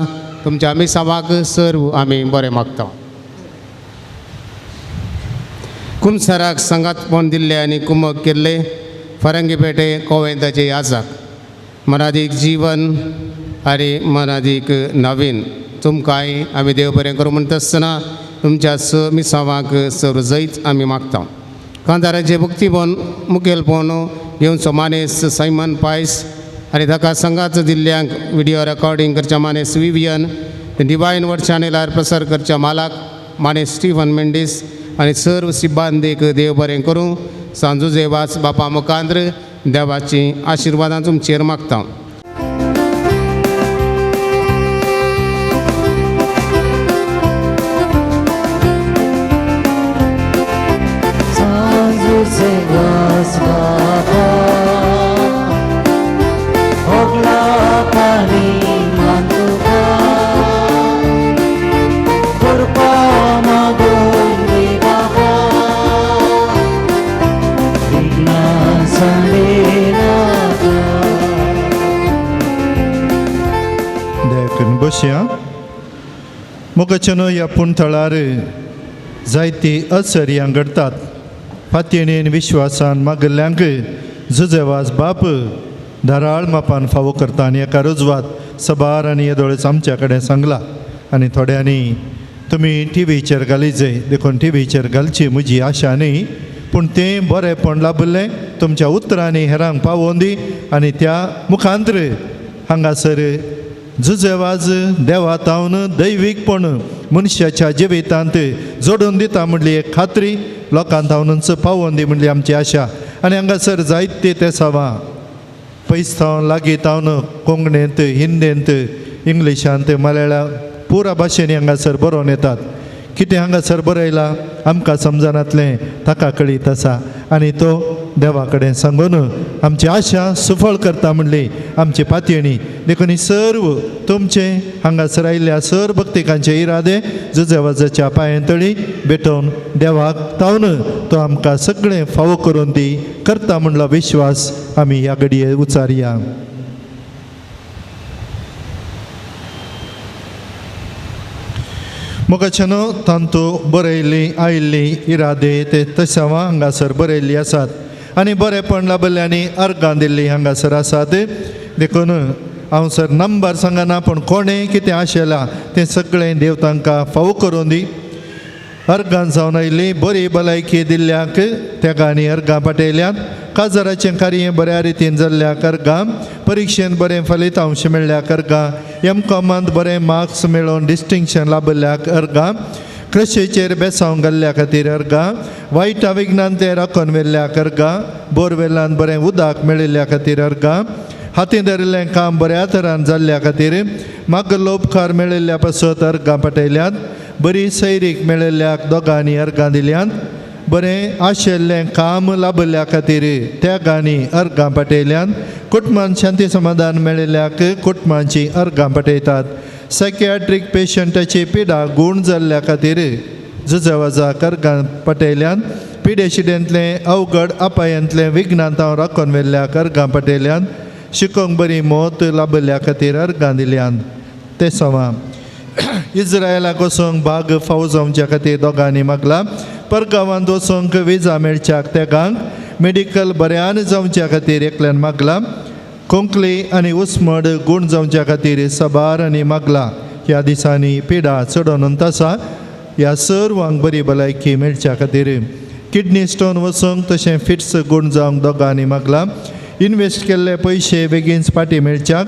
तुमच्या मिसावाक सर्व आमी बरें मागता. कुमसराक सांगातपण दिल्ले आनी कुमक केल्ले फरंगी पेटे कोवेंताचे याजाक मनादीक जीवन आनी मनादीक नवीन तुमकांय आमी देव बरें करूं म्हणटा आसतना तुमच्या स मिसावाक सर्व जैत आमी मागता. कांताराचे भक्तीपण मुखेलपण घेवचो मानेस सायमन पायस आनी ताका संगात दिल्ल्यांक विडियो रेकॉर्डिंग करच्या मानेस विवियन, डिवायन वर्ड चॅनलार प्रसार करच्या मालाक मानेस स्टिफन मेंडीस आनी सर्व सिब्बांदीक देव बरें करूं. सांजुजे वास बापा मुखांत्र देवाची आशिर्वादां तुमचेर मागता. मोगाच्यानो ह्या पूण थळार जायती अचर्यां घडतात. फातयेन विश्वासान मागल्ल्यांक जुजेवास बाप धाराळ मापान फावो करता आनी एका रुजवात सबार आनी येदोळच आमच्या कडेन सांगला आनी थोड्यांनी तुमी टिवीचेर घाली जाय देखून टिवीचेर घालची म्हजी आशा न्ही पूण तें बरेंपण लाभिल्लें तुमच्या उतरांनी हेरांक पावोवन दी आनी त्या मुखांतर हांगासर जुजेवाज देवा तावन दैवीकपण मनशाच्या जिवितांत जोडून दिता म्हणली एक खात्री लोकांत तावनूच पावोवन दी म्हणली आमची आशा आनी हांगासर जायते ते सवां पयस थावन लागीं थावन कोंकणींत हिंदींत इंग्लिशांत मलयाळम पुरा भाशेंनी हांगासर बरोवन येतात. कितें हांगासर बरयलां आमकां समजनातलें ताका कळीत आसा आनी तो देवा कडेन सांगून आमची आशा सुफळ करता म्हणली आमची पातयेणी. देखून ही सर्व तुमचे हांगासर आयिल्ल्या सर्व भक्तिकांचे इरादे जुजेवाजाच्या पांयां तळी भेटोवन देवाक तावन तो आमकां सगळें फावो करून दी करता म्हणलो विश्वास आमी ह्या घडये उचारया. मोगाच्यानो तांतू बरयल्ली आयिल्ली इरादे ते तशावां हांगासर बरयल्ली आसात आनी बरेंपण लाभिल्ल्यांनी अर्गां दिल्ली हांगासर आसात. देखून हांव सर नंबर सांगना पूण कोणें कितें आशेलां तें सगळें देव तांकां फावो करून दी. अर्गां जावन आयिल्ली बरी भलायकी दिल्ल्याक तेगांनी अर्गां पाटयल्यात. काजाराचें कार्य बऱ्या रितीन जाल्ल्याक अर्गां, परिक्षेन बरें फलितांश मेळ्ळ्याक अर्गां, एम कॉमांत बरें मार्क्स मेळोवन डिस्टिंक्शन लाभिल्ल्याक अर्गां, कृशीचेर बेसांव घाल्ल्या खातीर अर्गां, वायट विघ्नांत राखून व्हेल्ल्याक अर्गां, बोरवेलान बरें उदक मेळिल्ल्या खातीर अर्गां, हातीं धरिल्लें काम बऱ्या तरान जाल्ल्या खातीर मागलो उपकार मेळिल्ल्या पासत अर्गां पाटयल्यात. बरी सैरीक मेळिल्ल्याक दोगांनी अर्गां दिल्यात. बरें आशिल्लें काम लाभिल्ल्या खातीर त्यागांनी अर्गां पाटयल्यात. कुटुंबान शांती समाधान मेळिल्ल्याक कुटुंबांची अर्गां पाटयतात. सायकियाट्रीक पेशंटाची पिडा गूण जाल्ल्या खातीर जुजवाजाक अर्गां पाटयल्यात. पिडेशिडेंतलें अवघड अपायांतलें विघ्नांत हांव राखून व्हेल्ल्याक अर्गां पाटयल्यात. शिकोंक बरी मोत लाभिल्ल्या खातीर अर्गां दिल्यात. ते सवां इज्रायलाक वचोंक भाग फावो जावच्या खातीर दोगांनी मागला. परगांवांत वचोंक विजा मेळच्याक तेगांक मेडिकल बऱ्यान जावच्या खातीर एकल्यान मागला. कोंकली आनी उस्मड गूण जावच्या खातीर सबार आनी मागला. ह्या दिसांनी पिडा चडोवन आसा ह्या सर्वांक बरी भलायकी मेळच्या खातीर. किडनी स्टोन वचोंक तशें फिट्स गूण जावंक दोगांनी मागला. इनवेस्ट केल्ले पयशे बेगीन फाटीं मेळच्याक.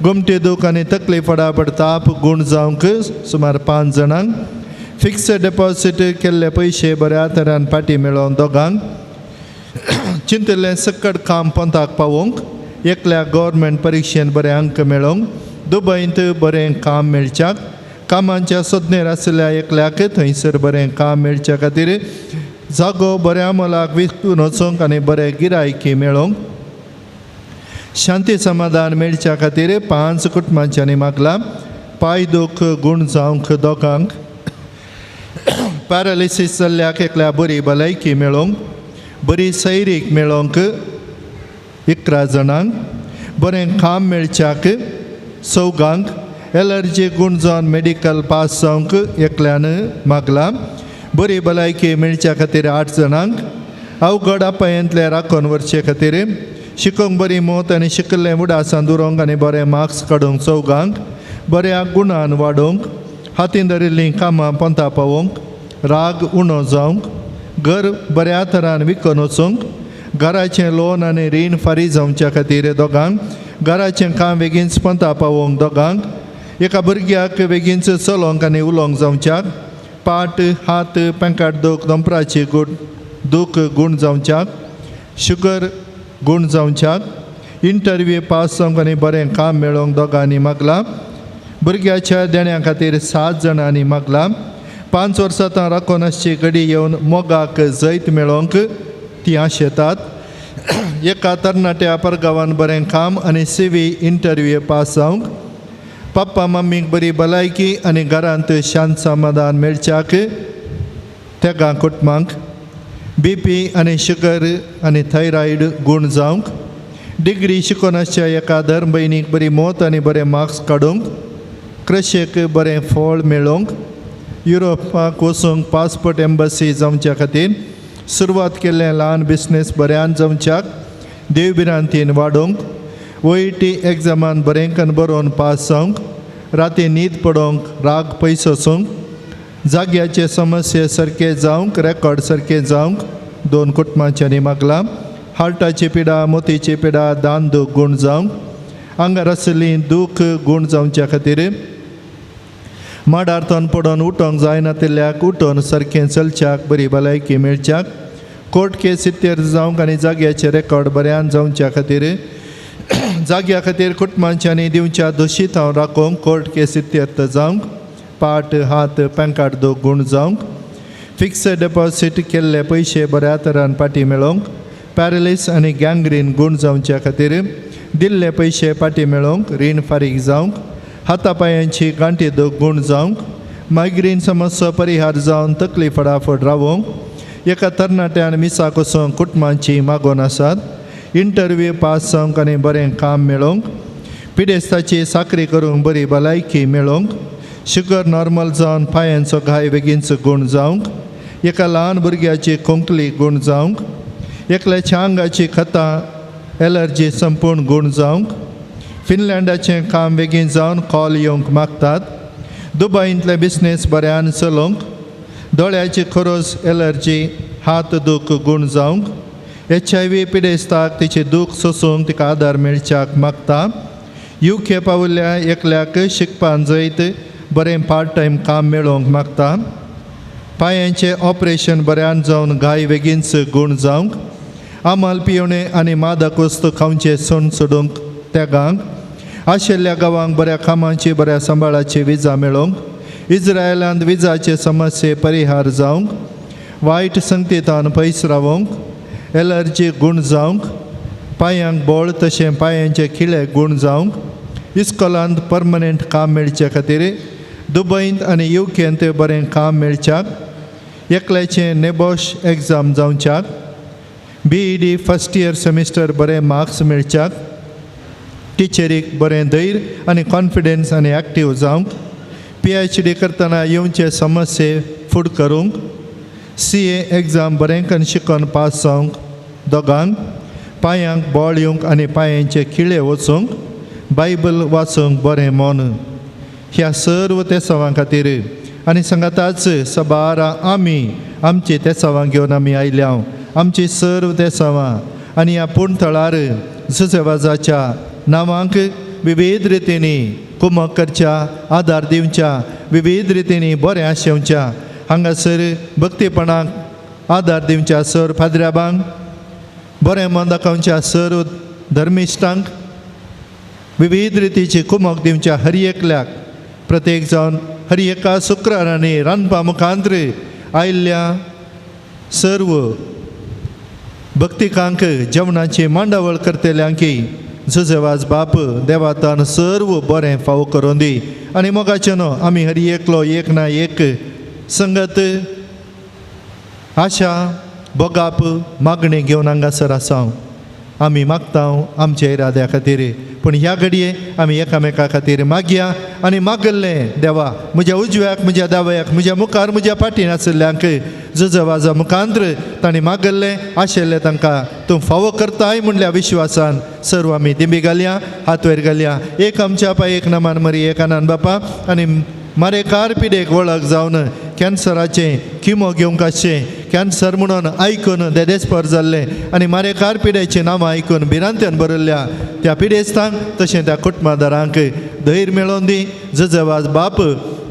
गोमटे दूख आनी तकली फडाफड ताप गूण जावंक सुमार 5 जाणांक. फिक्स्ड डेपॉझीट केल्ले पयशे बऱ्या तरान फाटीं मेळोवन दोगांक. चिंतिल्लें सकट काम पंथाक पावोवंक. एकल्या गव्हर्मेंट परिक्षेन बरें अंक मेळोवंक. दुबयंत बरें काम मेळच्याक. कामांच्या सोदनेर आशिल्ल्या एकल्याक थंयसर बरें काम मेळच्या खातीर जागो बऱ्या मोलाक विकून वचोंक आनी बरें गिरायकी मेळोवंक. शांती समाधान मेळच्या खातीर 5 कुटुंबांच्यांनी मागला. पांय दूख गूण जावंक दोगांक. पॅरालिसीस जाल्ल्याक एकल्या बरी भलायकी मेळोवंक. बरी सैरीक मेळोवंक 11 जाणांक. बरें काम मेळच्याक 4. एलर्जी गूण जावन मेडिकल पास जावंक एकल्यान मागला. बरी भलायकी मेळच्या खातीर 8 जाणांक. अवघड अपायांतले राखून व्हरचे खातीर शिकोंक बरी मोत आनी शिकिल्लें उडासान उरोवंक आनी बरे मार्क्स काडूंक 4. बऱ्या गुणान वाडोवंक. हातीन धरिल्लीं कामां पंथा पावोवंक. राग उणो जावंक. घर बऱ्या तरान विकून वचूंक. घराचें लोन आनी रीण फारीक जावच्या खातीर 2. घराचें काम बेगीनच पंथा पावोवंक 2. एका भुरग्याक बेगीनच चलोवंक आनी उलोवंक जावच्याक. पाट हात पेंकाट दूख दोंपराची दूख गूण जावच्याक. शुगर गूण जावच्याक. इंटरव्यू पास जावंक आनी बरें काम मेळोवंक 2 मागला. भुरग्याच्या देण्या खातीर 7 जाणांनी मागला. 5 वर्सां राखून आसची घडी येवन मोगाक जैत मेळोवंक ती आशेतात. एका तरणाट्या परगांवान बरें काम आनी सिवी इंटरव्यू पास जावंक. पप्पा मम्मीक बरी भलायकी आनी घरांत शांत समाधान मेळच्याक तेगां कुटुंबांक. बी पी आनी शुगर आनी थायरॉयड गूण जावंक. डिग्री शिकोन आसच्या एका धर्म भयणीक बरी मोत आनी बरे मार्क्स काडूंक. कृशेक बरें फळ मेळोवंक. युरोपाक वचूंक पासपोर्ट एम्बसी जावच्या खातीर. सुरवात केल्लें ल्हान बिजनेस बऱ्यान जावच्याक. देवभिरांतीन वाडोवंक. ओईटी एग्जामान बरेंकन बरोवन पास जावंक, राती न्हीद पडोवंक, राग पयस वचूंक, जाग्याचे समस्ये सारके जावंक, रेकॉर्ड सारके जावंक दोन कुटुंबांच्यांनी मागलां. हार्टाची पिडा, मोतीची पिडा, दान दूख गूण जावंक, आंगार आशिल्ली दूख गूण जावच्या खातीर, माडार तोन पडोन उठोंक जायनातिल्ल्याक उठोन सारकें चलच्याक बरी भलायकी मेळच्याक, कोर्ट केस इत्यर्थ जावंक आनी जाग्याचे रेकॉर्ड बऱ्यान जावच्या खातीर, जाग्या खातीर कुटुंबांच्यांनी दिवच्या दोशीत हांव राखोवंक, कोर्ट केस इत्यर्थ जावंक, पाट हात पॅनकार्ड दूख गूण जावंक, फिक्स्ड डेपॉझीट केल्ले पयशे बऱ्या तरान फाटीं मेळोवंक, पॅरलीस आनी गँग्रीन गूण जावच्या खातीर, दिल्ले पयशे फाटीं मेळोवंक, रीण फारीक जावंक, हाता पांयांची गांठी दूख गूण जावंक, मायग्रेन समस्या परिहार जावन तकली फटाफट रावोवंक, एका तरणाट्यान मिसाक वचूंक कुटुंबांची मागोवन आसात, इंटरव्यू पास जावंक आनी बरें काम मेळोवंक, पिडेस्ताची साकरी करूंक बरी भलायकी मेळोवंक, शुगर नॉर्मल जावन पांयांचो घाय बेगीनचो गूण जावंक, एका ल्हान भुरग्याची खोंकली गूण जावंक, एकल्याच्या आंगाची खतां एलर्जी संपूर्ण गूण जावंक, फिनलँडाचें काम बेगीन जावन कॉल येवंक मागतात, दुबयंतले बिजनेस बऱ्यान चलोवंक, दोळ्याची खरोज एलर्जी हात दूख गूण जावंक, HIV पिडेस्ताक तिची दूख सोसूंक तिका आदार मेळच्याक मागता, UK पावल्या एकल्याक शिकपान जैत बरें पार्ट टायम काम मेळोवंक मागता, पांयांचें ऑपरेशन बऱ्यान जावन घाय बेगीनच गूण जावंक, आमल पिवणे आनी मादक वस्तू खावचे सोण सोडूंक त्यागांक, आशिल्ल्या गांवांक बऱ्या कामाची बऱ्या सांबाळाची विजा मेळोवंक, इस्रायलांत विजाचे समस्ये परिहार जावंक, वायट संगतीतान पयस रावोवंक, एलर्जी गूण जावंक, पांयांक बोळ तशें पांयांचे खिळे गूण जावंक, इस्कॉलांत परमनंट काम मेळचे खातीर, दुबयंत आनी युकेंत बरें काम मेळच्याक, एकल्याचें नेबॉश एग्जाम जावच्याक, BEd first year semester बरें मार्क्स मेळच्याक, टिचरीक बरें धैर्य आनी कॉन्फिडन्स आनी एक्टीव जावंक, PhD करतना येवचे समस्ये फुड करूंक, CA exam बरें करून शिकोन पास जावंक दोगांक, पांयांक बोळ येवंक आनी पांयांचे खिळे वचूंक, बायबल वाचूंक बरें मन, ह्या सर्व तेसांवां खातीर आनी सांगाताच सबारा आमी आमची तेसांवां घेवन आमी आयल्या, आमची सर्व तेसांवां आनी ह्या पूण थळार जुजेवाजाच्या नांवांक विविध रितींनी कुमक करच्या, आदार दिवच्या, विविध रितींनी बरें आशेवच्या, हांगासर भक्तीपणाक आदार दिवच्या सर फादऱ्याबांक, बरें मन दाखोवच्या सर धर्मिश्टांक, विविध रितीची कुमक दिवच्या हर एकल्याक, प्रत्येक जावन हर एका शुक्रारांनी रांदपा मुखांत्र आयिल्ल्या सर्व भक्तिकांक जेवणाची मांडावळ करतल्यांकी जुजेवाज बाप देवातान सर्व बरें फावो करून दी. आनी मोगाचें न्हू आमी हर एकलो एक ना एक संगत आशा बोगाप मागणें घेवन हांगासर आसा, आमी मागता आमच्या इराद्या खातीर, पूण ह्या घडये आमी एकामेका खातीर मागया आनी मागल्लें देवा म्हज्या उजव्याक म्हज्या दाव्याक म्हज्या मुखार म्हज्या फाटीन आशिल्ल्यांक जुजवाजा मुखांत्र तांणी मागल्लें आशिल्लें तांकां तूं फावो करताय म्हणल्या विश्वासान सर्व आमी दिंबी घालया, हात वयर घालया. एक आमच्या पाय एक नामान मरी एक आनंद बापा आनी मारेकार पिडेक वळख जावन कॅन्सराचें किमो घेवंक आसचें, कॅन्सर म्हणून आयकून देदेस्पर जाल्लें आनी मारेकार पिडेचीं नांवां आयकून भिरांत्यान बरयल्ल्या त्या पिडेस्तांक तशें त्या कुटुंबादारांक धैर्य मेळोवन दी. जजवाज बाप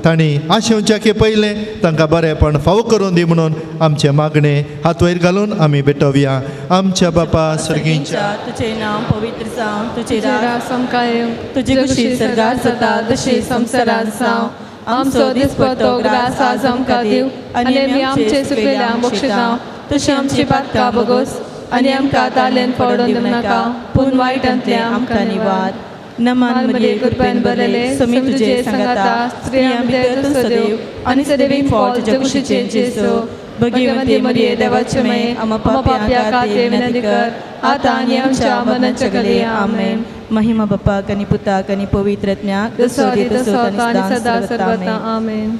तांणी आशेवच्या की पयलें तांकां बरेंपण फावो करून दी म्हणून आमचें मागणें हात वयर घालून आमी भेटोवया. आमच्या बापा सर्गींच्या, तुझे नाव पवित्र जावं, तुझे राज आमकां येवं, तुजी तुजी खुशी सर्गार जाता तशी संवसारांत जावं. आमचो दिसपट्टो ग्रास आज आमकां दिव आनी आमी आमचे सुकलेल्या बक्षितां तशी आमची पातकां बगोस आनी आमकां तालेन पडोवन दिवं नाका, पूण वायटांतल्या आमकां निवार. नमन मरिये, कृपेन भरलेले, स्वामी तुझे संगाता, स्त्रियां भितर तूं सदैव आनी सदैवी फळ तुज्या कुशीचें जेजू. भगवती मरिये, देवाचे माये, आम्हा पाप्यां खातीर विनंती कर, आतां आनी आमच्या मरणाच्या घडये. आमेन. महिमा बापाक आनी पुताक आनी पवित्र आत्म्याक, जसो आदी तसो आतां आनी सदा सर्वता. आमेन.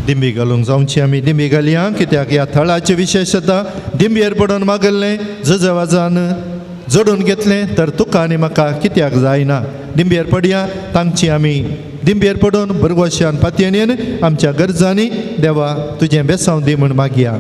दिंबी घालूंक जावची आमी दिंबी घालया, कित्याक ह्या थळाची विशेशता दिंबयेर पडून मागल्लें जजवाजान जोडून घेतलें तर तुका आनी म्हाका कित्याक जायना. दिंबेर पडया तांची आमी दिंबेर पडून भरवशान पातयेन आमच्या गरजांनी देवा तुजें बेसांव दी म्हूण मागया.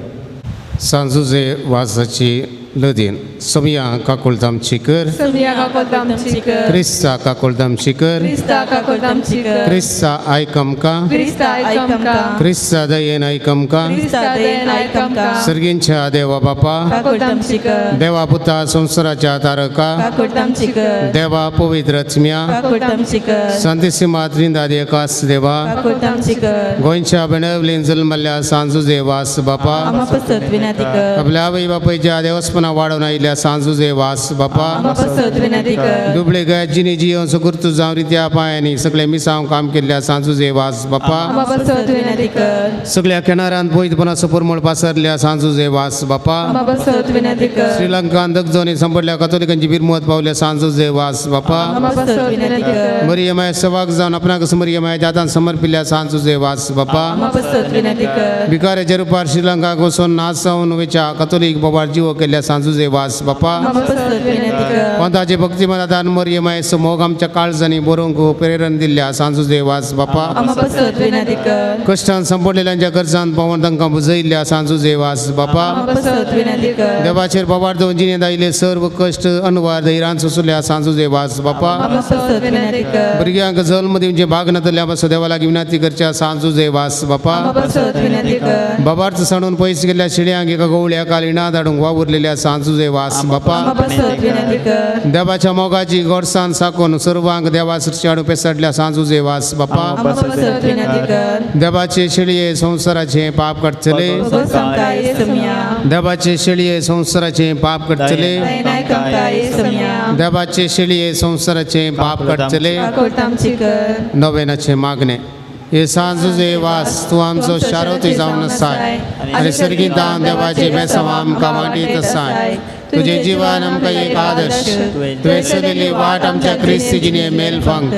सांजुजे वासाची लदीन समया काकुळतामची कर, समया काकुळतामची कर, क्रिस्ता काकुळतामची कर, क्रिस्ता काकुळतामची कर, क्रिस्ता आयक आमकां, क्रिस्ता आयक आमकां, क्रिस्ता दयेन आयक आमकां, क्रिस्ता दयेन आयक आमकां, सर्गींच्या देवा बापा, काकुळतामची कर, देवा पुता संवसाराच्या तारका, काकुळतामची कर, देवा पवित्र आत्म्या, काकुळतामची कर, संतिसिमा त्रिंदाद एकास देवा, काकुळतामची कर, गोंयच्या बेणवलीन जल्मल्ल्या सांजुजे वास बापा, आमा पसत विनंती कर, आपल्या आवय बापायच्या देवस्पना वाडोवन आयिल्ल्या सांजुजे वास बापा, आमा पसत विनंती कर, दुबळे गया जिनी जियोन सुगुर्तू जावं रित्या पांयांनी सगळे मिसांव काम केल्ल्या सांजुजे वास बापा, आमा पसत विनंती कर, सगळ्या किनाऱ्यांत बोयतपणाचो परमळ पासरल्या सांजुजे वास बापा, आमा पसत विनंती कर, श्रीलंकान दगजोनी संपडल्या कथोलिकांची बिरमत पावल्या सांजुजे वास बापा, आमा पसत विनंती कर, मरियमाय सवाग जावन आपणाक मरियमाय जातान समर्पिल्ल्या सांजुजे वास बापा, आमा पसत विनंती कर, भिकाऱ्याच्या रुपार श्रीलंकाक वचून नाच जावन वयच्या कथोलीक बाबार जिवो केल्ल्या सांजुजे वास बापा, आमा पसत विनंती कर, कोंताचे भक्तिमदान मरियमाय मोग आमच्या काळजांनी बरोवंक प्रेरण दिल्ल्या सांजुजे वास बापा, आमा पसत विनंती कर, कश्टान संपडलेल्यांच्या गरजान पावोवन तांकां बुजयिल्ल्या सांजुजे वास बापा, आमा पसत विनंती कर, देवाचेर बाबार दवरून जिणेंत आयिल्ले सर्व कश्ट अनवार धैर्यान सोंसल्या सांजुजे वास बापा, आमा पसत विनंती कर, भुरग्यांक जल्म दिवचे भाग नातल्या पासून देवा लागीं विनंती करच्या सांजुजे वास बापा, आमा पसत विनंती कर, बाबार्थ सांडून पयस गेल्ल्या शिड्यांक एका गवळ्या कालिणा धाडूंक वावुरलेल्या सांजुजे वास बापा, आमा पसत विनंती कर, देवाच्या मोगाची गोडसान साकून सर्वांक देवा सृष्टी हाडून पेसडल्या सांजुजे वास बापा, आमा पसत विनंती कर, देवाचे शेळये संवसाराचे पाप काडटले, भोगोस आमकां ये समया, देवाचे शेळये संवसाराचे पाप काडटले, दयेन आयक आमकां ये समया, देवाचे शेळये संवसाराचे पाप काडटले. काकुळतामची कर, नव्यानाचे मागणे. हे सांजुजे वास तूं आमचो शारोती जावन आसाय आनी सर्गींतान देवाचे बेसांव आमकां वांटीत आसाय. तुजे जिवान आमकां एक आदर्श, तुवें चलिल्ली वाट आमच्या क्रिस्ती जिणे मेल फांग,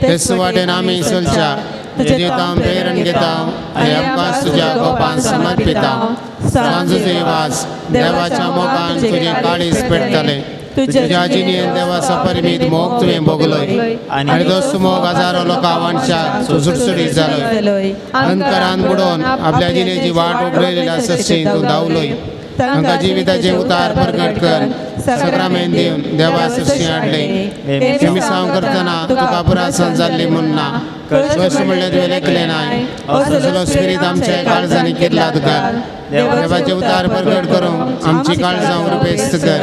तेच वाटेन आमी चलच्या तुजे तांव प्रेरण घेता आनी आमकां तुज्या गोपान समर्पिता. सांजुजे वास देवाच्या मोगान तुजें काळीज पेटतलें. तुज्या जिणेन देवा परिमीत मोग तुवें भोगलोय आनी दोस्त मोग हजारो लोकां वांटच्या सुटसुटीत जालोय. अंधकारान बुडोवन आपल्या जिणेची वाट उगडलेल्या सस्येन तूं धांवलोय. तांकां जिविताचे उतार प्रगट कर, सक्रामेन दिवन देवा सृश्टी हाडले. मिसांव करतना तुका पुरासन जाल्ली म्हूण ना, कश्ट म्हणल्यार तुवें लेखलें नाय, असलो स्पिरीत आमच्या काळजांनी किर्लाद कर. देवाचे उतार प्रगट करूंक आमची काळजां रुपेस्त कर.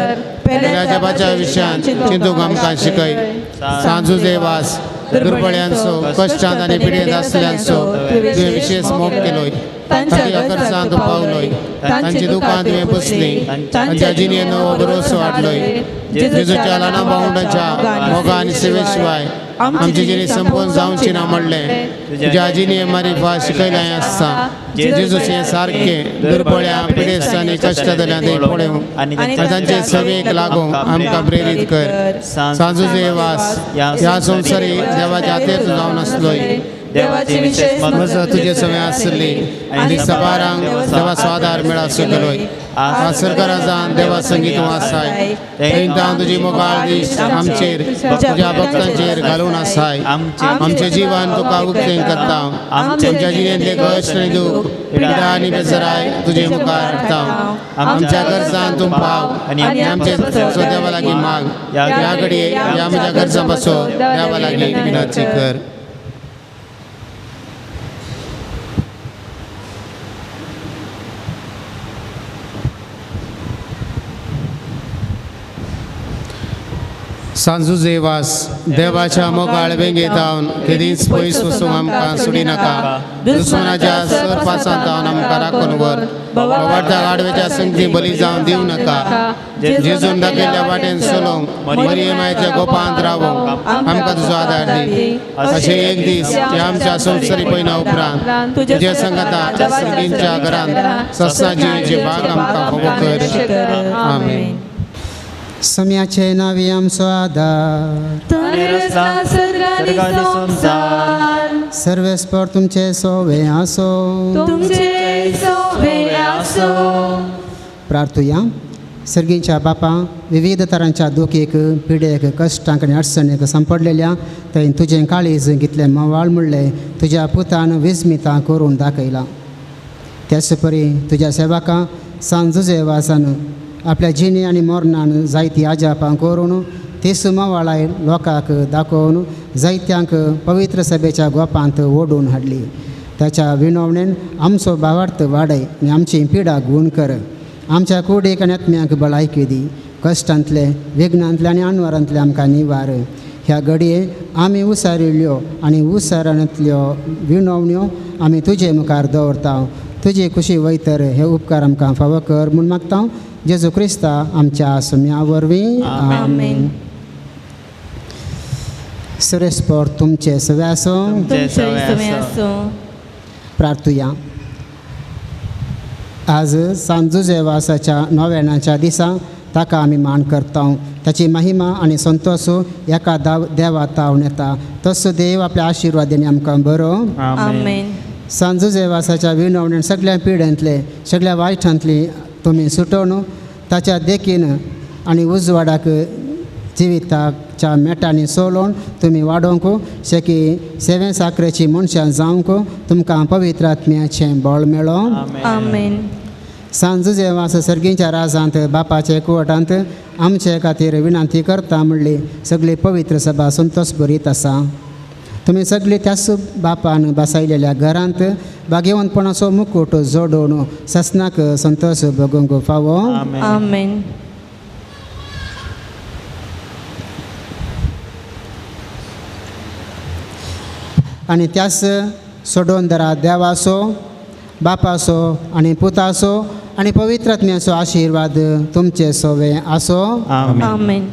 पेल्या जबाच्या विशयान चिंतूंक आमकां शिकय. सांजुजे वास दुर्बळ्यांचो, कश्टांत आनी पिडेंत आसल्यांचो तुवें विशेश मोग केलोय. तांच्या गरजां तूं पावलोय, तांची दुकां तुवें पुसलीं, तांच्या जिणेंत नवो भरोसो हाडलोय. जेजूच्या ल्हाना भावंडाच्या मोगा आनी सेवे शिवाय आमची जिणी संपूर्ण जावची ना म्हणलें तुज्या जिणे मारिफा शिकयलें आसता. जेजूचे सारकें दुर्बळ्या पिडेस्तांनी कश्ट जाल्यां पळोवंक आनी तांचे सेवेक लागूंक आमकां प्रेरीत कर. सांजुजे वास ह्या संवसारी देवाच्या हातेर जावन आसलोय, मजत तुजे सगळें आसली आनी सबारांक देवा स्वादार मेळा केलोय. सरकारान देवा संगीत तूं आसाय, थंय तुजी मोगाळ दीस आमचेर तुज्या भक्तांचेर घालून आसाय. आमचें जिवन तुका उक्तें करता, आमच्या जिणेंतले कश्ट आनी दूख, पिडा आनी बेजराय तुजे मुखार हाडटा. आमच्या गरजान तूं पाव आनी आमचे देवा लागीं माग. ह्या घडये ह्या म्हज्या गरजां पासून देवा लागीं विनंती कर. सांजुजे वास देवाच्या मोगाळ वेंगेतावन केदींच पयस वचूंक आमकां सोडिनाका. दुस्मनाच्या सरपासांत जावन आमकां राखून व्हर. बाबाच्या आडवेच्या संगती बली जावन दिवं नाका. जेजून दाखयल्ल्या वाटेन चलोवंक, मरियमायच्या गोपांत रावोंक आमकां तुजो आदार दी. अशें एक दीस ह्या आमच्या संवसारी पयना उपरांत तुज्या संगता सर्गींच्या घरांत सस्ना जिणेचे भाग आमकां फावो कर. आमेन. सम्याचे नावी आमचो आदार, सर्वेस्पर तुमचे सोवे आसो, तुमचे सोवे आसो. प्रार्थुया. सर्गींच्या बापा विविध तरांच्या दुखीक पिडेक कश्टांक आनी अडचणीक सांपडलेल्या थंय तुजें काळीज कितलें म्होंवाळ म्हणलें तुज्या पुतान विस्मितां करून दाखयलां. त्याच परी तुज्या सेवकां सांत जुजेवासान आपल्या जिणे आनी मरणान जायती आजापां करून तीस म्होंवाळाय लोकांक दाखोवन जायत्यांक पवित्र सभेच्या गोपांत ओडून हाडली. ताच्या विनवणेन आमचो भावार्थ वाडय आनी आमची पिडा गूण कर. आमच्या कुडीक आनी आत्म्याक भलायकी दी. कश्टांतले विघ्नांतले आनी अनवरांतले आमकां निवार. ह्या घडये आमी उसारिल्ल्यो आनी उसारांतल्यो विनवण्यो आमी तुजे मुखार दवरता. तुजी खुशी वयतर हे उपकार आमकां फावो कर म्हूण मागता जेजू क्रिस्ता आमच्या सुम्या वरवीं. आमेन. सुरेशपोर तुमचे सवे आसूं. प्रार्थुया. आज सांत जुजेवासाच्या नोवेनाच्या दिसा ताका आमी मान करता. ताची महिमा आनी संतोष एका देवा तावन येता. तसो देव आपल्या आशिर्वादांनी आमकां बरो. आमेन. सांत जुजेवासाच्या विनवणेन सगळ्या पिड्यांतले सगळ्या वायटांतली तुमी सुटोवन ताच्या देखीन आनी उजवाडाक जिविताच्या मेटांनी सोलोवन तुमी वाडोवंक शेकी सेवे साकरेची मनशां जावंक तुमकां पवित्र आत्म्याचें बळ मेळो. आमेन. सांत जुजेवास सर्गीच्या राजांत बापाचे कुवटांत आमचे खातीर विनंती करता म्हणली सगळी पवित्र सभा संतोष भरीत आसा. तुमी सगळी त्याच बापान बसायलेल्या घरांत भाग्यवंतपणाचो मुकूट जोडून ससनाक संतोष भोगूंक फावो. आमेन. आनी त्याच सोडोवन दरा देवाचो बापाचो आनी पुताचो आनी पवित्र आत्म्याचो आशिर्वाद तुमचे सोवे आसो. आमेन.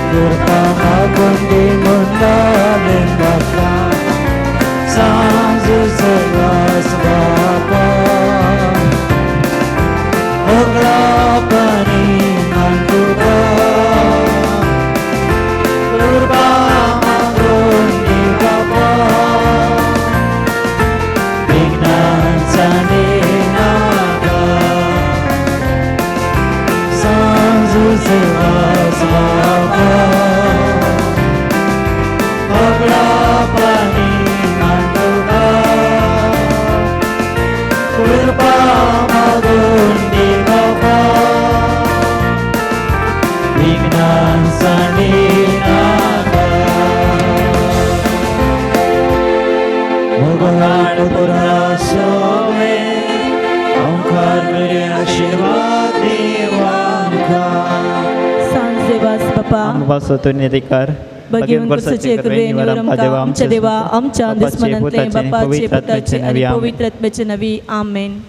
Kurta magundi munda lembaka. बरे आशिर्वाद दीव आमकां. सांज देवास बापा. आमकां निधिकार भगवंत पुरसाचे कृपेन निवर आमकां आमच्या देवा आमच्या दुस्मनांतले बापाचे पुताचे आनी पवित्र आत्म्याचे नवी. आमेन.